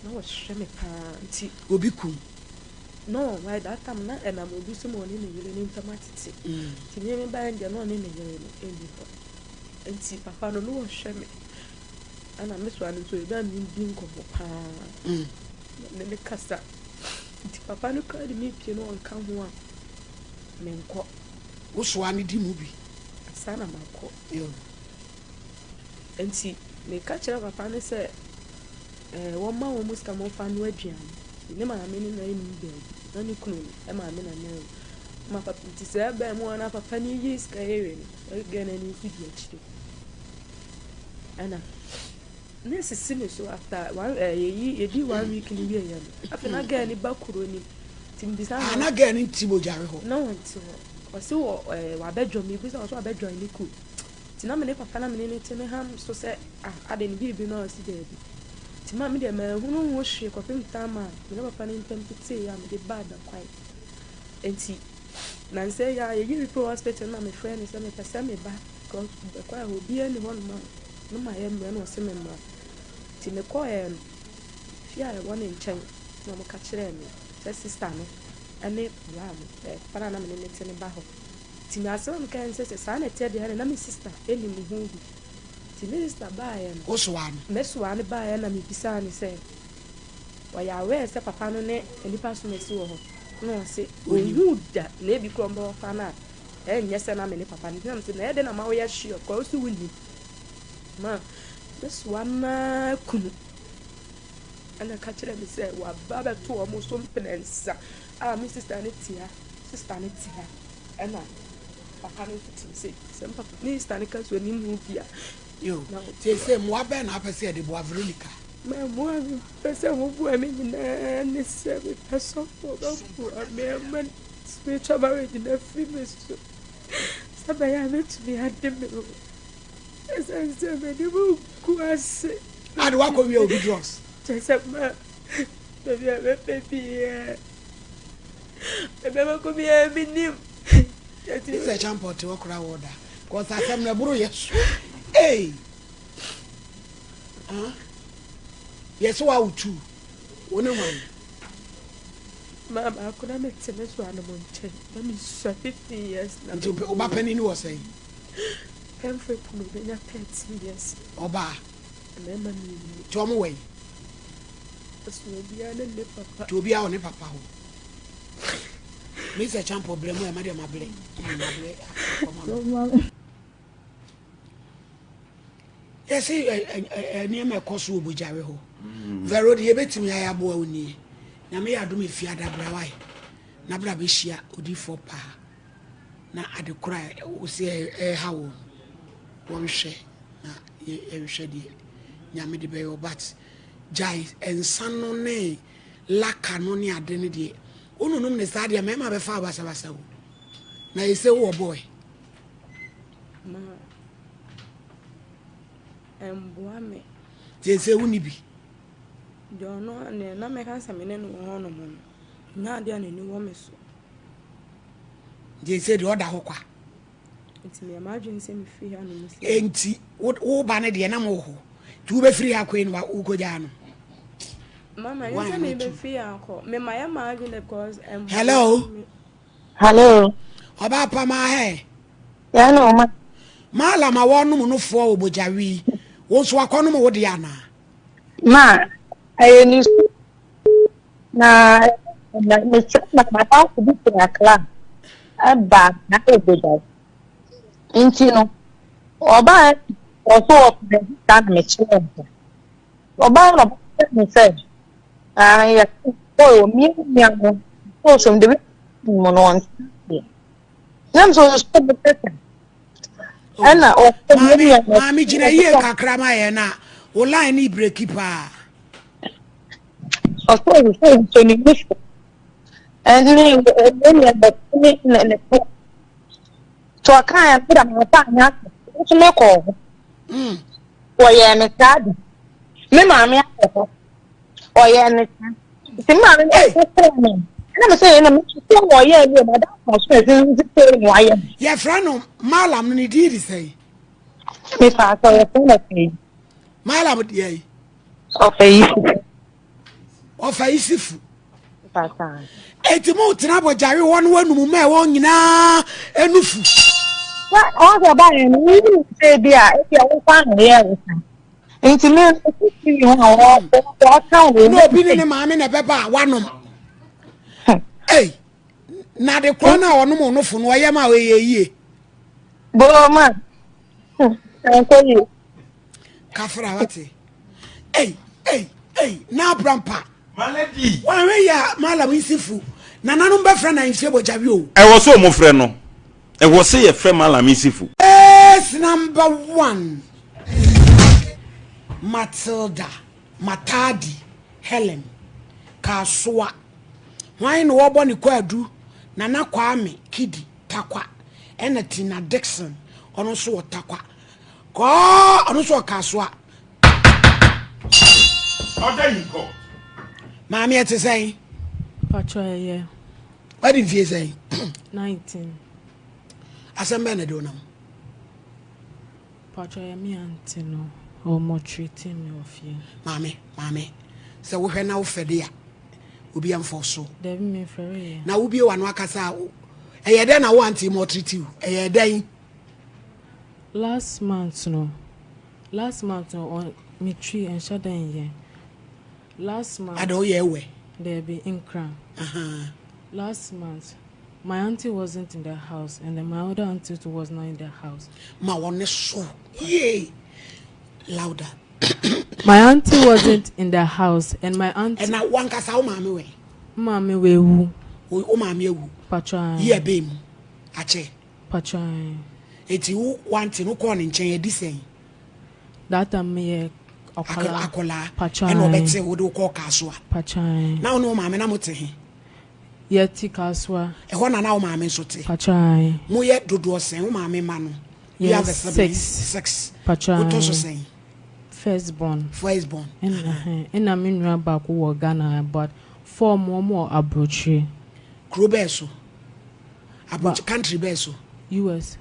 na wɔhwɛ me paa nti. Obi kum? No, by that time na ɛnam obi so ma ɔne ne yere no ntam atete. Nti me me baeɛ deɛ na ɔne ne yere no ɛnni hɔ. Nti papa no na ɔhwɛ me. Ɛna me soa no nso ebi a me di nkɔmmɔ paa. Na ne ne kasa. Nti papa no koraa de me pie na ɔnka ho a menkɔ. Wo soa no di mu bi? Ansa na makɔ. Nti meka kyerɛ papa no sɛ eh, wɔmma wɔn sika ma wɔmfa nnoa aduane. Ne maame ne na nni baabi, na ne kunu no maame na na awu. Ma papa, nti sɛ ɛbɛn mu a na papa no yi sika yɛ no, ɛgɛ na ne nso di akyire. Ɛna na esisi me so after one eh, yɛyi yɛdi one week ne wie yɛ no. Afei na girl ne ba kuro nim. Nti mbisa Ah, na girl no nti mogyare hɔ. Na wɔnte hɔ. Ɔse wɔ eh, wabɛdwɔ me, bisa ɔse wabɛdwɔ ne kuo. Nti na me ne papa na me ne no te me ham so sɛ ah adɛn ne biribi no a ɔse daabi. Nti ma me deɛ manhunu ho hwee kɔpem time a me ne papa no ntam teteeɛ a mede baa Dakwai. Nti nansa yi ara yɛyi me firi hospital no na mefrɛ no sɛ mepɛ sɛ meba because mekɔɛ hɔ obiara nni hɔnom a na mayɛ mmerɛ na ɔse me mmra. Nti mekɔɛ no fie a ɛwɔ ne nkyɛn na wɔka kyerɛɛ me sɛ sister no ne bra no, eh, papa no a na me ne no te no ba hɔ. Nti me asɛm a mekaeɛ ne sɛ sɛ saa na ɛteɛ deɛ ɛne na me sister nim ho bi. Nti me sister baeɛ no, Wosoaa no? mesoaa no baeɛ na mebisaa no sɛ ɔyɛ aware sɛ papa no ne nnipa som asi wɔ hɔ? Na ɔse ɔnhuu da na ebi koraa ɔmbɛhɔ koraa no a ɛnyɛ sɛ na me ne papa no. Nti na mese na ɛyɛ dɛn na ma woyɛ sure koraa wose wonnim. Ma mesoa no ara kunu ɛna ɛka kyerɛɛ me sɛ waba abɛto wɔn so mprɛnsa a me sister no te ha, sister no te ha ɛna papa no nso te sei. Sɛ me papa me sister no ka sɛ ɔnim ho bi a. Yo, seesei mmoa bɛn na wopɛ sɛ yɛde boa Veronica? Ma mmoa a mepɛ sɛ moboa me nyinaa ne sɛ mepɛ sɔfo ɔbɛboa me ama spiritual marriage no afiri me so sɛ ɛbɛyɛ a mɛtumi ade me ho. Ɛsiane sɛ m'anim ngu ase. Ade wakɔ wia obi drugs. Kyerɛ sɛ ma baabi a mɛpɛ biara baabi a mɛkɔ biara menim. Sɛ champɔ te hɔ koraa wɔ da. Kɔsa asɛm no ɛboro yɛ so. Ee. Huh? Yɛsɛ wa wo tu. Wo ne hwan? Ma baako na mete me so anom nkyɛn na mesua 15 years na Nti wo ba panin wɔ sɛn? Pɛmfrɛ pono obɛnya 13 years. Ɔbaa? Mmarima mmienu. Nti ɔmo wɔ yi? Ɛso obiara ne ne papa. Nti obiara wɔ ne papa hɔ. Mr. Champo brɛ mu ɛma deɛ mabrɛ. Mabrɛ akɔma no. Yɛse nneɛma ɛkɔ so wɔ Bogyawe hɔ. Vero deɛ yɛbɛtumi ayɛ aboa wo nie. Nyame yɛ adom ɛfi adabra wae. Na bra bɛhyia odifoɔ paa. Na ade koro a wo sɛ ɛha wo no wɔnhwɛ na yɛnhwɛ deɛ Nyame de bɛyɛ wo but gyae nsa no ne laka no ne ade no deɛ wononom ne saa deɛ mmarima bɛfa wo basabasa o. Na ɛsɛ wowɔ boy. Ma ɛmboa me. Seesei wonni bi? Deɛ ɔno deɛ na mɛka sɛ me ne no wɔ hɔnom no, nyɛ adeɛ a n'ani wɔ me so. Nti seesei deɛ ɔda hɔ kwa? Nti meyɛ m'adwene sɛ mefiri hanom sɛ. Enti wo ba no deɛ na mowɔ hɔ nti wobɛfiri ha kɔi no wokɔgyaa no? Mama, ɛnyɛ sɛ mebɛfiri ha akɔ. Mema yɛ m'adwene because ɛmboa Hello? me. Hello. Ɔbaa pa maa hɛ. Yɛn na ɔma. Maala ma wɔnom no foɔ wɔ bogyawi. Wo nso wakɔnom wo deɛ anaa? Ma ɛyɛ ne su na na mesɛ na madamfo bi firi Accra ɛba na ɛwɔ bogyawi. Nti no ɔbaa ɔso ɔpɛ saa na mekyerɛ no. Ɔbaa na ɔbɛkyerɛ me sɛ ah yɛ kɔ omiamia no so so de bi mu no ɔnte aseɛ. Nam so nso bi sɛ ɛna ɔmiamia no. Maame gyina yie kakra ma yɛn na wo line ne breki paa. Ɔsɛ ɔsɛ nso ne nufu ɛne omiamia no ne ne ne to. To ɔka yɛn no da ma ɔfa anyɛ asɛ nso mekɔɔ hɔ. Wɔyɛɛ me saa bi. Me maame akɔ hɔ. Ɔyɛɛ me saa. Nti me maame no kɔkɔɔ me. Ɛna me sɛ ɛna me sɛ wɔyɛɛ me o madam kɔ so ɛsɛ nsi sɛ na wayɛ me. Yɛfrɛ no Malam no ne din de sɛn? Mepa sɛ yɛfrɛ no ɔfɛ yi. Malam deɛ yi. Ɔfɛ yi si. Ɔfɛ yi si fu. Eti mo tena bɔgyare hɔ no anum ma ɛwɔ nyinaa enufu. Sɛ ɔsɛ ɔba yɛn no woyi ne sɛ bi a ebi a wofa na ɔyɛ wo sa. Nti me nso TV ho a wɔka wɔ Na obi ne ne maame na ɛbɛba a wanom. Ei, na de korɔ no a ɔnom ɔnofo no ɔyɛ ma ɔyɛ yie. Boma, ɛnkɔ yie. Kafra wate. Ei, ei, ei, na abrampa. Malady. Wanhwɛ yie a Mallam Nsifu nananom bɛfrɛ no ahemfie bɔgyawe o. Ɛwɔ sɛ ɔmo frɛ no. Ɛwɔ sɛ yɛfrɛ Mallam Nsifu. Case number one, Matilda Matadi Helen Kasoa Hwan na wɔbɔ ne kwaadu? Nana Kwame Kidi Takwa ɛna Tina Dickson ɔno nso wɔ Takwa. Kɔɔ ɔno nso wɔ Kasoa. Order in court. Maame ɛte sɛn? Pacho ɛyɛ. Wadi mfie sɛn? 19. Asɛm bɛn na ɛde wo nam? Pacho ɛyɛ me aunty no ɔmo treat me wɔ fie. Maame, maame, sɛ wohwɛ na wofɛ de a, obi amfa wo so. Dabi me fɛre yɛ. Na wobie w'ano akasa a, ɛyɛ dɛn na wo aunty mo treat you? Ɛyɛ dɛn? Last month no, last month no, ɔn, me twi ɛnhyɛ da nyɛ. Last month. Ada woyɛ ɛwɛ? Dabi, nkran. Uh-huh. Last month, my auntie wasn't in the house and then my other auntie too was not in the house. Ma wɔn so yie louder. My auntie wasn't in the house and my auntie. Ɛna wankasa wo maame wɛ? Maame wɔ ewu. Wo maame ewu. Patro. Yi ɛbɛn mu akyɛ. Patro. Eti wo wante no kɔɔ ne nkyɛn edi sɛn? That time meyɛ akwadaa. Akwadaa. Patro. Ɛna ɔbɛte wo de wo kɔɔ Kasoa. Patro. Na wo ne wo maame na mo te he? Yɛte Kasoa. Ɛhɔ na na wo maame nso te? Patro ae. Moyɛ dodoɔ sɛn? Wo maame mma no? Do you have a sibling? Six. Six. Patro ae. Wotɔ so sɛn? First born. First born. Ɛna ɛna me nua baako wɔ Ghana but four mo wɔn wɔ abrokyire. Kuro bɛɛ so? Abrokyi country bɛɛ so? US.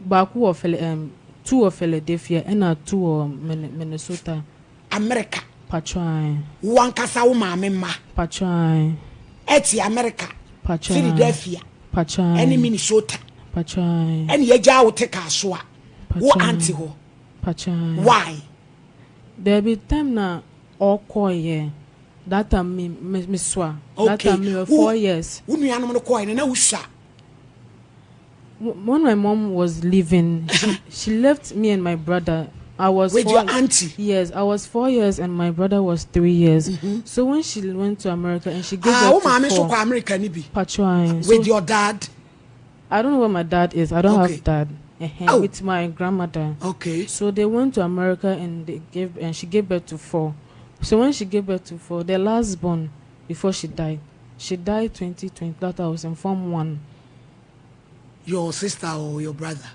Baako wɔ Phila um, two wɔ Philadelphia ɛna two wɔ Minnesota. America. Patro ae. Wo ankasa wo maame mma. Patro ae. Ɛte America. Patro ae. Philadelphia. Patro ae. Ɛne Minnesota. Patro ae. Ɛne yɛgyaa wo te Kasoa. Wo auntie hɔ. Patro ae. Why? Dabi time na ɔkɔɔ yɛ that time me me me sua. Okay. That time me wɔ 4 years. Wo nuanom no kɔɔ yɛ no na wo sua. When my mom was leaving, she, she left me and my brother. I was with four, your auntie. Yes, I was 4 years and my brother was 3 years. Mm-hmm. So when she went to America and she gave ah, birth to four. So America ni bi. Patro. With so, your dad. I don't know where my dad is. I don't okay. have dad. Uh-huh, oh. With my grandmother. Okay. So they went to America and they gave and she gave birth to 4. So when she gave birth to 4, the last born before she died, she died 2020. That I was in Form 1. Your sister or your brother?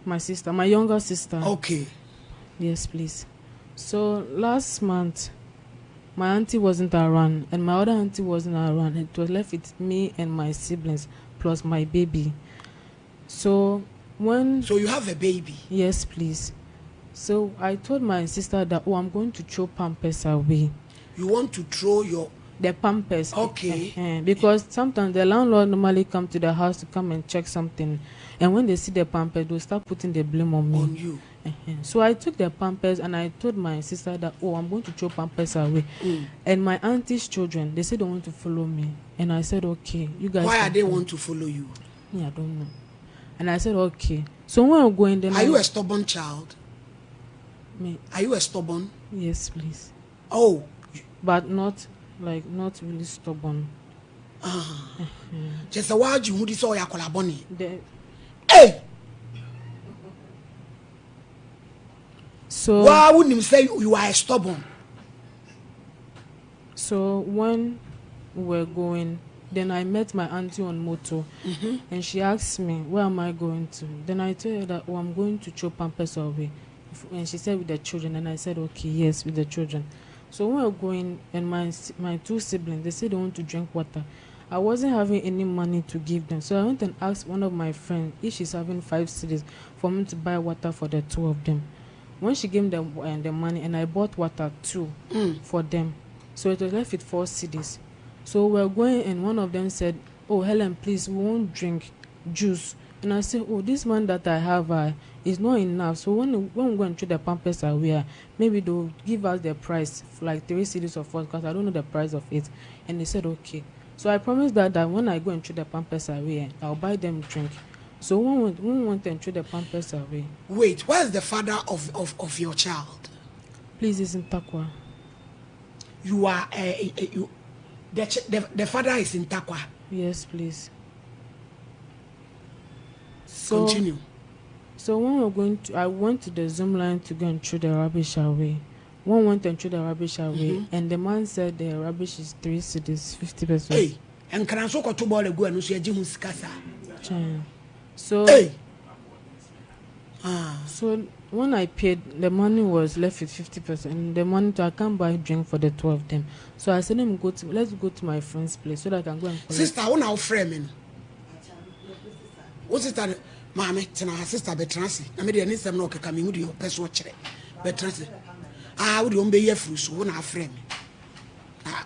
My sister, my younger sister. Okay. Yes, please. So last month, my auntie wasn't around and my other auntie wasn't around. It was left with me and my siblings plus my baby. So when... So you have a baby? Yes, please. So I told my sister that, oh, I'm going to throw Pampers away. You want to throw your... The Pampers. Okay. Because sometimes the landlord normally come to the house to come and check something. And when they see the Pampers, they'll start putting the blame on me. On you. So I took the Pampers and I told my sister that, oh, I'm going to throw Pampers away. Mm. And my auntie's children, they said they want to follow me. And I said, okay, you guys. Why can are they come. want to follow you? Me, I don't know. And I said, okay. So when I'm going, then Are I you a stubborn child? Me. Are you a stubborn? Yes, please. Oh. But not like, not really stubborn. Ah. Just a while you saw your colaboni. Hey! So why wouldn't you say you are stubborn? So when we were going, then I met my auntie on motor, mm-hmm. and she asked me, where am I going to? Then I told her that, oh, I'm going to throw Pampers away. And she said, with the children. And I said, okay, yes, with the children. So when we were going, and my two siblings, they said they want to drink water. I wasn't having any money to give them. So I went and asked one of my friends if she's having 5 cedis for me to buy water for the two of them. When she gave them the money, and I bought water too for them. So it was left with 4 cedis. So we were going, and one of them said, oh, Helen, please, we won't drink juice. And I said, oh, this one that I have is not enough. So when we go and throw the Pampers away, maybe they'll give us the price, like 3 cedis or 4, because I don't know the price of it. And they said, okay. So I promised that when I go and throw the Pampers away, I'll buy them drink. So when we went and threw the Pampers away. Wait, where's the father of your child? Please, it's in Tarkwa. You are, you, the father is in Tarkwa? Yes, please. So, continue. So when we're going to, I went to the Zoom line to go and throw the rubbish away. One went and threw the rubbish away, mm-hmm. and the man said the rubbish is 3 cedis, 50 pesos. Hey, and can I so go to ball go and see Sika? So hey. So When I paid, the money was left with 50%. The money to I can't buy drink for the two of them. So I said, let me go to let's go to my friend's place so that I can go and collect. Sister, wo na wofrɛ me no. Wo sister no, maame tena ha sister bɛtena ase. Na me deɛ ne nsɛm na ɔkeka me hu deɛ ɔpɛ so ɔkyerɛ. Bɛtena ase. Ah, wo deɛ ɔmbɛyi afiri so, wo na afrɛ me. Ah.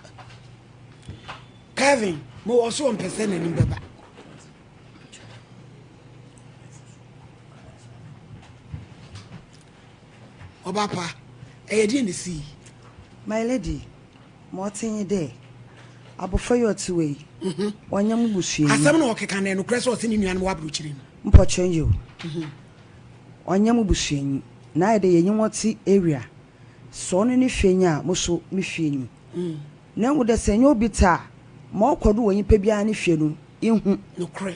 Kevin, mo wɔ so ɔmpɛ sɛ n'anim bɛba. Ɔba pa, ɛyɛ deɛ na esii? My lady, ma ɔtse nye dɛ, abofra yi a ɔtse hɔ yi, ɔnnyɛ mo busuanyi. Asɛm na ɔkeka no, ɛyɛ nokorɛ sɛ ɔse ne nuanom wɔ aburokyire no? Mpɔkyerɛ nyew, ɔnnyɛ mo busuanyi, na ayɛ dɛ yɛnye hɔn tse area. Sɛ ɔno ne fie nye a, mo so me fie nye. Na ehu dɛ sɛ enye obi tse a, ma ɔkɔ do wɔ nyimpa biara ne fie no, ihu. Nokorɛ.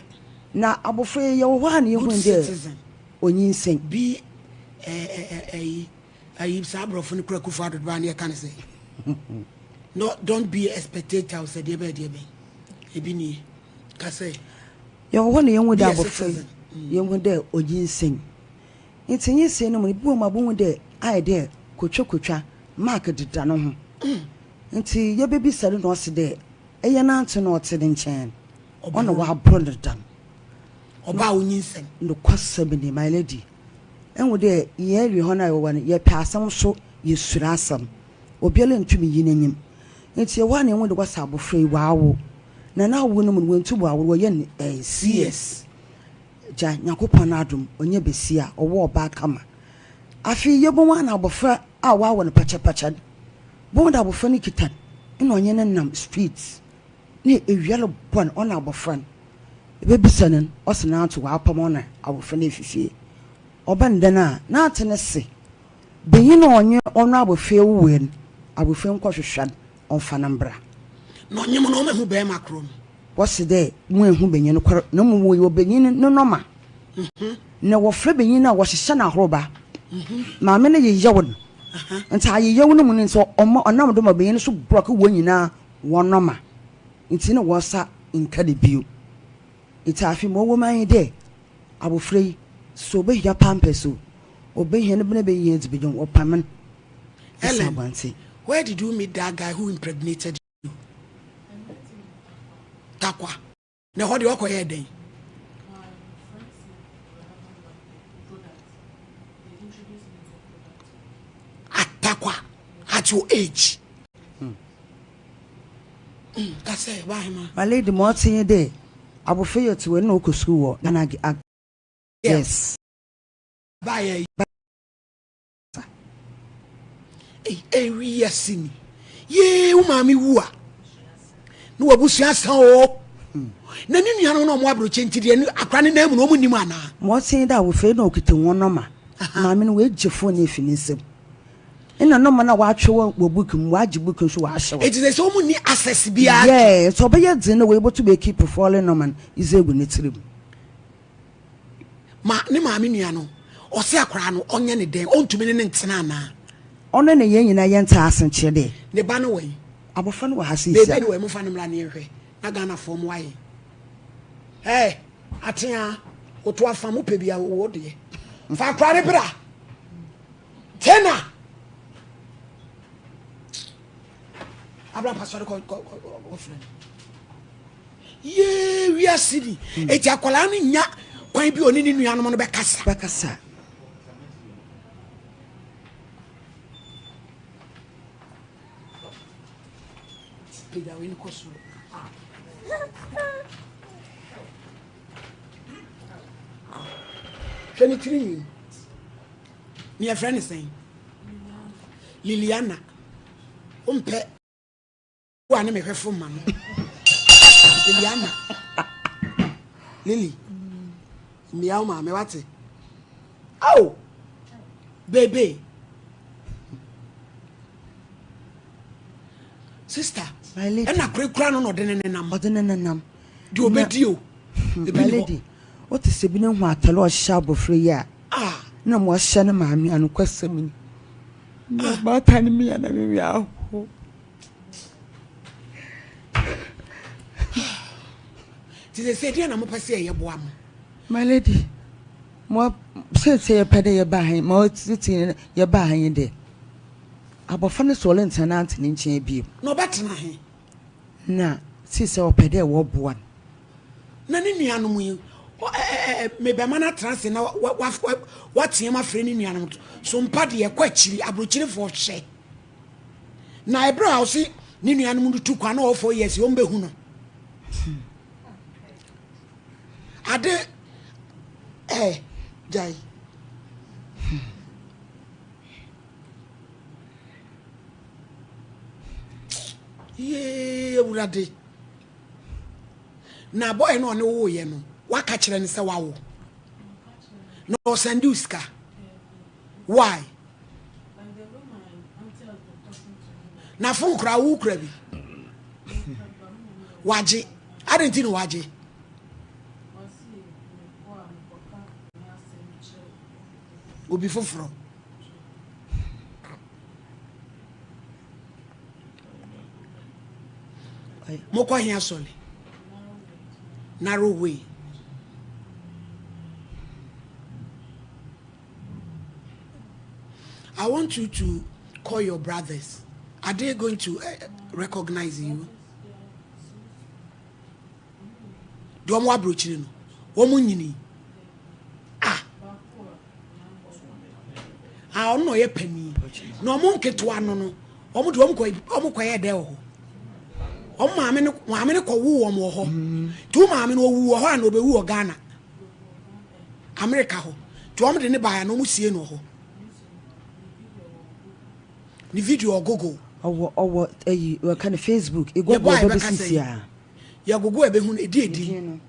Na abofra yi, yɛwɔ hɔ a na Good yehun dɛ citizen. onyinsɛn. Bi eh eh ayi ayi saa aborɔfo no kura Akufo Addo ba ne yɛka ne sɛ no don't be a spectator sɛ deɛ bɛyɛ deɛ bɛn ebi nie ka sɛ. Yɛwɔ hɔ na yehu dɛ abofra yi yehu dɛ onyinsɛn. Ntsi nyinsɛn no mu no, bi wɔ mu a bohu dɛ ayɛ dɛ kotwakotwa mark deda no ho. Ntsi yebebisa no na ɔse dɛ eyɛ n'antse na ɔtse ne nkyɛn no, ɔna ɔabor no dɛm. Ɔbaa a onyinsɛn. Nokwasɛm ni, my lady, ehu dɛ hɛn area hɔ no a yɛwɔ no, yɛpɛ asɛm so yesuro asɛm. Obiara nntum nnyi n'enyim. Ntsi yɛwɔ ha na yehu dɛ wɔse abofra yi ɔawo, na n'awo no mu no oenntum ɔawo no, wɔyɛɛ no CS. Gya, Nyankopɔn n'adom, ɔnnyɛ basia, ɔwɔ ɔbaa kama. Afei yebohu ana abofra a wɔawo no pakyɛpakyɛ no, bohu dɛ abofra no kitsa no nna ɔnye no nam street na ewia robɔ no, ɔna abofra no. Ebebisa no no, ɔse n'atse ɔapam ɔna abofra no efi fie. Ɔba no dɛn a, n'atse no se banyin a ɔnye ɔno abofra yi woe no, abofra yi nkɔhwehwɛ no ɔmfa no mbra. Na ɔnye mo no ɔmehu bɛrima kor no. Wɔse dɛ woennhu banyin kor na mbom wɔyɛ ɔbanyin no ne nɔma. Na wɔfrɛ banyin no a wɔhyehyɛ no ahorba. Maame no yeyaw no. Ntsi ayeyaw no mu no ntsi ɔma ɔnam do ma banyin no so brɔk hɔn nyina hɔn nɔma. Ntsi nna wɔnsa nnka no bio. Ntsi afei ma ɔwɔ mu ara nye dɛ abofra yi sɛ obehia pampers o, obehia no bena behia edziban o, wɔpam no esi Ellen, abɔntsen. where did you meet that guy who impregnated you? Takwa. Na ɛhɔ deɛ ɔkɔyɛɛ dɛn? Atakwa at your age. Hmm. Mm, ka sɛ, Wahema. My lady, ma ɔtse nye dɛ abofra yi ɔtse hɔ yi nna ɔkɔ skuul wɔ Ghana Girls. Baeɛ yi. Ei, ei, wiase ni. Yee, wo maame wu a, na wabusua asa o. Na ne nuanom na ɔmo aburokye nti deɛ akora ne nan mu na ɔmo nim anaa? Ma ɔtse dɛ abofra yi na okita hɔn nɔma. Maame no oegye phone no efi ne nsamu. Nna nɔma no a wɔatwerɛ wɔ book mu, wɔagye book no so wɔahyɛ hɔ. Enti sɛ sɛ ɔmo nni access biara to. Yeah, nti ɔbɛyɛ dzen dɛ woebotum ekeep phone nɔma no edze egu ne tsir mu. Ma ne maame nua no, ɔse akwaraa no ɔnyɛ ne dɛn, ɔntumi ne no ntena anaa? Ɔno na yɛn nyinaa yɛnte ase nkyerɛ dɛ. Ne ba no wɔ he? Abɔfra no wɔ ha seesei. Beebi no wɔ he? Momfa no mmra na yɛnhwɛ na Ghanafoɔ mmoa yɛn. Hey, atea, woto afa, mopɛ bi a wo deɛ. Fa akwaraa no bra. Tena! Abra pa sɔre kɔ kɔ kɔ frɛ no. Yee wiase ni. Hmm. Eti akwadaa no nya kwan bi ɔne ne nuanom no bɛkasa. Bɛkasa. Pagya wei no kɔ soro. Hwɛ ne tiri nwi. Ne yɛfrɛ ne sɛn? Liliana. Wompɛ Wo a ne me hwɛfo ma no. Liliana. Lily. Mmea wo maame wate. Ao! Bebe. Sister. My lady. Ɛna kurakura no na ɔde ne nenam. Ɔde ne nenam. Deɛ ɔbɛdi o. Hmm, my lady. Wote sɛ bi ne ho atare ɔhyɛ abɔfra yi a. Ah. Na mo ahyɛ ne maame anokwasɛm ni. Na ɔbaatan no mi a na me wi aho. Nti sɛ sɛ deɛ na mopɛ sɛ yɛyɛ boa mo. My lady, mo. Seesei yɛpɛ dɛ yɛba ha yi, ma ɔtsetse no yɛbaa ha nye dɛ, abɔfra no so ɔrenntsena n'antse ne nkyɛn bio. Na ɔbɛtsena he? Na seesei ɔpɛ dɛ wɔboa no. Na ne nuanom yi, mebɛma no atena ase na wateam afrɛ ne nuanom so mpa deɛ ɛkɔ akyiri, aburokyirefoɔ hwɛ. Na ɛberɛ a ɔse ne nuanom no tu kwan na ɔwɔ 4 years, wɔn bɛhu no. Ade ɛ gyae. Yee awurade. Na boy no ɔne wo yɛ no waka kyerɛ no sɛ wawo na ɔsɛnde wo sika why na fon koraa wo kura bi wagye adɛn nti na wagye obi foforɔ Mokɔ he asɔre? Narrow way. I want you to call your brothers. Are they going to uh, recognize you? Deɛ wɔn aburokyire no, wɔn nyini. Ah. Ah, ɔno na ɔyɛ panin. Na wɔn nketewa no no, wɔn de wɔn kɔ wɔn kɔ yɛ dɛ wɔ hɔ. Wɔn maame no maame no kɔ wo wɔn wɔ hɔ. Mm. Ti wo maame no owu wɔ hɔ a na obewu wɔ Ghana. Amerika hɔ. Ti wɔn de ne baeɛ na wɔn sie no wɔ hɔ. Ne video ɔgogo. Ɔwɔ ɔwɔ ɛyi wɔka no Facebook. Egogo ɔbɛ sisi a. Yɛgogo ɛbɛhu no edi edi.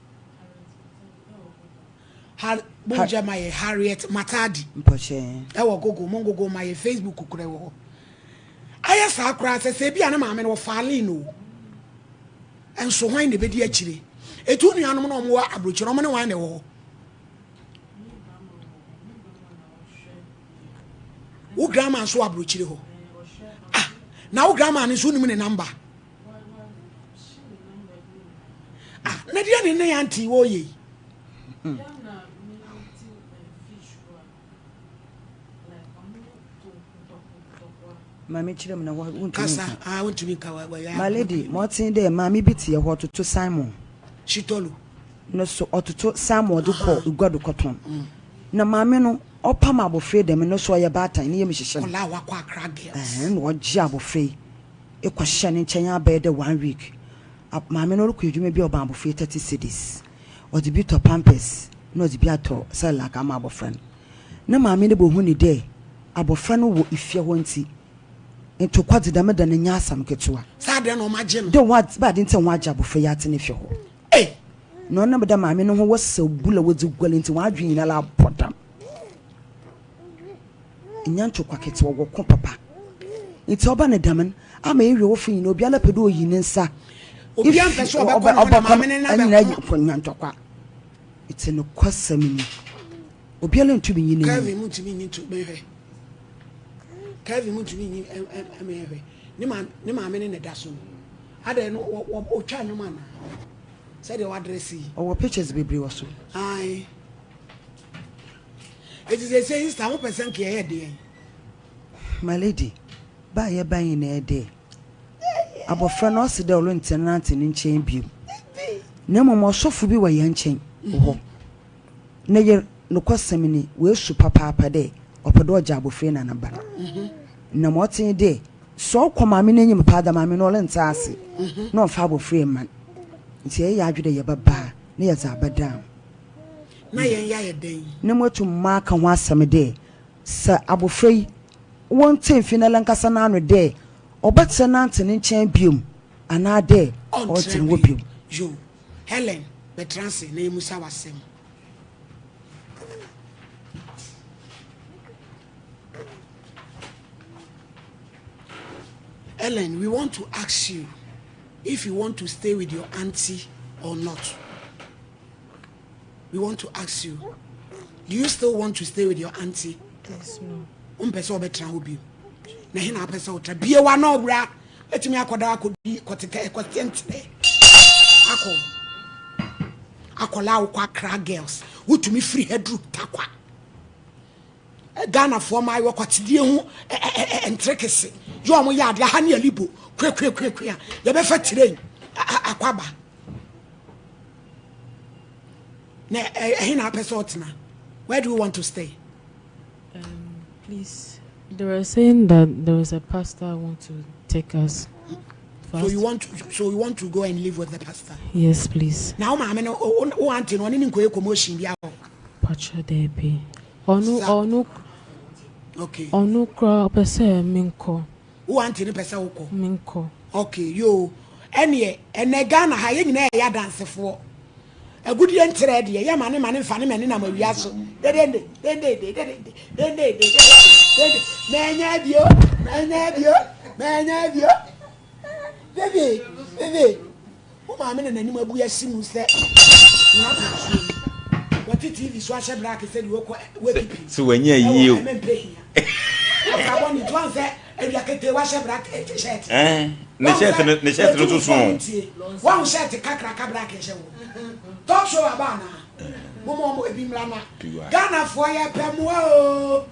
Har bongya ma yɛ Harriet Matadi. Mpɔkyɛn. Ɛwɔ gogo mo gogo ma yɛ Facebook kura wɔ hɔ. Ayɛ saa koraa sɛ sɛ ebi a ne maame no wɔfaale no o. Nso hwan na ebedi akyire? Etu nuanom na wɔn wɔ aburokyire wɔn ne hwan na ɛwɔ hɔ? Wo grandma nso wɔ aburokyire hɔ. Ah, na wo grandma no nso wonim ne namba? Ah, na deɛ ne ne auntie wɔyɛ yi. Maame kyerɛ mu na wontumi nka. Kasa, ah, wontumi nka wa wa. My lady, ma ɔten dɛ maame bi te hɔ ɔtoto Simon. Shitolu. No so ɔtoto Simon ɔde kɔ egua do kɔtɔn. Na maame no ɔpam abofra yi dɛm no so ɔyɛ baatan ne yam hyehyɛ no. Kɔla a wakɔ Accra girls. Ɛhɛn na ɔgye abofra yi ekɔhyɛ ne nkyɛn abɛyɛ dɛ one week. Maame no ɔrokɔ edwuma bi a ɔma abofra yi 30 cedis. Ɔdze bi tɔ pampers na ɔdze bi atɔ Cerelac ama abofra no. Na maame no bohu no dɛ abofra no wɔ efie hɔ ntsi, ntokwa dze dɛm da no nnyɛ asɛm ketsewa. Saa dɛn na wɔagye no? Dɛ wɔadze, ebɛnadze ntsi na wɔagye abofra yi atsena fie hɔ? Ei! Na ɔnam dɛ maame no ho wɔ sɛ bul a wɔdze guar ntsi, hɔn adwen nyinara abɔ dam. Nnyɛ ntokwa ketsewa, wɔko papa. Ntsi ɔba no dɛm no, ama ewiawofo nyina obiara pɛ dɛ oyi ne nsa Obiara mpɛ sɛ ɔbɛkɔ ne ho na maame ne na bɛko. Kɔ nya ntɔkwa. Ntsi nokwasɛm ni, obiara nntum nnyi n'enyim. Kelvin mu ntumi nyi nto mehwɛ. Kelvin mu ntumi nyi mehwɛ. Ne maame ne maame ne na da so no. Adɛn no ɔtwa nnwom anaa? Sɛdeɛ wadrɛse yi. Ɔwɔ pictures bebree wɔ so. Ae. Eti seesei sista wopɛ sɛ nka yɛyɛ deɛn? My lady, ba a yɛba nyinaa dɛ, abɔfra no ɔse dɛ ɔrenntsena ne nkyɛn bio, na mbom ɔsɔfo bi wɔ hɛn nkyɛn hɔ, ne yer, nokwasɛm ni, oesu papaapa dɛ ɔpɛ dɛ ɔgye abofra yi na ne ba no. Na ma ɔtse nye dɛ, sɛ ɔkɔ maame n'enyim paa dɛ maame no ɔrenntse ase na ɔmmfa abofra yi mma no. Ntsi yɛyɛ adwen dɛ yɛbɛba ha na yɛdze abɛdan ho. Na hɛn yɛ ayɛ dɛn? Na moetum maakã ho asɛm dɛ, sɛ abofra yi wɔnntse mmfi narankasa n'ano dɛ ɔbɛtsena n'antse ne nkyɛn bio anaadɛ ɔnntsena hɔ bio. Yo, Helen, bɛtsena ase na yemmusa wo asɛm. Ellen, we want to ask you if you want to stay with your auntie or not. We want to ask you, do you still want to stay with your auntie? Yes, ma'am. Wompɛ sɛ ɔbɛtena hɔ bio. Na he na apɛ sɛ wotra? Bie wa na ɔbra. Ɛtumi akɔda akɔdi kɔtetɛ kɔtɛntɛnɛ. Akɔ. Akɔla wokɔ Accra girls. Wotumi firi ha duru Tarkwa. Ghanafoɔ mmaayewa kwatidie ho nterekese yɛ ɔmo yɛ adeɛ aha ne alibo kuakuakuakua a yɛbɛfa train akɔ aba na ɛhe na apɛ sɛ ɔtena? Where do you want to stay? Please, they were saying that there is a pastor who want to take us. So you want to, so you want to go and live with the pastor? Yes, please. Na wo maame no, wo auntie no, ɔne ne nkɔyɛ commotion bi awɔ? Pacho debi. Ɔno ɔno. Okay. Ɔno koraa ɔpɛ sɛ menkɔ. Wo auntie no pɛ sɛ wokɔ? Menkɔ. Okay, yoo. Ɛneɛ, ɛnɛ Ghana ha yɛn nyinaa yɛyɛ adansefoɔ. Agudeɛ nterɛ deɛ, yɛ ma ne ma ne nfa ne ma ne nam awia so. Dedende, dendende, dedende, dendende, dedende. Mɛnyɛ bio, mɛnyɛ bio, mɛnyɛ bio. Bebe, bebe, wo maame na n'anim abu asi mu sɛ nea atɔ nsuo mu. Wɔte TV so ahyɛ brake sɛ deɛ wɔkɔ wakipi. Sɛ wanya yie o. Ɛwɔ ɛmɛ mpɛ hia. Abrabɔ ne nti wɔn sɛ awia ketee wahyɛ brake shirt. Ɛn ne shirt no ne shirt no soso o. Wɔn shirt kakraka brake hyɛ wɔ. Talk show aba anaa? Mo mo wɔn ebi mmra na. Ghanafoɔ yɛ pɛ moa o.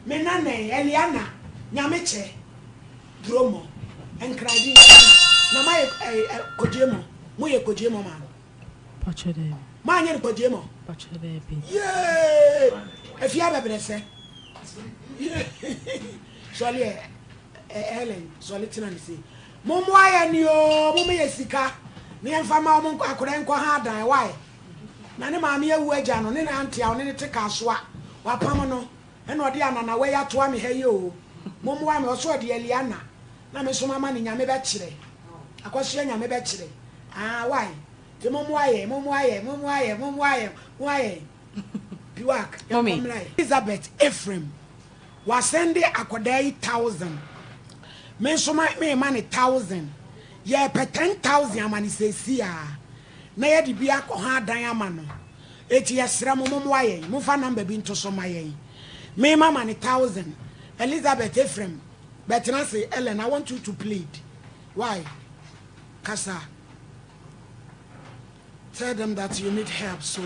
Me nana Eliana Nyame kyɛ. Duro mɔ. Nkran bi na na mayɛ ɛɛ ɛ kodie mɔ. Mo yɛ kodie mɔ maa no. Pakyɛ dɛbi. Maa nyɛ no kodie mɔ. Pakyɛ dɛbi. Yee! Efi abɛbrɛ sɛ. Yee! Sɔli ɛ ɛ Ellen sɔli tena ne se. Mo mo ayɛ ni o mo mo yɛ sika ne yɛn fa ma wɔn nkɔ akɔda nkɔ ha adan why? Na ne maame awu agya no ne ne auntie a ɔne ne te kasoa wapam no. Ɛna ɔde ananawa yi atoa me ha yi oo mommoa me ɔse ɔde Eliana na me nso mama no Nyame bɛkyerɛ Akɔsoa Nyame bɛkyerɛ aah why nti mommoa yɛn mommoa yɛn mommoa yɛn mommoa yɛn moa yɛn Piwak yɛnkɔ mmra ɛ. Elizabeth Ephraim wasɛnde akɔdaa yi thousand me nso mema no thousand yɛpɛ 10,000 ama no seesei aa na yɛde bi akɔ ha adan ama no Enti yɛsrɛ mo mommoa yɛn, momfa number bi nto so mma yɛn. Me mama no thousand. Elizabeth Ephraim, bɛtena ase. Ellen, I want you to plead. Why? Kasa. Tell them that you need help, so.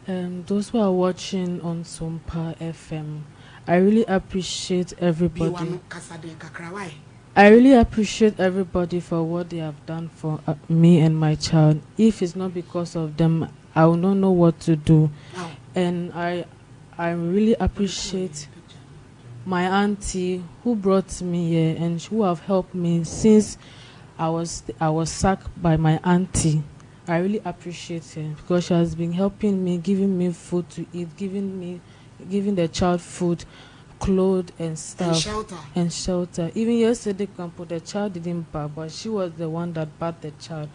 Those who are watching on Sompa FM, I really appreciate everybody. Bue w'ano, kasa den kakra, why? I really appreciate everybody for what they have done for uh, me and my child. If it's not because of them, I will not know what to do. Oh. And I, I really appreciate my auntie who brought me here and who have helped me since I was I was sacked by my auntie. I really appreciate her because she has been helping me, giving me food to eat, giving me, giving the child food, clothes and stuff. And shelter. And shelter. Even yesterday, Kampo, the child didn't bath, but she was the one that bathed the child.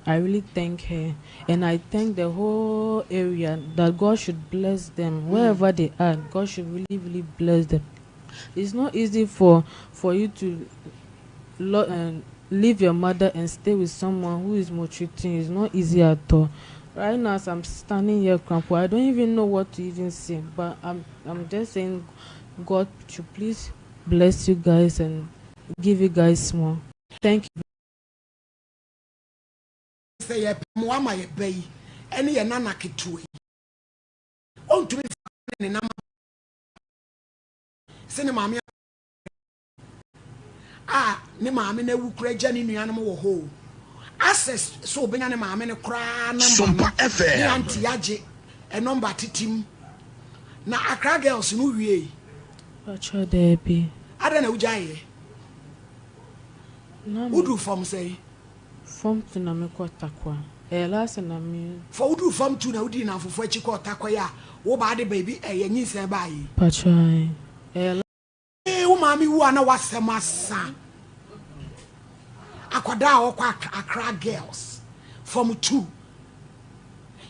I really thank her. And I thank the whole area that God should bless them. Wherever they are, God should really, really bless them. It's not easy for, for you to lo- leave your mother and stay with someone who is maltreating you. It's not easy at all. Right now, as I'm standing here, Krampo, I don't even know what to even say. But I'm, I'm just saying, God should please bless you guys and give you guys more. Thank you. Sɛ yɛpɛ mmoa ma yɛ ba yi ne yɛ nana ketewa yi, ɔntumi mfa ne nam sɛ ne maame a ne maame no awu koraa gya ne nuanom wɔ hɔ o. Access sɛ obenya ne maame no koraa number no ne auntie agye number tete mu. Na Accra girls no wiei. Pacho daabi. Adɛn na wogyaeɛ? Woduru fam sɛn? Form two na mekɔ Tarkwa. Ɛyɛ last na me. Fɔ woduru form two na wodii nnamfofo akyi kɔɔ Tarkwa yi a wo baa de baabi ɛyɛ nyinsɛn baeɛ yi? Pacho ae. Ɛyɛ. Ee wo maame wu a na w'asɛm asa. Akwadaa a ɔkɔ Accra girls form 2.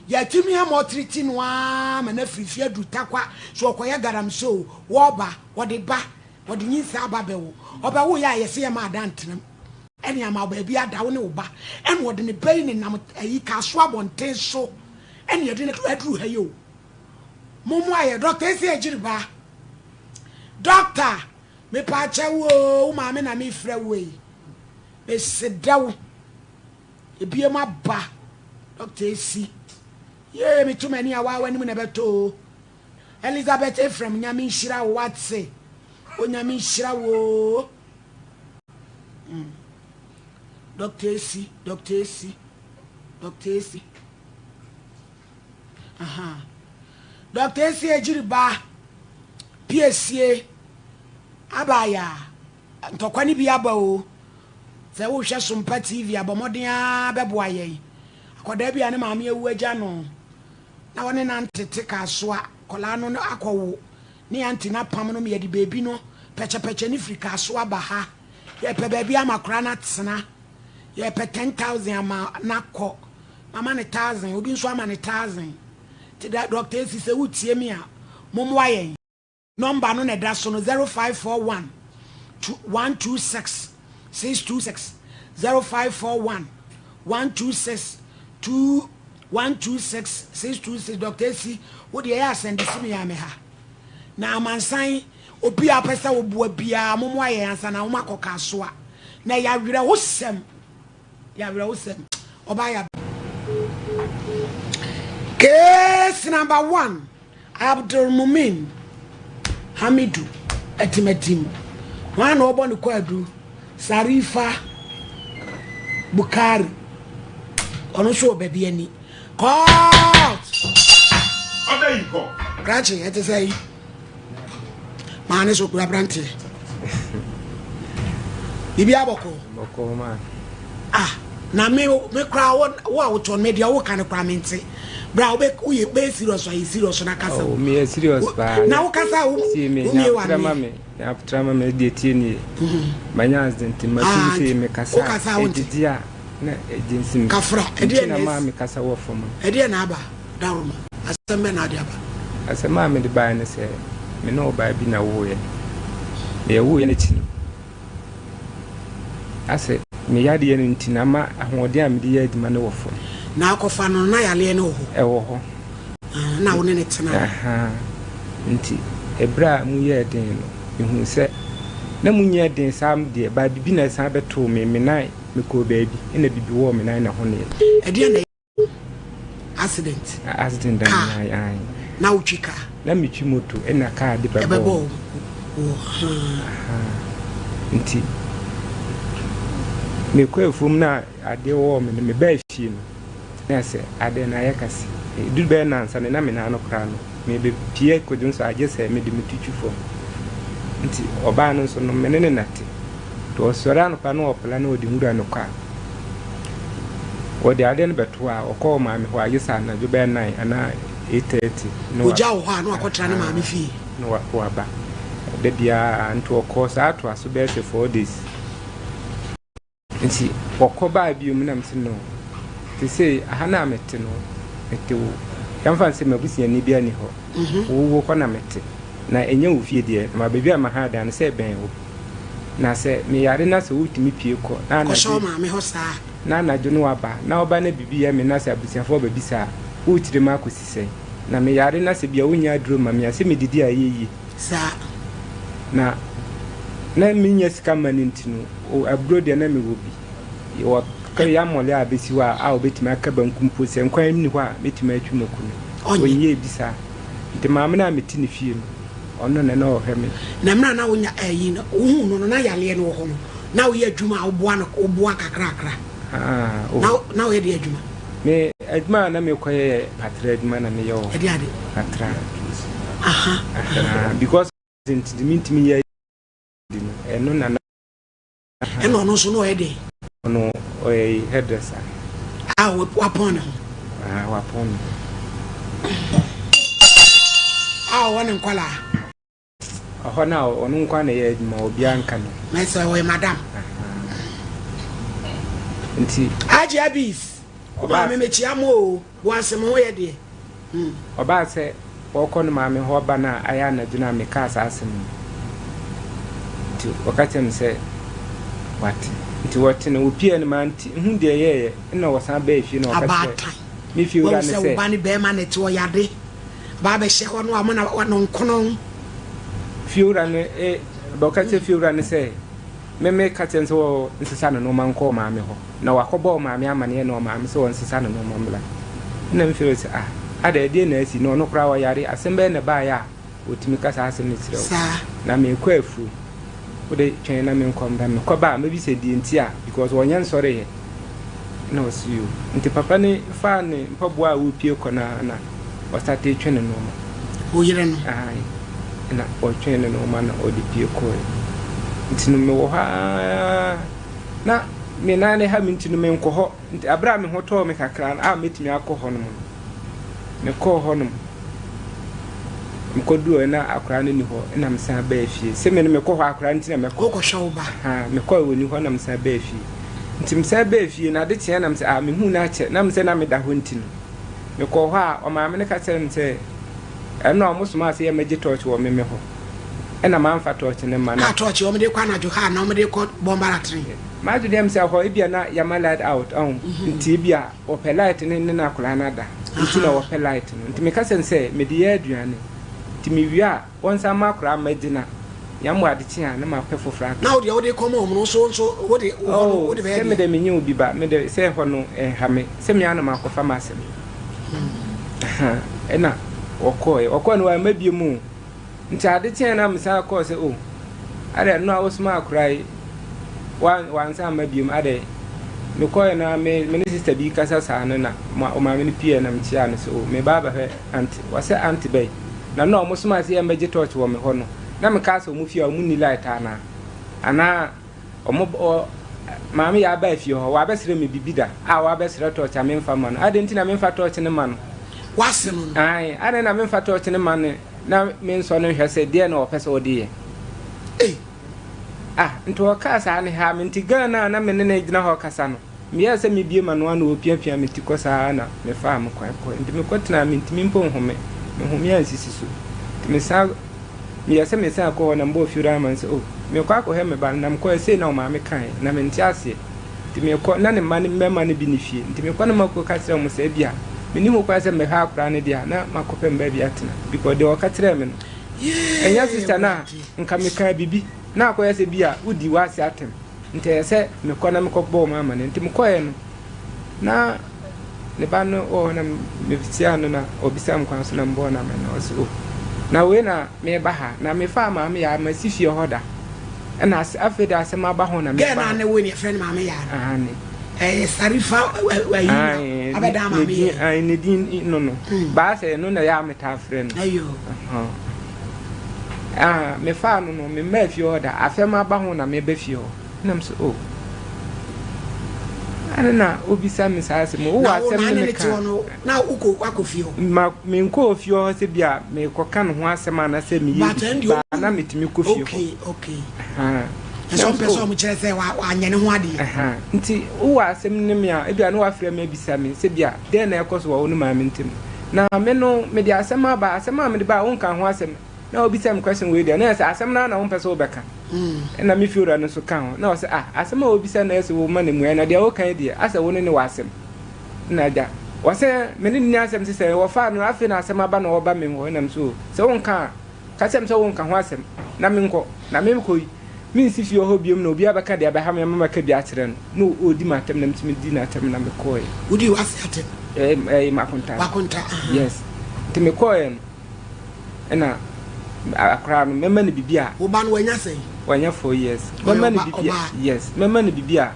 Yɛatumi ama ɔtriti no ara ma no afiri fie aduru Tarkwa so ɔkɔyɛ galamsey o, wɔba, wɔde ba, wɔde nyinsɛn aba bɛwo. Ɔbɛwo yɛ a yɛse yɛma ada ntenam ɛne ama wo baabi ada wo ne wo ba. Ɛna ɔde ne ba yi nenam ayi Kasoa abɔnten so ɛne yɛde no aduru ha yi o. Mommoa yɛ, Doctor Esi Agyiriba. Doctor, mepaakyɛw oo, wo maame na mefrɛ wo yi. Mesedɛ wo. Ebiem aba. Doctor esi. Yee, meto m'ani a waa w'anim na ɛbɛtɔ oo. Elizabeth Ephraim Nyame nhyira wo wate. Onyame nhyira wo oo. Mm. Dr. Esi, Dr. Esi, Dr. Esi. Aha. Dr. Esi ejiri ba piesie abaya ntɔkwa no bi aba o. Sɛ wohwɛ Sompa TV a bɔ mmɔden ara bɛboa yɛn. Akwadaa bi a ne maame awu agya no na wɔne no antete kasoa akwadaa no akɔwo ne aunty no apam no ma yɛde baabi no pɛkyɛpɛkyɛ no firi Kasoa ba ha. Yɛpɛ baabi ama akwadaa no atena. Yɛpɛ 10,000 ama no akɔ. Mama no 1,000, obi nso ama no 1,000. Nti da Dr. Esi sɛ wotie me a, mommoa yɛn. Nɔmba no na ɛda so no, 0541 126 626, 0541 126 2 126 626 Dr. Esi, wo deɛ ɛyɛ asɛnde si me ya me ha. Na amansan obi a pɛ sɛ woboa biara mommoa yɛn ansa na wɔn akɔ Kasoa. Na ɛyɛ awerɛhosɛm, yɛ awerɛhosɛm. Ɔbaa yɛ Case number one, Abdulmumin Hamidu Atimatim. Hwan na ɔbɔ ne kwaadu? Sarifa Bukari. Ɔno nso wɔ baabi ani. Court! Order in court. Krakye, ɛte sɛ yi. Maa ne so kura aberanteɛ. Biribi abɔkɔ. Bɔkɔ ma. Ah, na me me kura wo wo a wotɔ me deɛ woka no kura me nte. Bra wo bɛ woyɛ bɛyɛ serious ayɛ serious na kasa. Oh, me yɛ serious paa. Na wo kasa wo tie me. Wo mie wa me. Na tra ma me deɛ tie nie. Manya accident ma tu sɛ me kasa. Wo kasa wo nte. Edidi a na egye nsim. Kafra, ɛdeɛ na ma me kasa wɔ fam. Ɛdeɛ na aba dawroma. Asɛm bɛ na ade aba. Asɛm a mede baeɛ ne sɛ me ne ɔbaa bi na woeɛ. Na yɛwoeɛ no akyi no, asɛ me yadeɛ no nti na ama ahoɔden a mede yɛ adwuma no wɔ fam. Na akɔfa no na yareɛ no wɔ hɔ? Ɛwɔ hɔ. Ah, na wo ne no tena? Ahaa. Nti ɛberɛ a mu yɛɛ den no, mehuu sɛ na mu nyɛɛ den saa deɛ, baa biribi na ɛsan bɛtoo me, me nan, mekɔɔ baabi ɛna biribi wɔɔ me nan na ɛhoneeɛ. Ɛdeɛn na Accident. Accident da Car. me nan ae. Na wotwi car. Na metwi moto ɛna car de bɛbɔɔ. Ɛbɛbɔɔ wo. Nti mekɔ afuom na adeɛ wɔɔ me no mebaa fie no na sɛ adeɛ no ayɛ kɛse. Ɛduru bɛyɛ nansa no na me nan no koraa no mebɛpie kɔdwo nso agye sɛ mede me to twi fam. Nti ɔbaa no nso no me ne no nate. Nti ɔsɔre anɔpa na ɔpla na ɔde nwura no kɔ a, wɔde adeɛ no bɛto a, ɔkɔ ɔmaame hɔ a, gye sɛ anadwo bɛyɛ 9 anaa 8:30 na wa. Ɔgya wo hɔ a na wakɔtra ne maame fie. Na wa waba. Da biara nti ɔkɔɔ saa toa so bɛyɛ sɛ 4 days. Nti ɔkɔ baa bio mu na mese no, seesei aha no a mete no, mete wo, yɛmfa no sɛ m'abusuani biara nni hɔ, wo wo hɔ na mete. Na ɛnyɛ wo fie deɛ, na baabi a maha dan no sɛ ɛbɛn wo. Na sɛ meyare na sɛ wotumi pue kɔ na Kɔhyɛ wo anadwo maame hɔ saa. na anadwo no waba, na woba na biribi yɛ me na sɛ abusuafoɔ bɛbisa a, worekyerɛ mu akɔsi sɛn? Na meyare na sɛ bia wonnya aduro mma me a, sɛ medidi a ɛyɛ yie? Saa. Na na mennya sika mma no nti no, o, aburo deɛ na mewɔ bi. Yɛwɔ yamɔle a bɛsi hɔ a, a wɔbɛtumi aka banku mpo, sɛ nkwan nni hɔ a, mɛtumi atwi mako no. Ɔnyɛ. Ɔnyɛɛ bi saa. Nti maame no a mete ne fie no, ɔno na na ɔhwɛ me. Na mmerɛ a na wonya ɛyi no, wohuu no no, na yareɛ no wɔ hɔ no, na woyɛ adwuma a woboa no, woboa kakrakra? Ah, oh. Na, na woyɛ deɛ adwuma? Me adwuma a na mekɔyɛ yɛ patra adwuma na meyɛ wɔ hɔ. Ɛde ade? Patra. Aha. Aha, because nti mentumi yɛ no, ɛno na na. Ɛna ɔno nso na ɔyɛ dɛn? Ɔno ɔyɛ hairdresser. A wapɔn ne ho. Ah, wapɔn ne ho. A ɔwɔ ne nkwadaa. Ɔhɔ na ɔno nko na ɛyɛ adwuma, obiara nka no. Mɛsɛ ɔyɛ madam. Nti. Agye Abis, wo maame mekyia mo o, boase mo ho yɛ deɛ. Hmm. Ɔbaa sɛ ɔrekɔ ne maame hɔ ba no a ayɛ anadwo no a mekaa saa asɛm no. Nti ɔka kyerɛɛ me sɛ wate. Nti wɔte no, wɔpiee no mante hu deɛ ɛyɛeɛ. Ɛnna wɔsan baa fie na ɔka kyerɛɛ Abaatan. me fiewura Wahu no sɛ wo sɛ. ba ne bɛrima na ɛte ɔyade. Ba abɛhyɛ hɔ no ama na no nkono. Fiewura no e, ɔka kyerɛɛ fiewura no sɛ me meka kyerɛ no sɛ ɔnsesa ne nnoɔma nkɔ ɔmaame hɔ. Na wakɔbɔ ɔmaame amaneɛ na ɔmaame sɛ ɔnsesa ne nnoɔma mmra. Ɛnna me fiewura sɛ ah. Adɛn, ɛdeɛn na asi? Na ɔno koraa ɔyare, asɛm bɛn na ɛbaeɛ a ɔtumi ka saa asɛm no kyerɛ wo? Na merekɔ afuom, wode twɛn na menkɔ mmra. Mekɔba a, mɛbisa deɛ nti a, because ɔnyɛ nsɔreeɛ. Ɛna ɔse yoo. Nti papa no faa ne mpaboa a ɔrepue kɔ no ara na ɔsatee twe ne nnoɔma. Wo yere no? Aane. Ɛna ɔtwee ne nnoɔma na ɔde pue kɔeɛ. Nti no mewɔ hɔ ara na me nan no ha me nti no menkɔ hɔ. Nti bere a me ho tɔɔ me kakra no a metumi akɔ hɔnom no, mekɔɔ hɔnom. Mekɔduu hɔ na akwadaa no nni hɔ na mesan baa fie. Sɛ me no mekɔ hɔ akwadaa no nti na mɛkɔ. Wokɔhwɛ wo ba? Ha, mekɔɔ ɔnni hɔ na mesan baa fie. Nti mesan baa fie no ade kyeeɛ na mesɛ ah mehu no akyɛ na mesɛ na meda hɔ nti no. Mekɔɔ hɔ a ɔmaame no ka kyerɛɛ me sɛ ɛno a wɔsomaa sɛ yɛmmɛgye tɔɔkye wɔ me me hɔ. Ɛna mamfa tɔɔkye no mma na. A tɔɔkye wɔde kɔ anadwo ha anaa wɔde kɔ bɔmbaratene? M'adwene yɛ me sɛ hɔ ebia na yɛama light out ɔho nti ebia wɔpɛ light no ne n'akwadaa no ada nti na wɔpɛ light no nti meka kyerɛ no sɛ mede yɛ aduane nti mewie a wɔnsan ma akwadaa mmɛgye na yɛn ade kye a na mapɛ foforɔ aka. Na wo deɛ wode kɔma wɔn no nso nso wode wɔ hɔ no wode bɛyɛ deɛ? Sɛ mede menye obi ba mede sɛ hɔ no ɛnha me sɛ me ara na makɔfa m'asɛm ɛna wɔkɔɔɛ wɔkɔɔ no wɔamma biom o. Nti ade kyeeɛ na mesan kɔɔ sɛ oh adɛn no a wosomaa akora yi wansan amma biom adɛn mekɔɛ na me me ne sister bi kasa saa no na ɔmaame no pieɛ na mekyeaa no sɛ oh meba abɛhwɛ ante wɔsɛ ante bɛyi na no a ɔmo somaa sɛ yɛmmɛgye torch wɔ me hɔ no na mekaa sɛ ɔmo fie a ɔmo nni light anaa anaa ɔmo ɔ maame yɛ aba fie hɔ wabɛsrɛ me bibi da a wabɛsrɛ torch a memfa ma no adɛn nti na memfa torch no ma no wase no no ae adɛn na memfa torch no ma no na mensɔ no nhwɛ sɛ deɛ na ɔpɛ sɛ ɔde yɛ. Ei! Ah, nti ɔkaa saa ne haa me nti girl no a na me ne no gyina hɔ kasa no, meyɛɛ sɛ mebue m'ano a na ɔrepiapia me ti kɔ saa na mefaa me kwan kɔe. Nti mekɔtenaa mentumi mpo nhome, me home ansisi so. Nti mesan, meyɛɛ sɛ mesan kɔ hɔ na mebɔɔ fiewura no amanneɛ sɛ oh, merekɔ akɔhwɛ me ba no na mekɔɛ sei na ɔmaame kaeɛ na mente aseɛ. Nti mekɔ, na ne mma no mmarima no bi nni fie. Nti mekɔ na makɔka kyerɛ wɔn sɛ ebia menni ho kwan sɛ mɛhwɛ akwadaa no deɛ a, na makɔpɛ me baabi atena. Because deɛ ɔka kyerɛɛ me no, ɛnyɛ sister no a, nka mekaa biribi na akɔyɛ sɛ bi a wodi w'ase atɛm. Nti ɛyɛ sɛ mekɔ na mekɔbɔ wɔn amanneɛ. Nti mekɔeɛ no, na ne ba no wɔ hɔ na mehyiaa no na ɔbisaa me kwan so na mebɔɔ no amanneɛ. Ɔse oh, na wei na meba ha na mefaa maame yaa masi fie hɔ da. Ɛna ase afei de asɛm aba ho na meba. Girl naa ne wo ne yɛfrɛ no maame yaa no. Aane. Ɛyɛ Sarifa ayi na abɛdan maame yɛ. Aane ne din no no. Baa sɛ ɛno na ɛyɛ a metaa frɛ no. Ayo. Ah, mefaa no no memmaa fie hɔ da afɛm aba ho na meba fie hɔ. Ɛna me sɛ oh. Ade na obisa me saa asɛm wowɔ asɛm ne me ka. Na wokɔ wakɔ fie hɔ. Ma menkɔɔ fie hɔ sɛ bi a mekɔka ne ho asɛm anaasɛ meyɛ biribi baa na metumi kɔ fie hɔ. Okay, okay. Ɛsɛ ɔmpɛ sɛ ɔmo kyerɛ sɛ wanyɛ ne ho adeɛ. Nti wowɔ asɛm ne me a ebi a na wafrɛ me abisa me sɛ bi a dɛn na ɛkɔ so wɔ wo ne maame ntam. Na me no mede asɛm aba asɛm a mede ba a wonka ho asɛm na obisa me question wei deɛ na ɛsɛ asɛm no ara na wompɛ sɛ wobɛka. Ɛna me fiewura no nso ka ho na ɔsɛ ah asɛm a obisa na ɛsɛ woma no mmuae na deɛ woka yi deɛ asɛ wo ne ne wɔ asɛm. Na agya, wɔsɛ me ne no nni asɛm sesɛɛ, wɔfaa no, afei na asɛm aba na ɔreba me hɔ, ɛna me so, sɛ wonka a, ka kyerɛ me sɛ wonka ho asɛm, na menkɔ, na merekɔ yi, mensi fie hɔ biom na obiara bɛka deɛ ɛbɛha me ama maka bi akyerɛ no, na ɔredi m'atɛm na me nso medi n'atɛm na mekɔeɛ. Wodii w'ase atɛm? Ɛɛ, ɛɛ, m'akonta. W'akonta, aha. Yes. Nti mekɔeɛ no, ɛna akwadaa no, mɛma no biribi a. Wo ba no wanya sɛn? Wanya 4 years. Mɛma no biribi a, yes, mɛma no biribi a.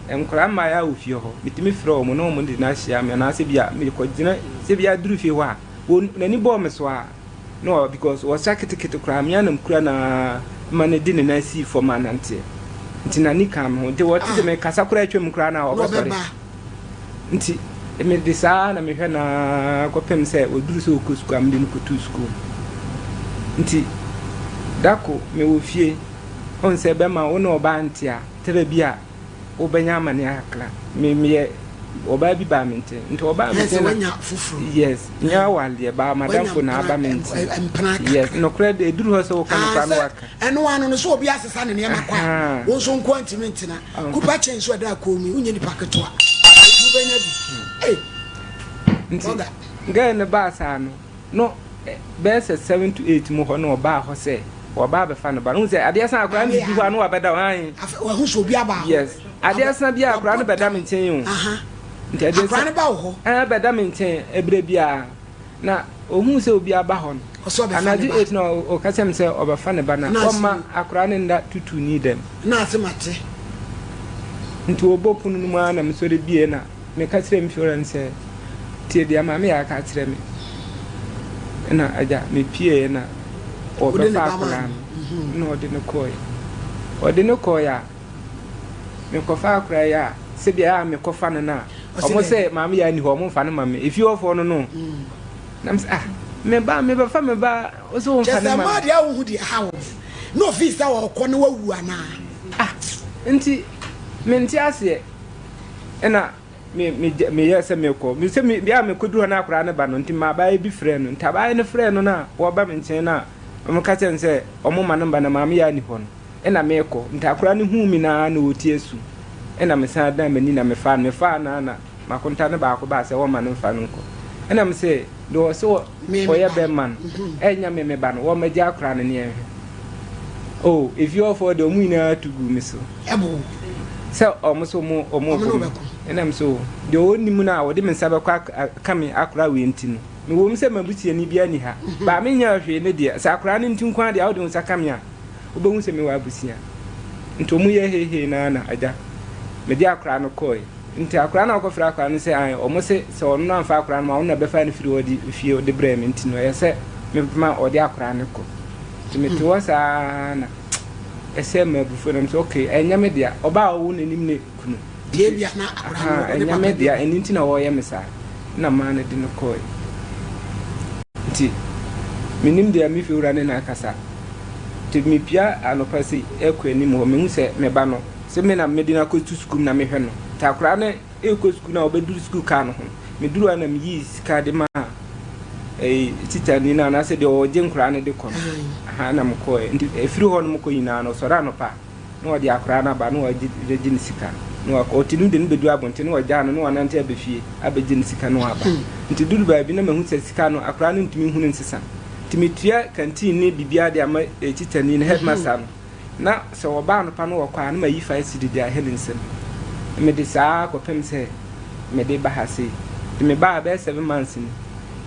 Nkwadaa mmaayewa wɔ fie hɔ, metumi frɛ wɔn na wɔn de no ahyia me anaasɛ bi a mekɔgyina sɛ bi aduru fie hɔ a wɔn n'ani bɔɔ me so a na wɔ because wɔhyɛ ketekete koraa me anam kura na ma no de ne nan sii fam ananteɛ nti n'ani kaa me ho nti wɔte sɛ mekasa koraa atwam koraa na ɔbɛsɔre nti mede saa na mehwɛ na kɔpem sɛ wɔduru sɛ wɔkɔ sukuu a mede no kɔtuu sukuu nti dako mewɔ fie ɔn sɛ bɛma wo ne ɔbaa nte a tɛrɛ bi a wobɛnya amaneɛ kakra. Me meyɛ ɔbaa bi baa me nkyɛn nti ɔbaa me nkyɛn na yes nyɛ awareɛ baa madamfo na aba me nkyɛn yes nokorɛ de eduru hɔ sɛ woka nokorɛ na waka. Ɛno ano no sɛ obi asesa ne nneɛma kɔ a wo nso nkoa ntumi ntena kupa kyɛn so ɛda kɔn mu yi wonyɛ nipa ketewa nti wobɛnya bi ei nti girl no baa saa no no bɛyɛ sɛ 7 to 8 mu hɔ na ɔbaa hɔ sɛ wɔba abɛfa no ba no sɛ adeɛ san akwadaa no didi hɔ a na wabɛda hɔ ayi. Wahu sɛ obi aba hɔ. Yes adeɛ san bi a akwadaa no bɛda me nkyɛn o. Nti adeɛ san akwadaa no ba wɔ hɔ. Ɛɛ bɛda me nkyɛn ebere biara. Na ohuu sɛ obi aba hɔ no, anadwo et na ɔka kyerɛɛ me sɛ ɔbɛfa ne ba na ɔmma akwadaa no nda tutuuni dɛm. Nti ɔbɔ pono no mu ara na mesɔre bie na meka kyerɛɛ me fiewura no sɛ, tie deɛ maame yɛ aka akyerɛ me. Ɛna agya mepieeɛ na ɔbɛfa akwadaa no na ɔde no kɔeɛ. Ɔde no kɔeɛ a, mekɔfa akwadaa yi a, sɛdeɛ ɛyɛ a mekɔfa no no a, ɔmo sɛ maame yɛ ani hɔ, ɔmo mfa no ma me. Efie hɔfoɔ no no. Na mesɛ ah, me ba, mebɛfa me ba, wo sɛ womfa no ma me. Kyerɛ sɛ mmaa deɛ a wohu deɛ ɛha wɔn na ofii sɛ ɔrekɔ na wawu anaa? Ah, nti mente aseɛ. Ɛna me me meyɛɛ sɛ mekɔ. Me sɛ me bia mekɔduru hɔ na akwadaa no ba no, nti ma abaayewa bi frɛɛ no. Nti abaayewa no frɛɛ no no a wɔba me nkyɛn no a, wɔka kyerɛ no sɛ ɔmo ma no mba na maame yɛ ani hɔ no. Ɛna meekɔ. Nti akwadaa no huu me no ara na ɔretie su. Ɛna mesan dan m'ani na mefaa no. Mefaa no ara na m'akonta no baako baa sɛ wɔmma no mfa no nkɔ. Ɛna mese deɛ ɔse ɔyɛ bɛrima no, ɛnyɛ me me ba no, wɔmmɛgye akwadaa no ne yɛnhwɛ. Oh, efie hɔfoɔ deɛ wɔn nyinaa tu guu me so. Sɛ wɔn so wɔn wɔn reko me. Ɛna mese oh, deɛ ɔnnim no a ɔde me nsa bɛkɔ aka me akwadaa wei nti no, mewɔ mu sɛ m'abusuani biara nni ha, baa menyɛɛ hwee ne deɛ, sɛ akwadaa no nti nko ara deɛ a wode wo nsa ka me a, wobɛhu sɛ mewɔ abusua. Nti ɔmo yɛ heihei no ara na agya mede akwadaa no kɔɔe. Nti akwadaa no a ɔkɔfrɛ akwadaa no sɛ ae ɔmo se sɛ ɔno no amfa akwadaa no ma ɔno na ɛbɛfa no firi hɔ de fie de brɛɛ me nti no ɛyɛ sɛ mema ɔde akwadaa no kɔ. Nti mete hɔ saa na ɛsɛ me abufuo na mesɛ okay ɛnyɛ me dea ɔbaa a ɔwo n'anim ne kunu. Deɛ ebia na akwadaa no Ahaa ɔne ɛnyɛ papa me bi dea wɔ. ɛno nti na wɔyɛ me saa na maa no de no kɔɔe. Nti menim deɛ me fiewura ne no akasa. Nti mepia anɔpa sei ɛkɔ anim hɔ mehu sɛ me ba no sɛ me na mede no akɔto sukuu mu na mehwɛ no. Nti akwadaa no ɛrekɔ sukuu no a ɔbɛduru sukuu kaa no ho no meduru hɔ a na meyii sika de maa ɛyi tikyani no anaasɛ deɛ ɔgye nkwadaa no de kɔ no. Ahaa na mekɔɛ. Nti ɛfiri hɔ nom kɔ nyinaa no ɔsɔre anɔpa na ɔde akwadaa no aba na wagye ne sika na wakɔ. Ɔte no de no bɛduru abɔnten na wagyaa no na wanante aba fie abɛgye ne sika na waba. Nti duru baabi na mahu sɛ sika no akwadaa no ntumi nhunu nsesa. Nti metua canteen ne biribiara de ama tikyani no, headmaster no. Na sɛ wɔba anɔpa na wɔkɔ a na mayi 5 cedi de ahyɛ ne nsam. Mede saa ara kɔpem sɛ mede ba ha sei. Nti mebaa ha bɛyɛ 7 months ni.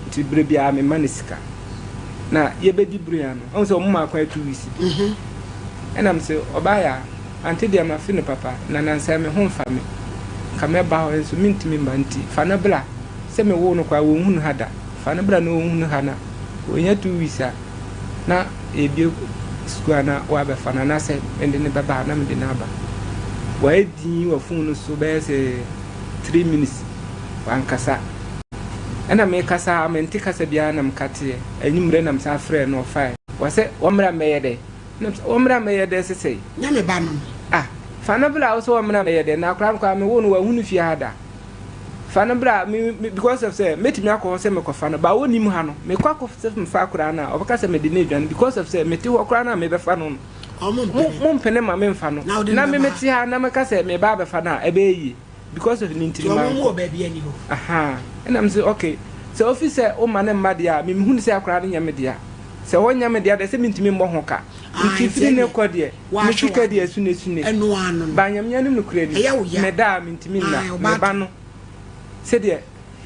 Nti berɛ biara mema no sika. Na yɛbɛdi buronya no, ɔhu sɛ wɔn maa kwan 2 weeks bi. Ɛna mese ɔbaeɛ a, ante deɛ mafe no papa, na nansa me ho mfa me. Nka mɛba hɔ nso mentumi mma nti fa no bra. Sɛ mewoo no koraa wɔnhunu ha da. Fa no bra na ɔnhunu ha na ɔnya 2 weeks a na yɛbue sukuu a na wabɛfa no anaasɛ mede no bɛba a na mede no aba. Wayɛ dinn wɔ phone no so bɛyɛ sɛ 3 minutes wankasa. Ɛna mekasa a mente kasa biara na mekateɛ. Anwummerɛ na mesan frɛɛ no ɔfae. Wɔsɛ wɔmmra mmɛyɛ dɛ? Na mesɛ wɔmmra mmɛyɛ dɛ sesɛi? Nyɛ me ba no no. Ah, fa no bra wo sɛ wɔmmra mmɛyɛ dɛ? Na akwadaa no koraa mewoo no wanhunu fie ha da. Fa no bra me me because of sɛ mɛtumi akɔ hɔ sɛ mekɔfa no ba wɔnnim ha no mekɔ akɔ sɛ mefa akwadaa no a ɔbɛka sɛ mede no adwane because of sɛ mete hɔ koraa no a mebɛfa no no Ɔmo mo mpene. mompene ma memfa no Na wode no na me bɛba mete ha na meka sɛ meba abɛfa no a ɛbɛyɛ yie because of ne nti Nti no ɔmo mo mankɔ wɔ baabi ani hɔ. Ahaa ɛna mese okay sɛ ofi sɛ woma no mma deɛ a me mehunu sɛ akwadaa no nyɛ me dea sɛ ɔnyɛ me dea deɛ sɛ mentumi mmɔ ho ka Ah, nti nti firi ne ɛneɛ kɔ deɛ me woahwɛ sika deɛ w'ade. asunasune Ɛno ara no no. Ba Nyame anim nokorɛ ni Ɛyɛ wo ya. meda a mentumi nna Ae, me ɔbaa ba to. no sɛdeɛ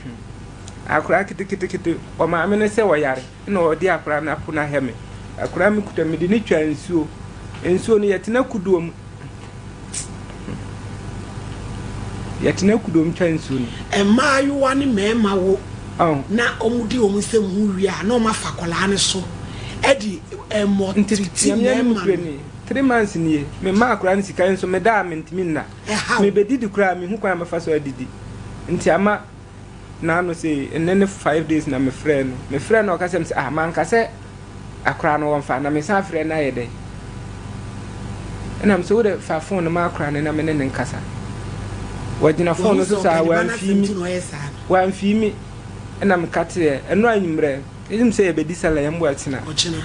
hmm akwadaa ketekete ɔmaame no sɛ ɔyare na ɔde akwadaa no apo no ahɛ me akwadaa me kuta mede no twa nsuo nsuo no yɛtena kudoɔ mu yɛtena kudoɔ mu twa nsuo no. Mmaayewa ne mmarima wo Oh. na wɔdi wɔn nsam ho wie a na wɔafa akwadaa no so de Nti mmɔtriti Nyame anim mmarima nokorɛ no. ni 3 months nie mema akwadaa no sika nso meda a mentumi nna Ɛhaw. mebɛdidi koraa menhu kwan a mɛfa so adidi nti ama naano sei nnɛ ne 5 days na mefrɛɛ no mefrɛɛ no ɔka kyerɛ me sɛ ah manka sɛ akwadaa no wɔmfa na mesan frɛ no ayɛ dɛn ɛna mesɛ wode fa phone no ma akwadaa no na me ne ne nkasa wɔgyina phone no Wahu so sɛ saa ɔpɛ ne ba no wamfii asɛm mi nti na ɔyɛ saa no. wamfii mi ɛna meka teɛ ɛno anwummerɛ ɛnim sɛ yɛbɛdi sala yɛn mboa kyena Ɔkyena.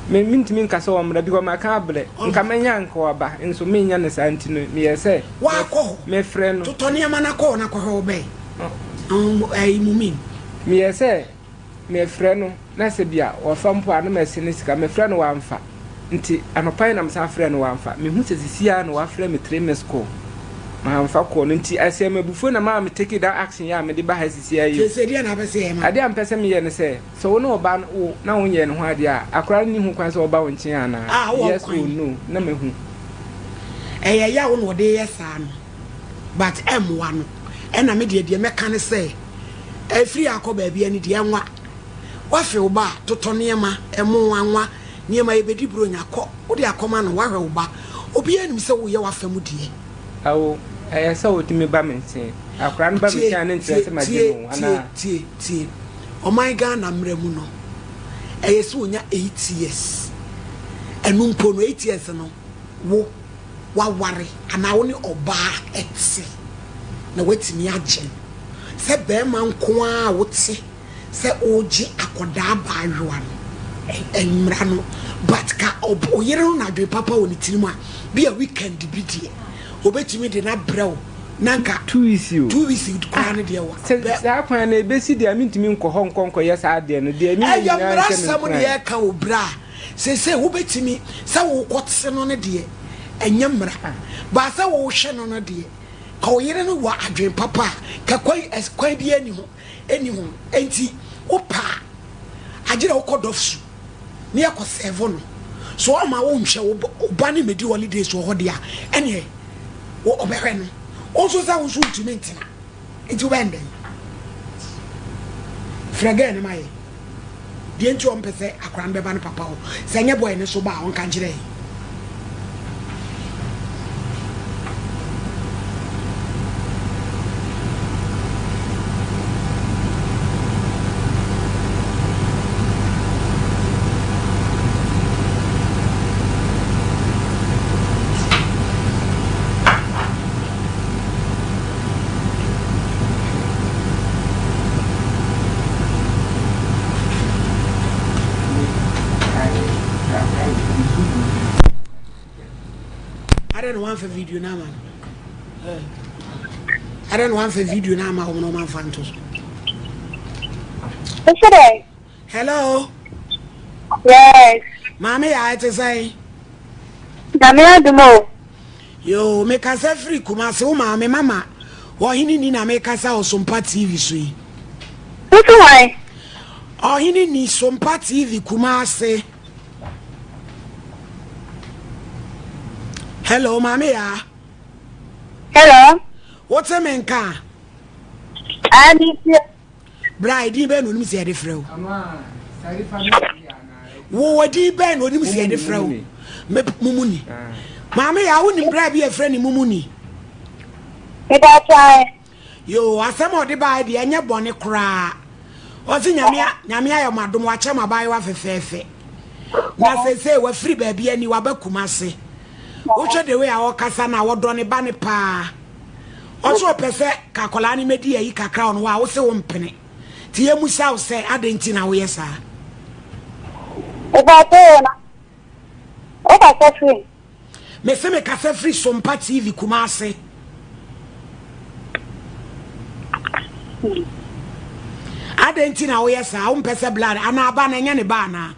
me mentumi nka sɛ ɔmmra because maka abrɛ nka Ɔmma. mɛnya nka waba nso menya ne saa nti no meyɛ sɛ Wakɔ hɔ. mefrɛ no Totɔ nneɛma no akɔ hɔ na kɔhwɛ wo bɛn. Ɛyi mu min. Meyɛ sɛ mefrɛ no na sɛ bia wɔfa mpo a na mɛse ne sika mefrɛ no wamfa nti anɔpa yi na mesan frɛ no wamfa mehu sɛ sisi a na wafrɛ me three miss call. Mamfa kɔɔ no nti ɛsɛ m'abufuo na maa me take that action yi a mede ba ha sisi ara yi o. Seesei deɛn na wopɛ sɛ yɛyɛ ma wo? Adeɛ a mepɛ sɛ meyɛ ne sɛ, sɛ wo ne ɔbaa no wo na wonyɛɛ ne ho adeɛ a, akwadaa no nni ho kwan sɛ ɔba wo nkyɛn anaa? Ah, wowɔ Yes kwan. or no na mahu. Ɛyɛ yaw na ɔde yɛ saa no but ɛmmoa no. Ɛna me deɛ deɛ mɛka ne sɛ, ɛfiri akɔ baabi ani deɛ ɛnwa. Woafe wo ba a, totɔ nneɛma, ɛmo, anwa, nneɛma yɛbɛdi buronya, kɔ, wode akɔma no, woahwɛ wo ba. Obiara nim sɛ woreyɛ w'afa mu deɛ. Ao, ɛyɛ sɛ wotumi ba me nkyɛn. Akwadaa no ba me Tie, nkyɛn a ne nkyerɛ tie, sɛ magye tie, no tie, anaa? tie, tie. Ɔman Ghana mmara mu no, ɛyɛ sɛ onya 8 years. Ɛno mpo no, 8 years no, wo, woaware anaa wo ne ɔbaa te na woatumi agye no. Sɛ barima nko ara a wote sɛ ɔregye akɔdaa abaayewa no mmra no but ka ɔyere no na adwene papa wɔ ne tirim a bi a weekend bi deɛ obetumi de no abrɛ wo na nka 2 weeks o 2 weeks koraa no deɛ wa sɛ saa kwan no ebesi deɛ mentumi nkɔ hɔ nkɔ nkɔyɛ saa adeɛ no deɛ ɛyɛ mmara sɛm ne yɛka wɔ bra a seesei wobɛtumi sɛ wokɔte no no deɛ ɛnyɛ mmara baa sɛ wohwɛ no no deɛ ka ɔyere no wɔ adwene papa a ka kwan kwan biara ni ho Ɛnni ho. Enti wopɛ a, agyerɛ wokɔ dɔfsu na yɛkɔ sɛɛvo no. So ɔmma wo nhwɛ wo wo ba no mmɛdi holidays wɔ hɔ deɛ a, ɛneɛ wo ɔbɛhwɛ no. Wo nso sɛ wo nso wontumi ntena, nti wobɛyɛ no dɛn? Frɛ girl no ma yɛn. Deɛ nti ɔmpɛ sɛ akwadaa no bɛba ne papa hɔ. Sɛ ɛnyɛ boy no so ba a, ɔnka nkyerɛ yɛn. Adɛn na wamfa video no ama no? Adɛn na wamfa video no ama wɔn na wɔn amfa nto so? Hello. Yes. Maame yɛ ayɛ te sɛn? Nyame adom o. Yoo, mekasa firi Kumasi, wo maame mama Ɔhene ni na mekasa wɔ Sompa TV so yi. Wosi hwan? Ɔhene ni Sompa TV Kumasi. Hello, maame yaa. Hello. Wote me nka? Ah, me tie. Bra, edin bɛn na onim sɛ yɛde frɛ wo? Wowɔ din bɛn na onim sɛ yɛde frɛ wo? Mumuni. Maame yɛ a wonim bra bi a yɛfrɛ ne Mumuni? Yo, asɛm a ɔde baeɛ deɛ ɛnyɛ bɔne koraa. Ɔse nyame nyame ayɛ mo adom wakyɛ mo abaayewa fɛfɛɛfɛ. Na seesei wafiri baabi ani waba Kumase. Wohwɛ the way a ɔkasa no a wɔdɔ ne ba no paa. Ɔse ɔpɛ sɛ ka akwadaa no mɛdi ayi kakra wɔ no hɔ a wose wo mpene. Nti yɛmusa wo sɛ adɛn nti na woyɛ saa? Mepakyɛw na wo kasa firi? Mese me kasa firi Sompa TV Kumase. Adɛn nti na woyɛ saa? Wompɛ sɛ blood anaa aba no ɛnyɛ ne ba anaa?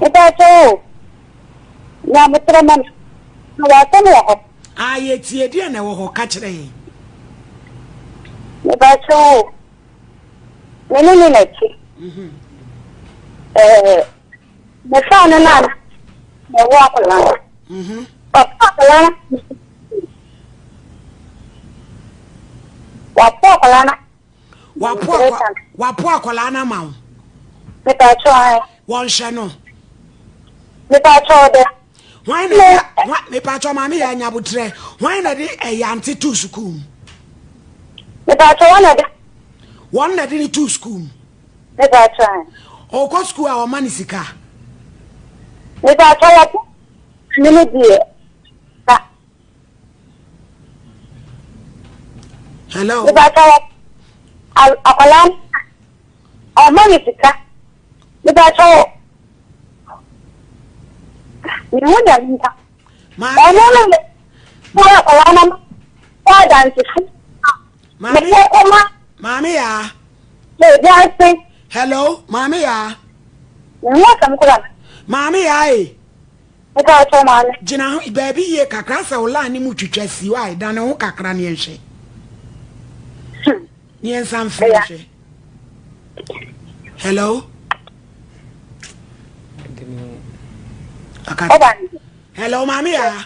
Mepakyɛw o, Nyametrɛ ma me, mewɔ asɛm wɔ hɔ. Ah yɛtie, deɛn na ɛwɔ hɔ? Ka kyerɛ yɛn. Mepakyɛw o, me ne no na ɛte. Ɛɛ, mefaa no na mɛwo akwadaa no. Wapo akwadaa no. Wapo akwadaa no. Wapo akwa wapo akwadaa no ama wo. Mepakyɛw ae. Wɔnhwɛ no. Mepakyɛw dɛ. Hwan na ɛde hwan mepakyɛw maame yɛ anyabotrɛ hwan na ɛde ɛyante too sukuu mu. Mepakyɛw wɔn na ɛde. Wɔn na ɛde ne too sukuu mu. Mepakyɛw ae. Ɔkɔ sukuu a ɔma ne sika. Mepakyɛw wɔpo me ne deɛ. Hello. Mepakyɛw akwadaa no ɔma ne sika. Mepakyɛw mehu deɛ menka. Ɔno no ne kɔ akwadaa no kɔ adansefo. Maame kɔma. Maame yaa. Ebi ase. Hello maame yaa. Mehu asɛm koraa. Maame yaa e. Mepa kyɛw maame. Gyina ho baabi yie kakra sɛ wo line no mu twitwa si why dane ho kakra ne yɛnhwɛ. Ne yɛnsa mfrɛ nhwɛ. Hello. Hello maame ya.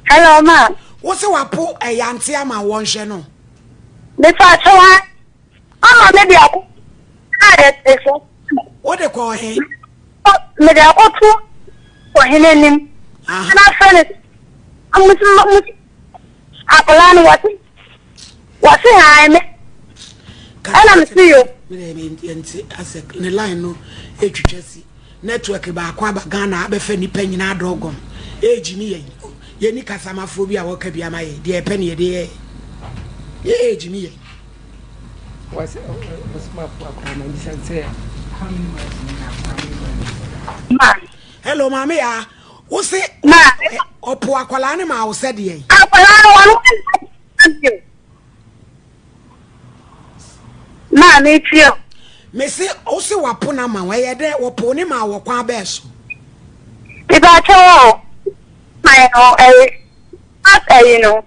Hello ma. Wo se wapo ɛyante ama wɔnhwɛ no. Mepa kyɛw a ama me de akɔ a yɛte so. Wo de kɔ he? Mede akɔto ɔhene anim. Na afrɛ no musu musu akwadaa no wɔse wɔse han me ɛna mese yo. Yɛnte asɛ ne line no etwitwa si network baako aba Ghana abɛfɛ nipa nyinaa dɔgɔn egyimi yɛn yɛni kasamafoɔ bi a wɔka bi ama yɛ deɛ ɛpɛ ne yɛde yɛ yɛ egyimi yɛn. Hello maame ya wo se ɔpo akwadaa ne ma wo sɛ deɛ. Akwadaa no wɔn maa mi tie o. Mese wo se wapo na ma wo ɛyɛ dɛ wɔpo ne ma wɔ kwan bɛɛ so. Ìbàkyɛ wɔ ma yɛ no ɛyɛ ɛyi no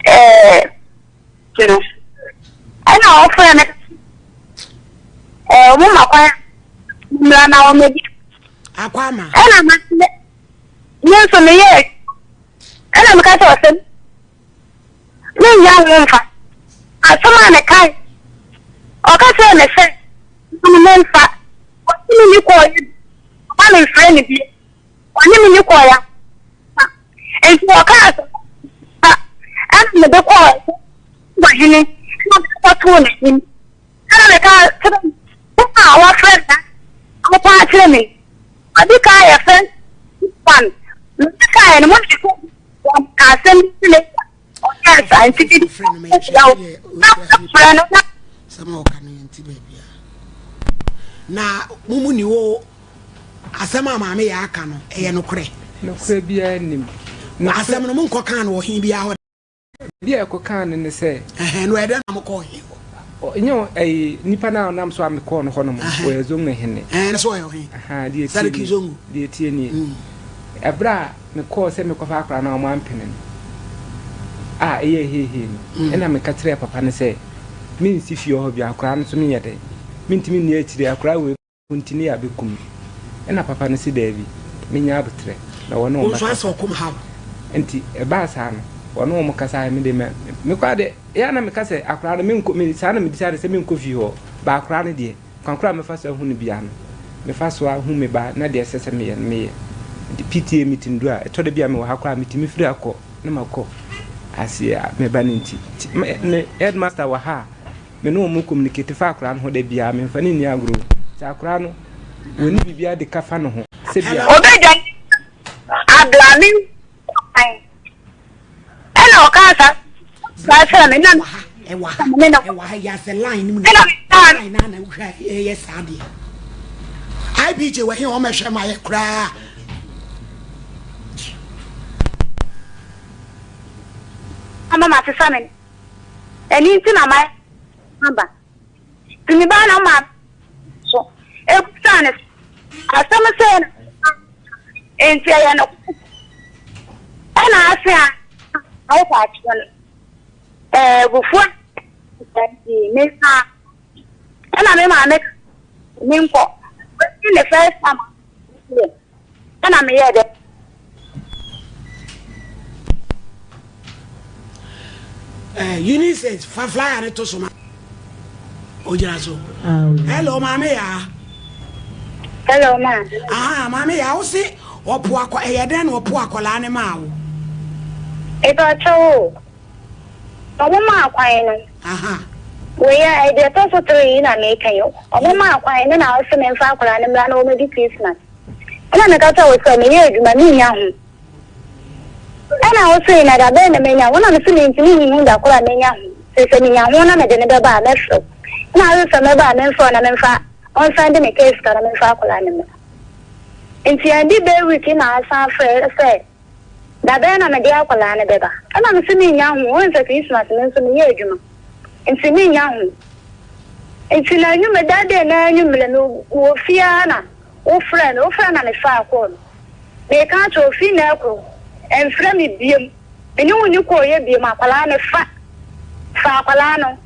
ɛɛ. no, ɛna ɔfrɛ me ɛɛ ɔmo ma kwan mmra na ɔmo di. Akɔ ama. Ɛna ma me me nso me yɛ ɛna me ka kyerɛ ɔsɛ me nya ho mfa asɛm a me kae ɔka kyerɛ me sɛ me me mfa ɔsi me ni kɔɔ yɛ ɔma me mfrɛ ne bi. Ɔne me ne kɔɔ ya nti ɔkaa sɛ ɛna mede kɔɔ ɔhene na mede kɔtoo n'anim ɛna meka kyerɛ no a wɔafrɛ me ɔpa akyerɛ me ɔde ka yɛ fɛ fan mede kaeɛ no mo ne kɔ wɔn asɛm bi ne ɔyɛ saa nti bi na frɛ no na sɛm a ɔka no yɛnte baabia na mo mu ni wo asɛm a maame yɛ aka no ɛyɛ nokorɛ nokorɛ biara nim asɛm no monkɔ kaa no wɔ he biara hɔ bi a ɛkɔ kaa no ne sɛ ɛhɛn no ɛdɛ na mokɔ he hɔ nyɛ ɛyi nipa no a ɔnam so a mekɔɔ no hɔ nom ɔyɛ zongo hene ɛn so ɔyɛ ɔhe sariki zongo deɛ tie nie ɛberɛ a Mekɔɔ sɛ mekɔfa akwadaa no a wɔampene no a ɛyɛɛ heihei no, ɛnna meka kyerɛɛ papa no sɛ, Merensi fie hɔ bio, akwadaa no nso menyɛ dɛn? Mentumi nni akyire, akwadaa wei ko nti ne yɛ abɛkum me. Ɛnna papa no se, Daabi, menya aboterɛ, na wɔne Wo wɔn nso asɛ bɛkasa. ɔkom ha wo. Nti ɛbaa saa no, wɔne wɔn kasaeɛ, me deɛ me, me koraa deɛ, ɛyɛ a na meka sɛ akwadaa no menkɔ, me, saa na me decide sɛ menkɔ fie hɔ, but akwadaa no deɛ, Kwan koro a mɛfa so ahu no biara no, mefa so ara hu me ba na deɛ ɛsɛ sɛ meyɛ no, meyɛ. Nti PTA meeting du a, ɛtɔ da bi a mewɔ ha koraa a, metumi firi ha kɔ na makɔ aseɛ a me ba no nti. Nti me, me headmaster wɔ ha a, me ne wɔn communicate fa akwadaa no ho da biara, memfa no nni agorɔ o. Nti akwadaa no, wɔnni biribiara de ka fa ne ho sɛ bi a. Obedwane ablame kwan. Ɛna ɔkaa saa saa kyerɛ me na ɛwɔ ha ɛwɔ ha ɛwɔ ha yɛ asɛ line no mu na line na na wohwɛ ɛyɛ saa deɛ IBJ wɔ he wɔn ɛhwɛ ma yɛ koraa. Ama ma sesa me ɛni nti na ma aba nti me ba na ma so ebusa ne asɛm sɛ nti ɛyɛ no ɛna ase a awofo akyerɛ no ɛɛ bufuo nti me sa ɛna me maame me nkɔ wɔsi ne first time ɛna meyɛɛ dɛ. Eh, Unisys fa flyer no to so ma ogyina so. Hello maame yaa. Hello ma. Aha maame yaa wo se ɔpo akɔ ɛyɛ dɛn na ɔpo akɔlaa ne maa wo. Eba kyɛw o. Ɔmo maa kwan no. Aha. Wei a ɛdeɛ ɛtɔ so tere yi na meka yi. Ɔmo maa kwan no na ɔse memfa akɔlaa no mmra na ɔmɛdi Christmas. Ɛna meka kyerɛɛ wo sɛ meyɛ adwuma mennya ho. Ɛna wo se na da bɛn na menya ho? Na mese mentumi nhu da koro a menya ho. Nti sɛ menya ho na mede no bɛba a mɛfrɛ wo. Ɛna wo se sɛ mɛba a memfrɛ wo na memfa ɔnsan de me kaa sika na memfa akwadaa no mmra. Nti ɛndi bɛyɛ week na asan frɛ sɛ da bɛn na mede akwadaa no bɛba. Ɛna mese mennya ho, wohu sɛ Christmas no nso meyɛ adwuma nti mennya ho. Nti na anwummerɛ that day no anwummerɛ mewɔ fie ara na Wofrɛɛ me, wofrɛɛ na mefaa call no. Meka akyerɛ wo, firi nnɛ rekɔ, mfrɛ me biom. Me ne wo nni kooyɛ biom, akwadaa no, fa, fa akwadaa no.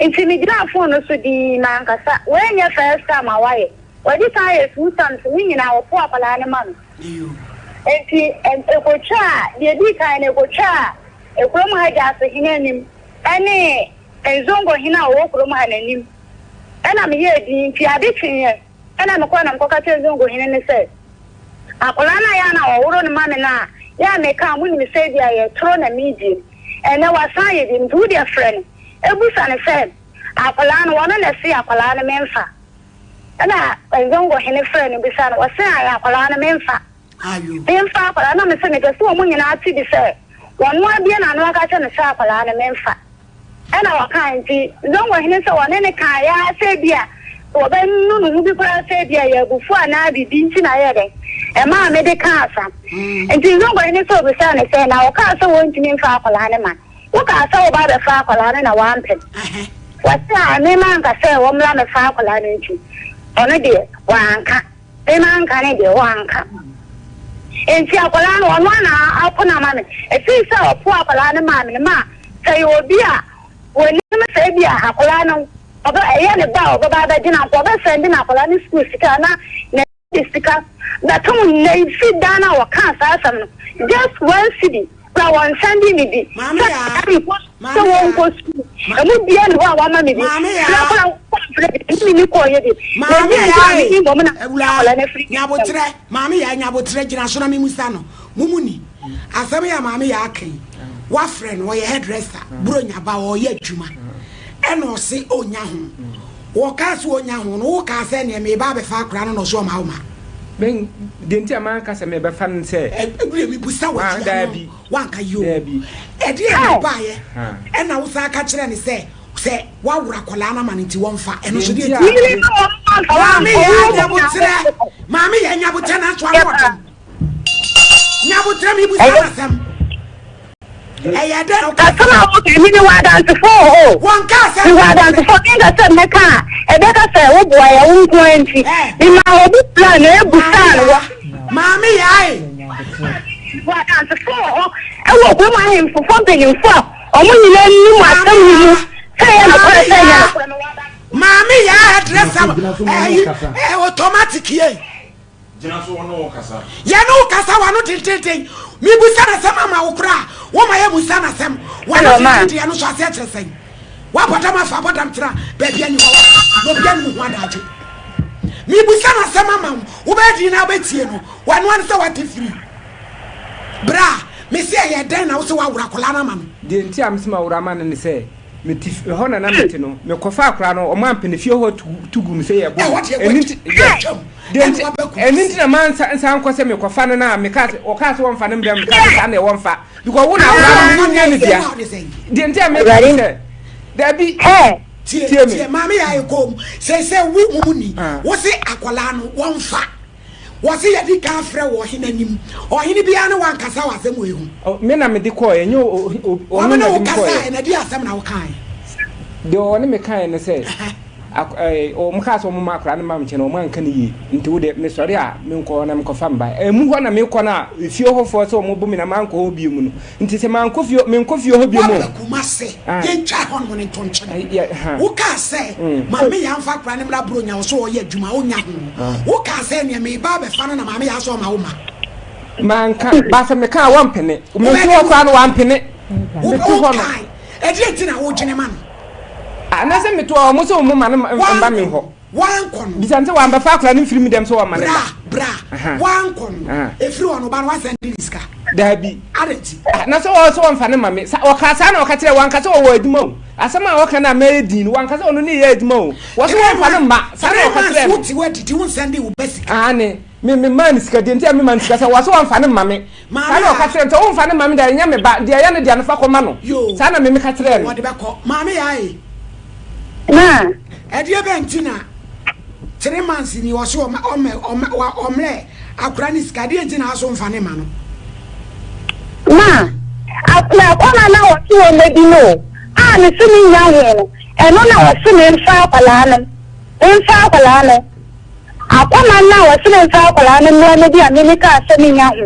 Nti megyinaa phone no so dinn, mankasa. Wei nyɛ first time a wayɛ. Wadi kan ayɛ two times, ne nyinaa wɔpo akwadaa no ma no. Nti ɛkɔtwaa, deɛ ɛdii kan no, ɛkɔtwaa kurom ha Gyaasehene anim ne Nzongo hene a ɔwɔ kurom ha n'anim. Ɛna meyɛɛ dinn, nti ade kyeeɛ. Ɛnna mekɔe na mekɔka kyerɛɛ Zongo hene no sɛ, Akwadaa no a ɛyɛ a na wɔworo no ma me no a, yɛ a meka a, monim sɛ ebia ɛyɛ toro na meredie no. Ɛnnɛ wasan ayɛ bio, nti wo deɛ frɛ no bisa no sɛ, akwadaa no, ɔno na ɛse akwadaa no memfa? Ɛnna Zongo hene frɛɛ no bisaa no, ɔse ae, akwadaa no memfa. Memfa akwadaa no. Na mese mepɛ sɛ wɔn nyinaa te bi sɛ, ɔno abue n'ano aka akyerɛ me sɛ akwadaa no memfa. Ɛna wɔkae nti, Zongo hene sɛ wɔne no kaeɛ ara sɛ ebia wɔbɛnu ne ho bi koraa sɛ ebia ɛyɛ abufuo anaa biribi nti na ɛyɛɛ dɛn ɛmaa mede kaa sa. Nti Zongo hene sɛ ɔbisaa no sɛ, na wokaa sɛ wɔntumi mfa akwadaa no ma no? Wokaa sɛ woba abɛfa akwadaa no na wampene? Wɔse a me manka sɛ wɔmmra mmɛfa akwadaa no nti ɔno deɛ wanka. Me manka ne deɛ wanka. Enti akwadaa no ɔno ara na apo no ama me. Ɛfiri sɛ ɔpo akwadaa no maa me no ma sɛ ɛyɛ obi a wɔnim sɛ ebi a akwadaa no ɔbɛ ɛyɛ ne ba a ɔbɛba abɛgye no anka ɔbɛsɛnde no akwadaa no sukuu sika na na de sika bɛtom nnɛ yi firi da no a wɔkaa saa asɛm no just one cedi kora wɔnsɛnde me bi Maame sɛ Yaa, mekɔ sɛ Maame Yaa. wɔnkɔ sukuu emu biara nni hɔ a wama me bi Maame frɛ Yaa. koraa wɔamfrɛ bi ne me ni kɔɔyɛ bi na Maame ɛdeɛn nti Yaa na e, menni mmom na Awuraa, akwadaa no afiri me nsam. Nyaboterɛ, Maame Yaa, Nyaboterɛ, gyina so na memmusa no. Mo mu ni, asɛm yi a Maame Yaa ka yi, woafrɛ no, ɔyɛ hairdresser, Buronya ba, ɔreyɛ adwuma, ɛna ɔse ɔnnya ho. Wɔkaa sɛ ɔnnya ho no, wokaa sɛ neɛ mereba abɛfa akwadaa no na ɔse ɔma wo ma. Me, deɛ nti a manka sɛ merebɛfa no ne sɛ. Ɛ, Awuraa, mebusa wo Maa, akyiri ano. daabi. Wanka yie o. Daabi. Ɛdeɛn na ɛbaeɛ ɛna wosan ka kyerɛɛ no sɛ sɛ woaworo akwadaa no ama no nti wɔmfa? Ɛno nso deɛ nti? Maame yɛ nyaboterɛ. Maame yɛ nyaboterɛ nanso ano ɔden. Nyaboterɛ mebusa no asɛm. Ɛyɛ dɛn na woka Asɛm a woka yi, mewɔ adansefo wɔ hɔ o. Wɔnkaa sɛ Mewɔ adansefo. Menka sɛ mɛka a, ɛbɛka sɛ woboa yɛ wo nko ara nti. Memaa obi plan na ebusaa no wɔ. Maame Yaa e. Mewɔ adansefo wɔ hɔ wɔ kurom ahemfofo mpanyimfo a wɔn nyinaa nim asɛm yi mu sɛ ɛyɛ nokorɛ sɛ ɛnyɛ nokorɛ. Mewɔ adansefo. Maame Yaa hairdresser ɛyi ɛɛ automatic yɛ. Gyina so ɔne wo kasa. Yɛne wo kasa w'ano dendenden. Mebisa no asɛm ama wo koraa woma yɛmusa no asɛm w'ano dendenden ɛno nso aseɛ kyerɛ sɛn? Woabɔ dam afa abɔ dam tena baabi ani hɔ na obia ne mu ho adagye. Mebisa no asɛm ama wo wobɛyɛ den na wobɛtie no w'ano ane sɛ wate firi. Bra mese ɛyɛ dɛn na wo sɛ woaworo akwadaa no ama no? Deɛ nti a mese maworo ama no ne sɛ mete ɛhɔ na na mete no mekɔfa akwadaa no ɔmo ampɛ no fie hɔ tu gu me sɛ yɛbo Ɛhɔ deɛ ɛno nti watwam deɛ nti ɛna waba ɛno Kumasi. nti na mansa nsan nkɔ sɛ mekɔfa no na meka sɛ ɔkaa sɛ wɔmfa no mbrɛ me meka sɛ saa na ɛwɔ mfa because wo na akwadaa no wonyɛ no dea deɛ nti a meka ne sɛ dabi Tie tie me tie maame yɛ ayɛ kɔn mu sɛ wo mu mu ni wo se akwadaa no wɔmfa. Wɔse yɛdi kan frɛ wɔ ɔhene anim. Ɔhene biara ne wo ankasa wɔ asɛm wei ho. Me na mede kɔeɛ, ɛnyɛ ɔno Wɔn ne na wo de me kɔeɛ. kasaeɛ, na ɛdeɛn asɛm na wokaeɛ? Deɛ ɔne me kaeɛ ne sɛ, wɔn kaa sɛ wɔmma akwadaa no mma me nkyɛn no, wɔn anka no yie. Nti wo deɛ, mesɔre a, menkɔ hɔ na menkɔfa me ba. Ɛmu hɔ na mekɔ no a, efie hɔfoɔ sɛ wɔbo me na mankɔ hɔ bio no. Nti sɛ mankɔ fie, menkɔ fie hɔ bio mu. Woaba Kumase, yɛntwa ɛhɔnom no nto nkyene. Wokaa sɛ, Maame Yaa mfa akwadaa no mmra Buronya, ɔsɛ ɔyɛ adwuma, ɔnnya ho. Wokaa sɛ, Neɛ mereba abɛfa no na Maame Yaa sɛ ɔma wo ma. Manka, ba sɛ meka a wɔmpene. Mete hɔ koraa no wampene. Mete hɔ no. Wokae, ɛdeɛn nti na wodwene ma no? Anaasɛ mete hɔ a, wɔn sɛ wɔn mma no mma me hɔ. Wankɔ no. Bisa no sɛ wambɛfa akwadaa no mfiri me dɛm sɛ wɔmma no Bra, mma. bra, wankɔ no. Ɛfiri hɔ no, ɔba no wasan de ne sika. Daabi. Adɛn nti? Ah, na sɛ ɔwɔ sɛ wɔmfa no ma me. Sa, ɔkaa saa na ɔka kyerɛɛ, wanka sɛ ɔwɔ adwuma o. Asɛm a ɔka no a mɛyɛ din no, wanka sɛ ɔno ne yɛ adwuma o. Wɔ sɛ wɔmfa no mma. Saa na ɔka kyerɛɛ me. Three months wote hɔ adidi, wonsan de wo ba sika. Aane, me, memaa no sika. Deɛ nti a mema no sika sɛ, wɔ sɛ wɔmfa no mma me. Maame Saa na ɔka a. kyerɛɛ no sɛ, Womfa no mma me da, ɛnyɛ me ba, deɛ ɛyɛ ne dea no fa kɔma no. Yoo. Saa na me meka kyerɛɛ no. Wɔde bɛkɔ. Maame yaa e. Ma. Ɛdeɛ bɛn nti na tre months ni ɔse ɔma ɔmɛ ɔmɛ wa ɔmrɛ akora ne sika ɛdeɛ nti na aso nfa ne ma no. Ma. Akora kwan a na ɔse ɔmɛdi no o, a me se me nnya ho no, ɛno na ɔse me nfa akwadaa no, me nfa akwadaa no. Akɔma no a wɔse memfa akwadaa no mmra no bi a me mekaa sɛ mennya ho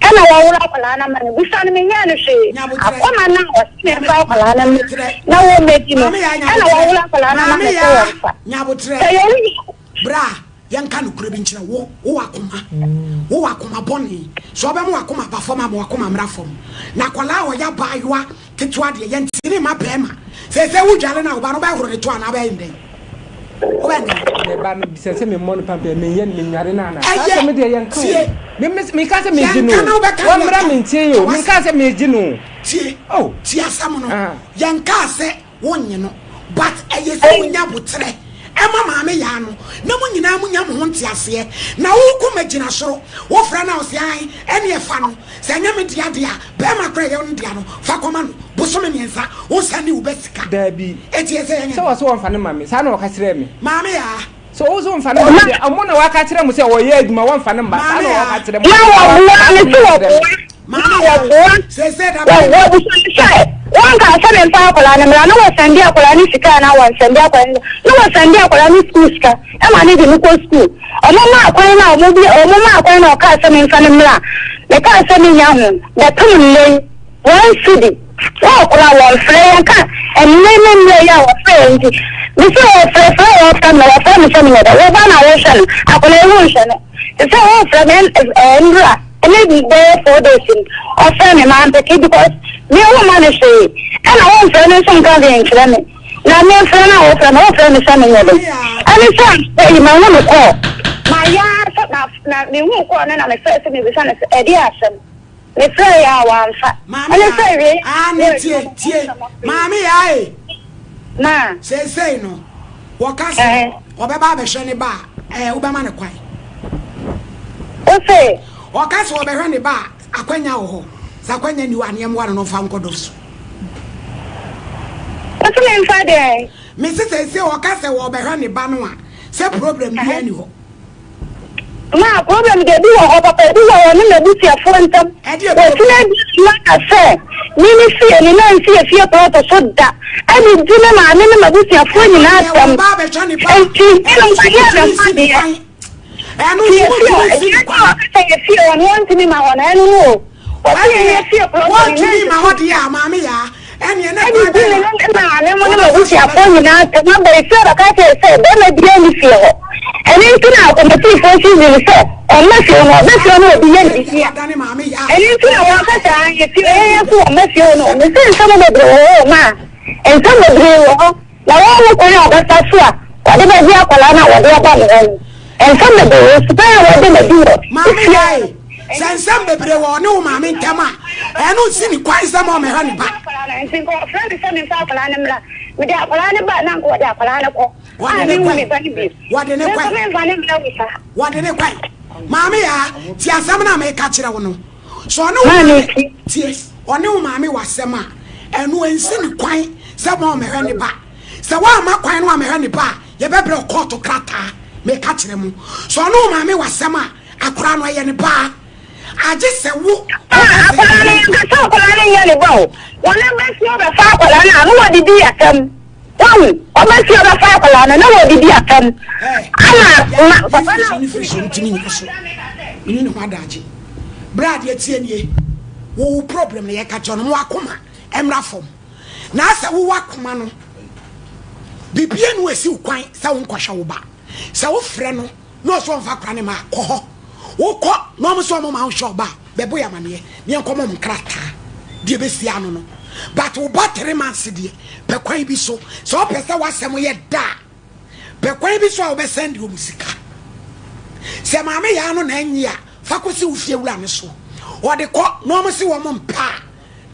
ɛna wɔworo akwadaa no ama no bisa no menyɛɛ no hwee Akɔma no a wɔse memfa akwadaa no mmra na wɔmmɛdi no ɛna wɔworo akwadaa no ama me sɛ wɔmfa Sɛ yɛwo Bra yɛnka nokorɛ bi nkyerɛ wo, wowɔ akoma, wowɔ akoma bɔne, sɛ ɔbɛma w'akoma aba fam a ma w'akoma mmra fam, na akwadaa a ɔyɛ abaayewa ketewa deɛ yɛntene mma barima, seesei wodware no a wo ba no wobɛhoro ne to anaa wobɛyɛ no dɛn? Wobɛyɛ no dɛn? Me ba no bisa sɛ memmɔ no pampɛ, menyɛ no, menware no anaa? Saa Ɛyɛ, asɛm deɛ yɛnka o. tie, Me, me, menka sɛ megye no yɛnka na o. wobɛka deɛ Wɔmmra aka, me nkyɛn ka o. w'asɛm. Menka sɛ megye no o. Tie, Oh. tie asɛm no, Ah. yɛnkaa sɛ wonnye no but ɛyɛ sɛ wonya aboterɛ ɛma maame yaa no na mo nyinaa mo nya mo ho nteaseɛ na wo koma gyina soro wo frɛ no a ɔse ae ɛneɛ fa no sɛ ɛnyɛ me dea deɛ a bɛɛma koraa ɛyɛ wo dea no fa kɔma no bosome miensa wo nsa ne wo ba sika Daabi. enti ɛsɛ yɛnyɛ Sɛ dɛn? wɔse wɔmfa no ma me, saa na wɔka kyerɛɛ me. Maame yaa. Sɛ ɔwo sɛ wɔmfa no mma me deɛ, ɔmo na wɔaka kyerɛ mo sɛ wɔyɛ adwuma wɔmfa no mma, saa Maame na yaa. wɔka kyerɛ mo. Na wɔboa, mese wɔboa. Maame Na yaa, wɔboa, seesei da bɛn wɔboa bisa no sɛ, Wɔnkaa sɛ memfa akwadaa no mmra, na wɔsɛnde akwadaa no sika anaa wɔnsɛnde akwadaa no sika? Na wɔsɛnde akwadaa no sukuu sika ma no de no kɔ sukuu. Wɔmaa kwan na wɔbi, wɔmaa kwan na wɔkaa sɛ memfa no mmra. Mekaa sɛ mennya ho, bɛpem nnɛ yi, one cedi. Wɔkora wɔmfrɛ yɛn ka ɛnnɛ ne mmerɛ yi a wɔfrɛ yɛn nti. Mese wɔfrɛfrɛ wɔfrɛ me na wɔfrɛ me sɛ menyɛ dɛ. Wo ba na wohwɛ no, akwadaa yi wonhwɛ no. Te sɛ wɔfrɛ me nnora. Maybe bɛyɛ 4 days ni ɔfrɛ me mampeke because me wo mma no hwee ɛna wo mfrɛ no nso nka hwee nkyerɛ me na me mfrɛ no a wofrɛ me wofrɛ me sɛ menyɛ dɛn ɛne sɛ ɛyi mahu no kɔɔ mayɛ ara sɛ ma na mehu kɔɔ no na mefrɛ sɛ mebisa no sɛ ɛdeɛ asɛm mefrɛ yɛ a wamfa Maame ɛne yaa, sɛ wie aane tie tie maame yaa e. Ma. Seesei no wɔka sɛ Ɛhɛn. ɔbɛba abɛhwɛ ne ba a, ɛɛ wobɛma no kwan? Wo se? Ɔka sɛ ɔbɛhwɛ ne ba a, akwanya wɔ hɔ. Sɛ akwanya nni hɔ a, neɛ mmoa no na ɔmfa nkɔ dɔm so. Wo se memfa deɛn? Mese seesei ɔka sɛ ɔbɛhwɛ ne ba no a, sɛ problem biara nni hɔ. Ma problem deɛ ebi wɔ hɔ papa, ebi wɔ ɔne n'abusuafoɔ ntam. Ɛdeɛ Wɔtumi problem? adi maka sɛ me ne fie no na nsi efie plɔto so da ɛde di me maame ne m'abusuafoɔ Ɛno nyinaa deɛ atɛm. wɔba abɛhwɛ ne ba a, Enti ɛno binom nso kɔyɛɛ wotumi me ho nsi ne adeɛ. kwan. Ɛno Nti nso yɛfie wontumi hɔ, nsi ɛdeɛ ne nti a kwan. wɔka sɛ yɛfie hɔ no wɔntumi ma hɔ no ɛno no o. Wɔse yɛn Ɛneɛ yɛfie plɔto no na wɔntumi ma hɔ nsi deɛ a, maame yaa, ɛneɛ na Ɛde kwan di bɛn me na ne me maame mo ne wɔbɛfa so m'abusuafoɔ abɛhwɛ? nyinaa atɛm aba efie abɛka akyerɛ sɛ barima biara nni fie hɔ. Ɛno nti na akɔmatifoɔ nso nim sɛ ɔmma fie hɔ no, ɔba fie hɔ na obi yɛ no Sɛdeɛ biribi a. wadane maame yaa Ɛno nti na ɔyɛ wɔka sɛ akɔkora. aane fie hɔ yɛn nso wɔmma fie hɔ no. Mese nsɛm bebree wɔ hɔ o maa nsɛm bebree wɔ hɔ na wɔnhu kwan a wɔbɛfa so a wɔde bɛgye akwadaa no a wɔde aba me hɔ no. Nsɛm bebree wɔ hɔ, suban a wɔde no adi wɔ Maame fie hɔ yaa no. e, sɛ nsɛm bebree wɔ ɔne wo maame ntam a, ɛno nsi ne kwan sɛ ma ɔmmɛhwɛ ne ba. Akwadaa no nti nka ɔfrɛ me sɛ memfa akwadaa no mmra. Mede akwadaa no ba a na nka wɔde akwadaa no kɔ. Wɔde A ne menhu kɔe. me ba no bio. Wɔde ne Me nso kɔe. memfa no mmra wo saa. Wɔde ne kɔe. Maame Yaa, tie asɛm no a meka kyerɛ wo no. Sɛ ɔne wo Maame maame, tie. tie, ɔne wo maame wɔ asɛm a, ɛno ɛnsi ne kwan sɛ ma ɔmmɛhwɛ ne ba. Sɛ woamma kwan na wammɛhwɛ ne ba a, yɛbɛbrɛ wo kɔɔto krataa. Meka kyerɛ mo. Sɛ ɔne wo maame wɔ asɛm a, akwadaa no, ɛyɛ ne ba. Agye sɛ wo, Ah, woka sɛ akwadaa no, ɛnyɛ ne yɛnka ba. sɛ akwadaa no nyɛ ne ba o. Wɔn abɛsi ɔbɛfa akwadaa no a, na wɔde di asɛm. Wahu? Ɔbɛsi ɔbɛfa akwadaa no na wɔde di asɛm. Ama ma papa no a. Ne firi so ntumi nyina so. Mene ne ho adagye. Berɛ a deɛ tie nie, wo wo problem no yɛka kyerɛ no, mo akoma mmra fam. Na asɛ wowɔ akoma no, bibie no esi wo kwan sɛ wo nkɔhwɛ wo ba. Sɛ wofrɛ no na ɔsɛ ɔmfa akora ne ma a, kɔ hɔ. Wokɔ na ɔmo sɛ ɔmo ma wohwɛ ɔba a, bɛbɔ yɛ amaneɛ na yɛnkɔmɔ ɔmo nkrataa deɛ ɛbɛsi ano no. But wo ba 3 months deɛ, pɛ kwan bi so. Sɛ wopɛ sɛ w'asɛm yɛ da a, pɛ kwan bi so a wobɛsɛn deɛ ɔmo sika. Sɛ maame yaa no na ɛnye a, fa kɔsi wo fie wura no so. Ɔde kɔ na ɔmo se wɔn mpɛ a,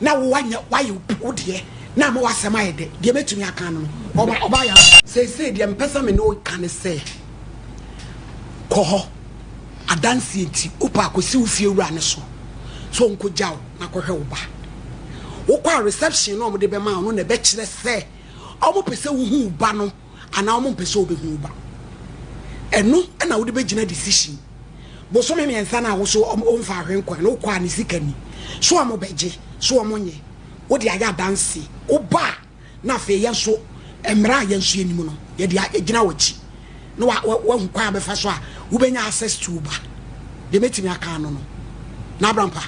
na wo wanyɛ wayɛ wo deɛ na ama w'asɛm ayɛ dɛ. Deɛ mɛtumi aka no no, ɔba ɔba yaa. Seesei deɛ mepɛ sɛ me ne wo ka ne sɛ, kɔ hɔ. Adanseɛ nti, wopɛ a kɔsi wo fie wura no so sɛ ɔnkɔgya wo na kɔhwɛ wo ba. Wokɔ a reception no a wɔde bɛma wo no na ɛbɛkyerɛ sɛ wɔpɛ sɛ wohu wo ba no anaa wɔmpɛ sɛ wobɛhu wo ba. Ɛno na wode bɛgyina decision. Bosome 3 no a wo so womfa ahwe nkɔɛ no, wokɔ a ne sika ni. So wɔbɛgye, so wɔnyɛ. Wode ayɛ adanseɛ. Woba a na afei yɛn nso mmara a yɛn nso yɛnim no, yɛde agyina w'akyi na wahu kwan a bɛfa so a Wobɛnya access to wo ba. Deɛ mɛtumi aka ano no. Na Abrampa.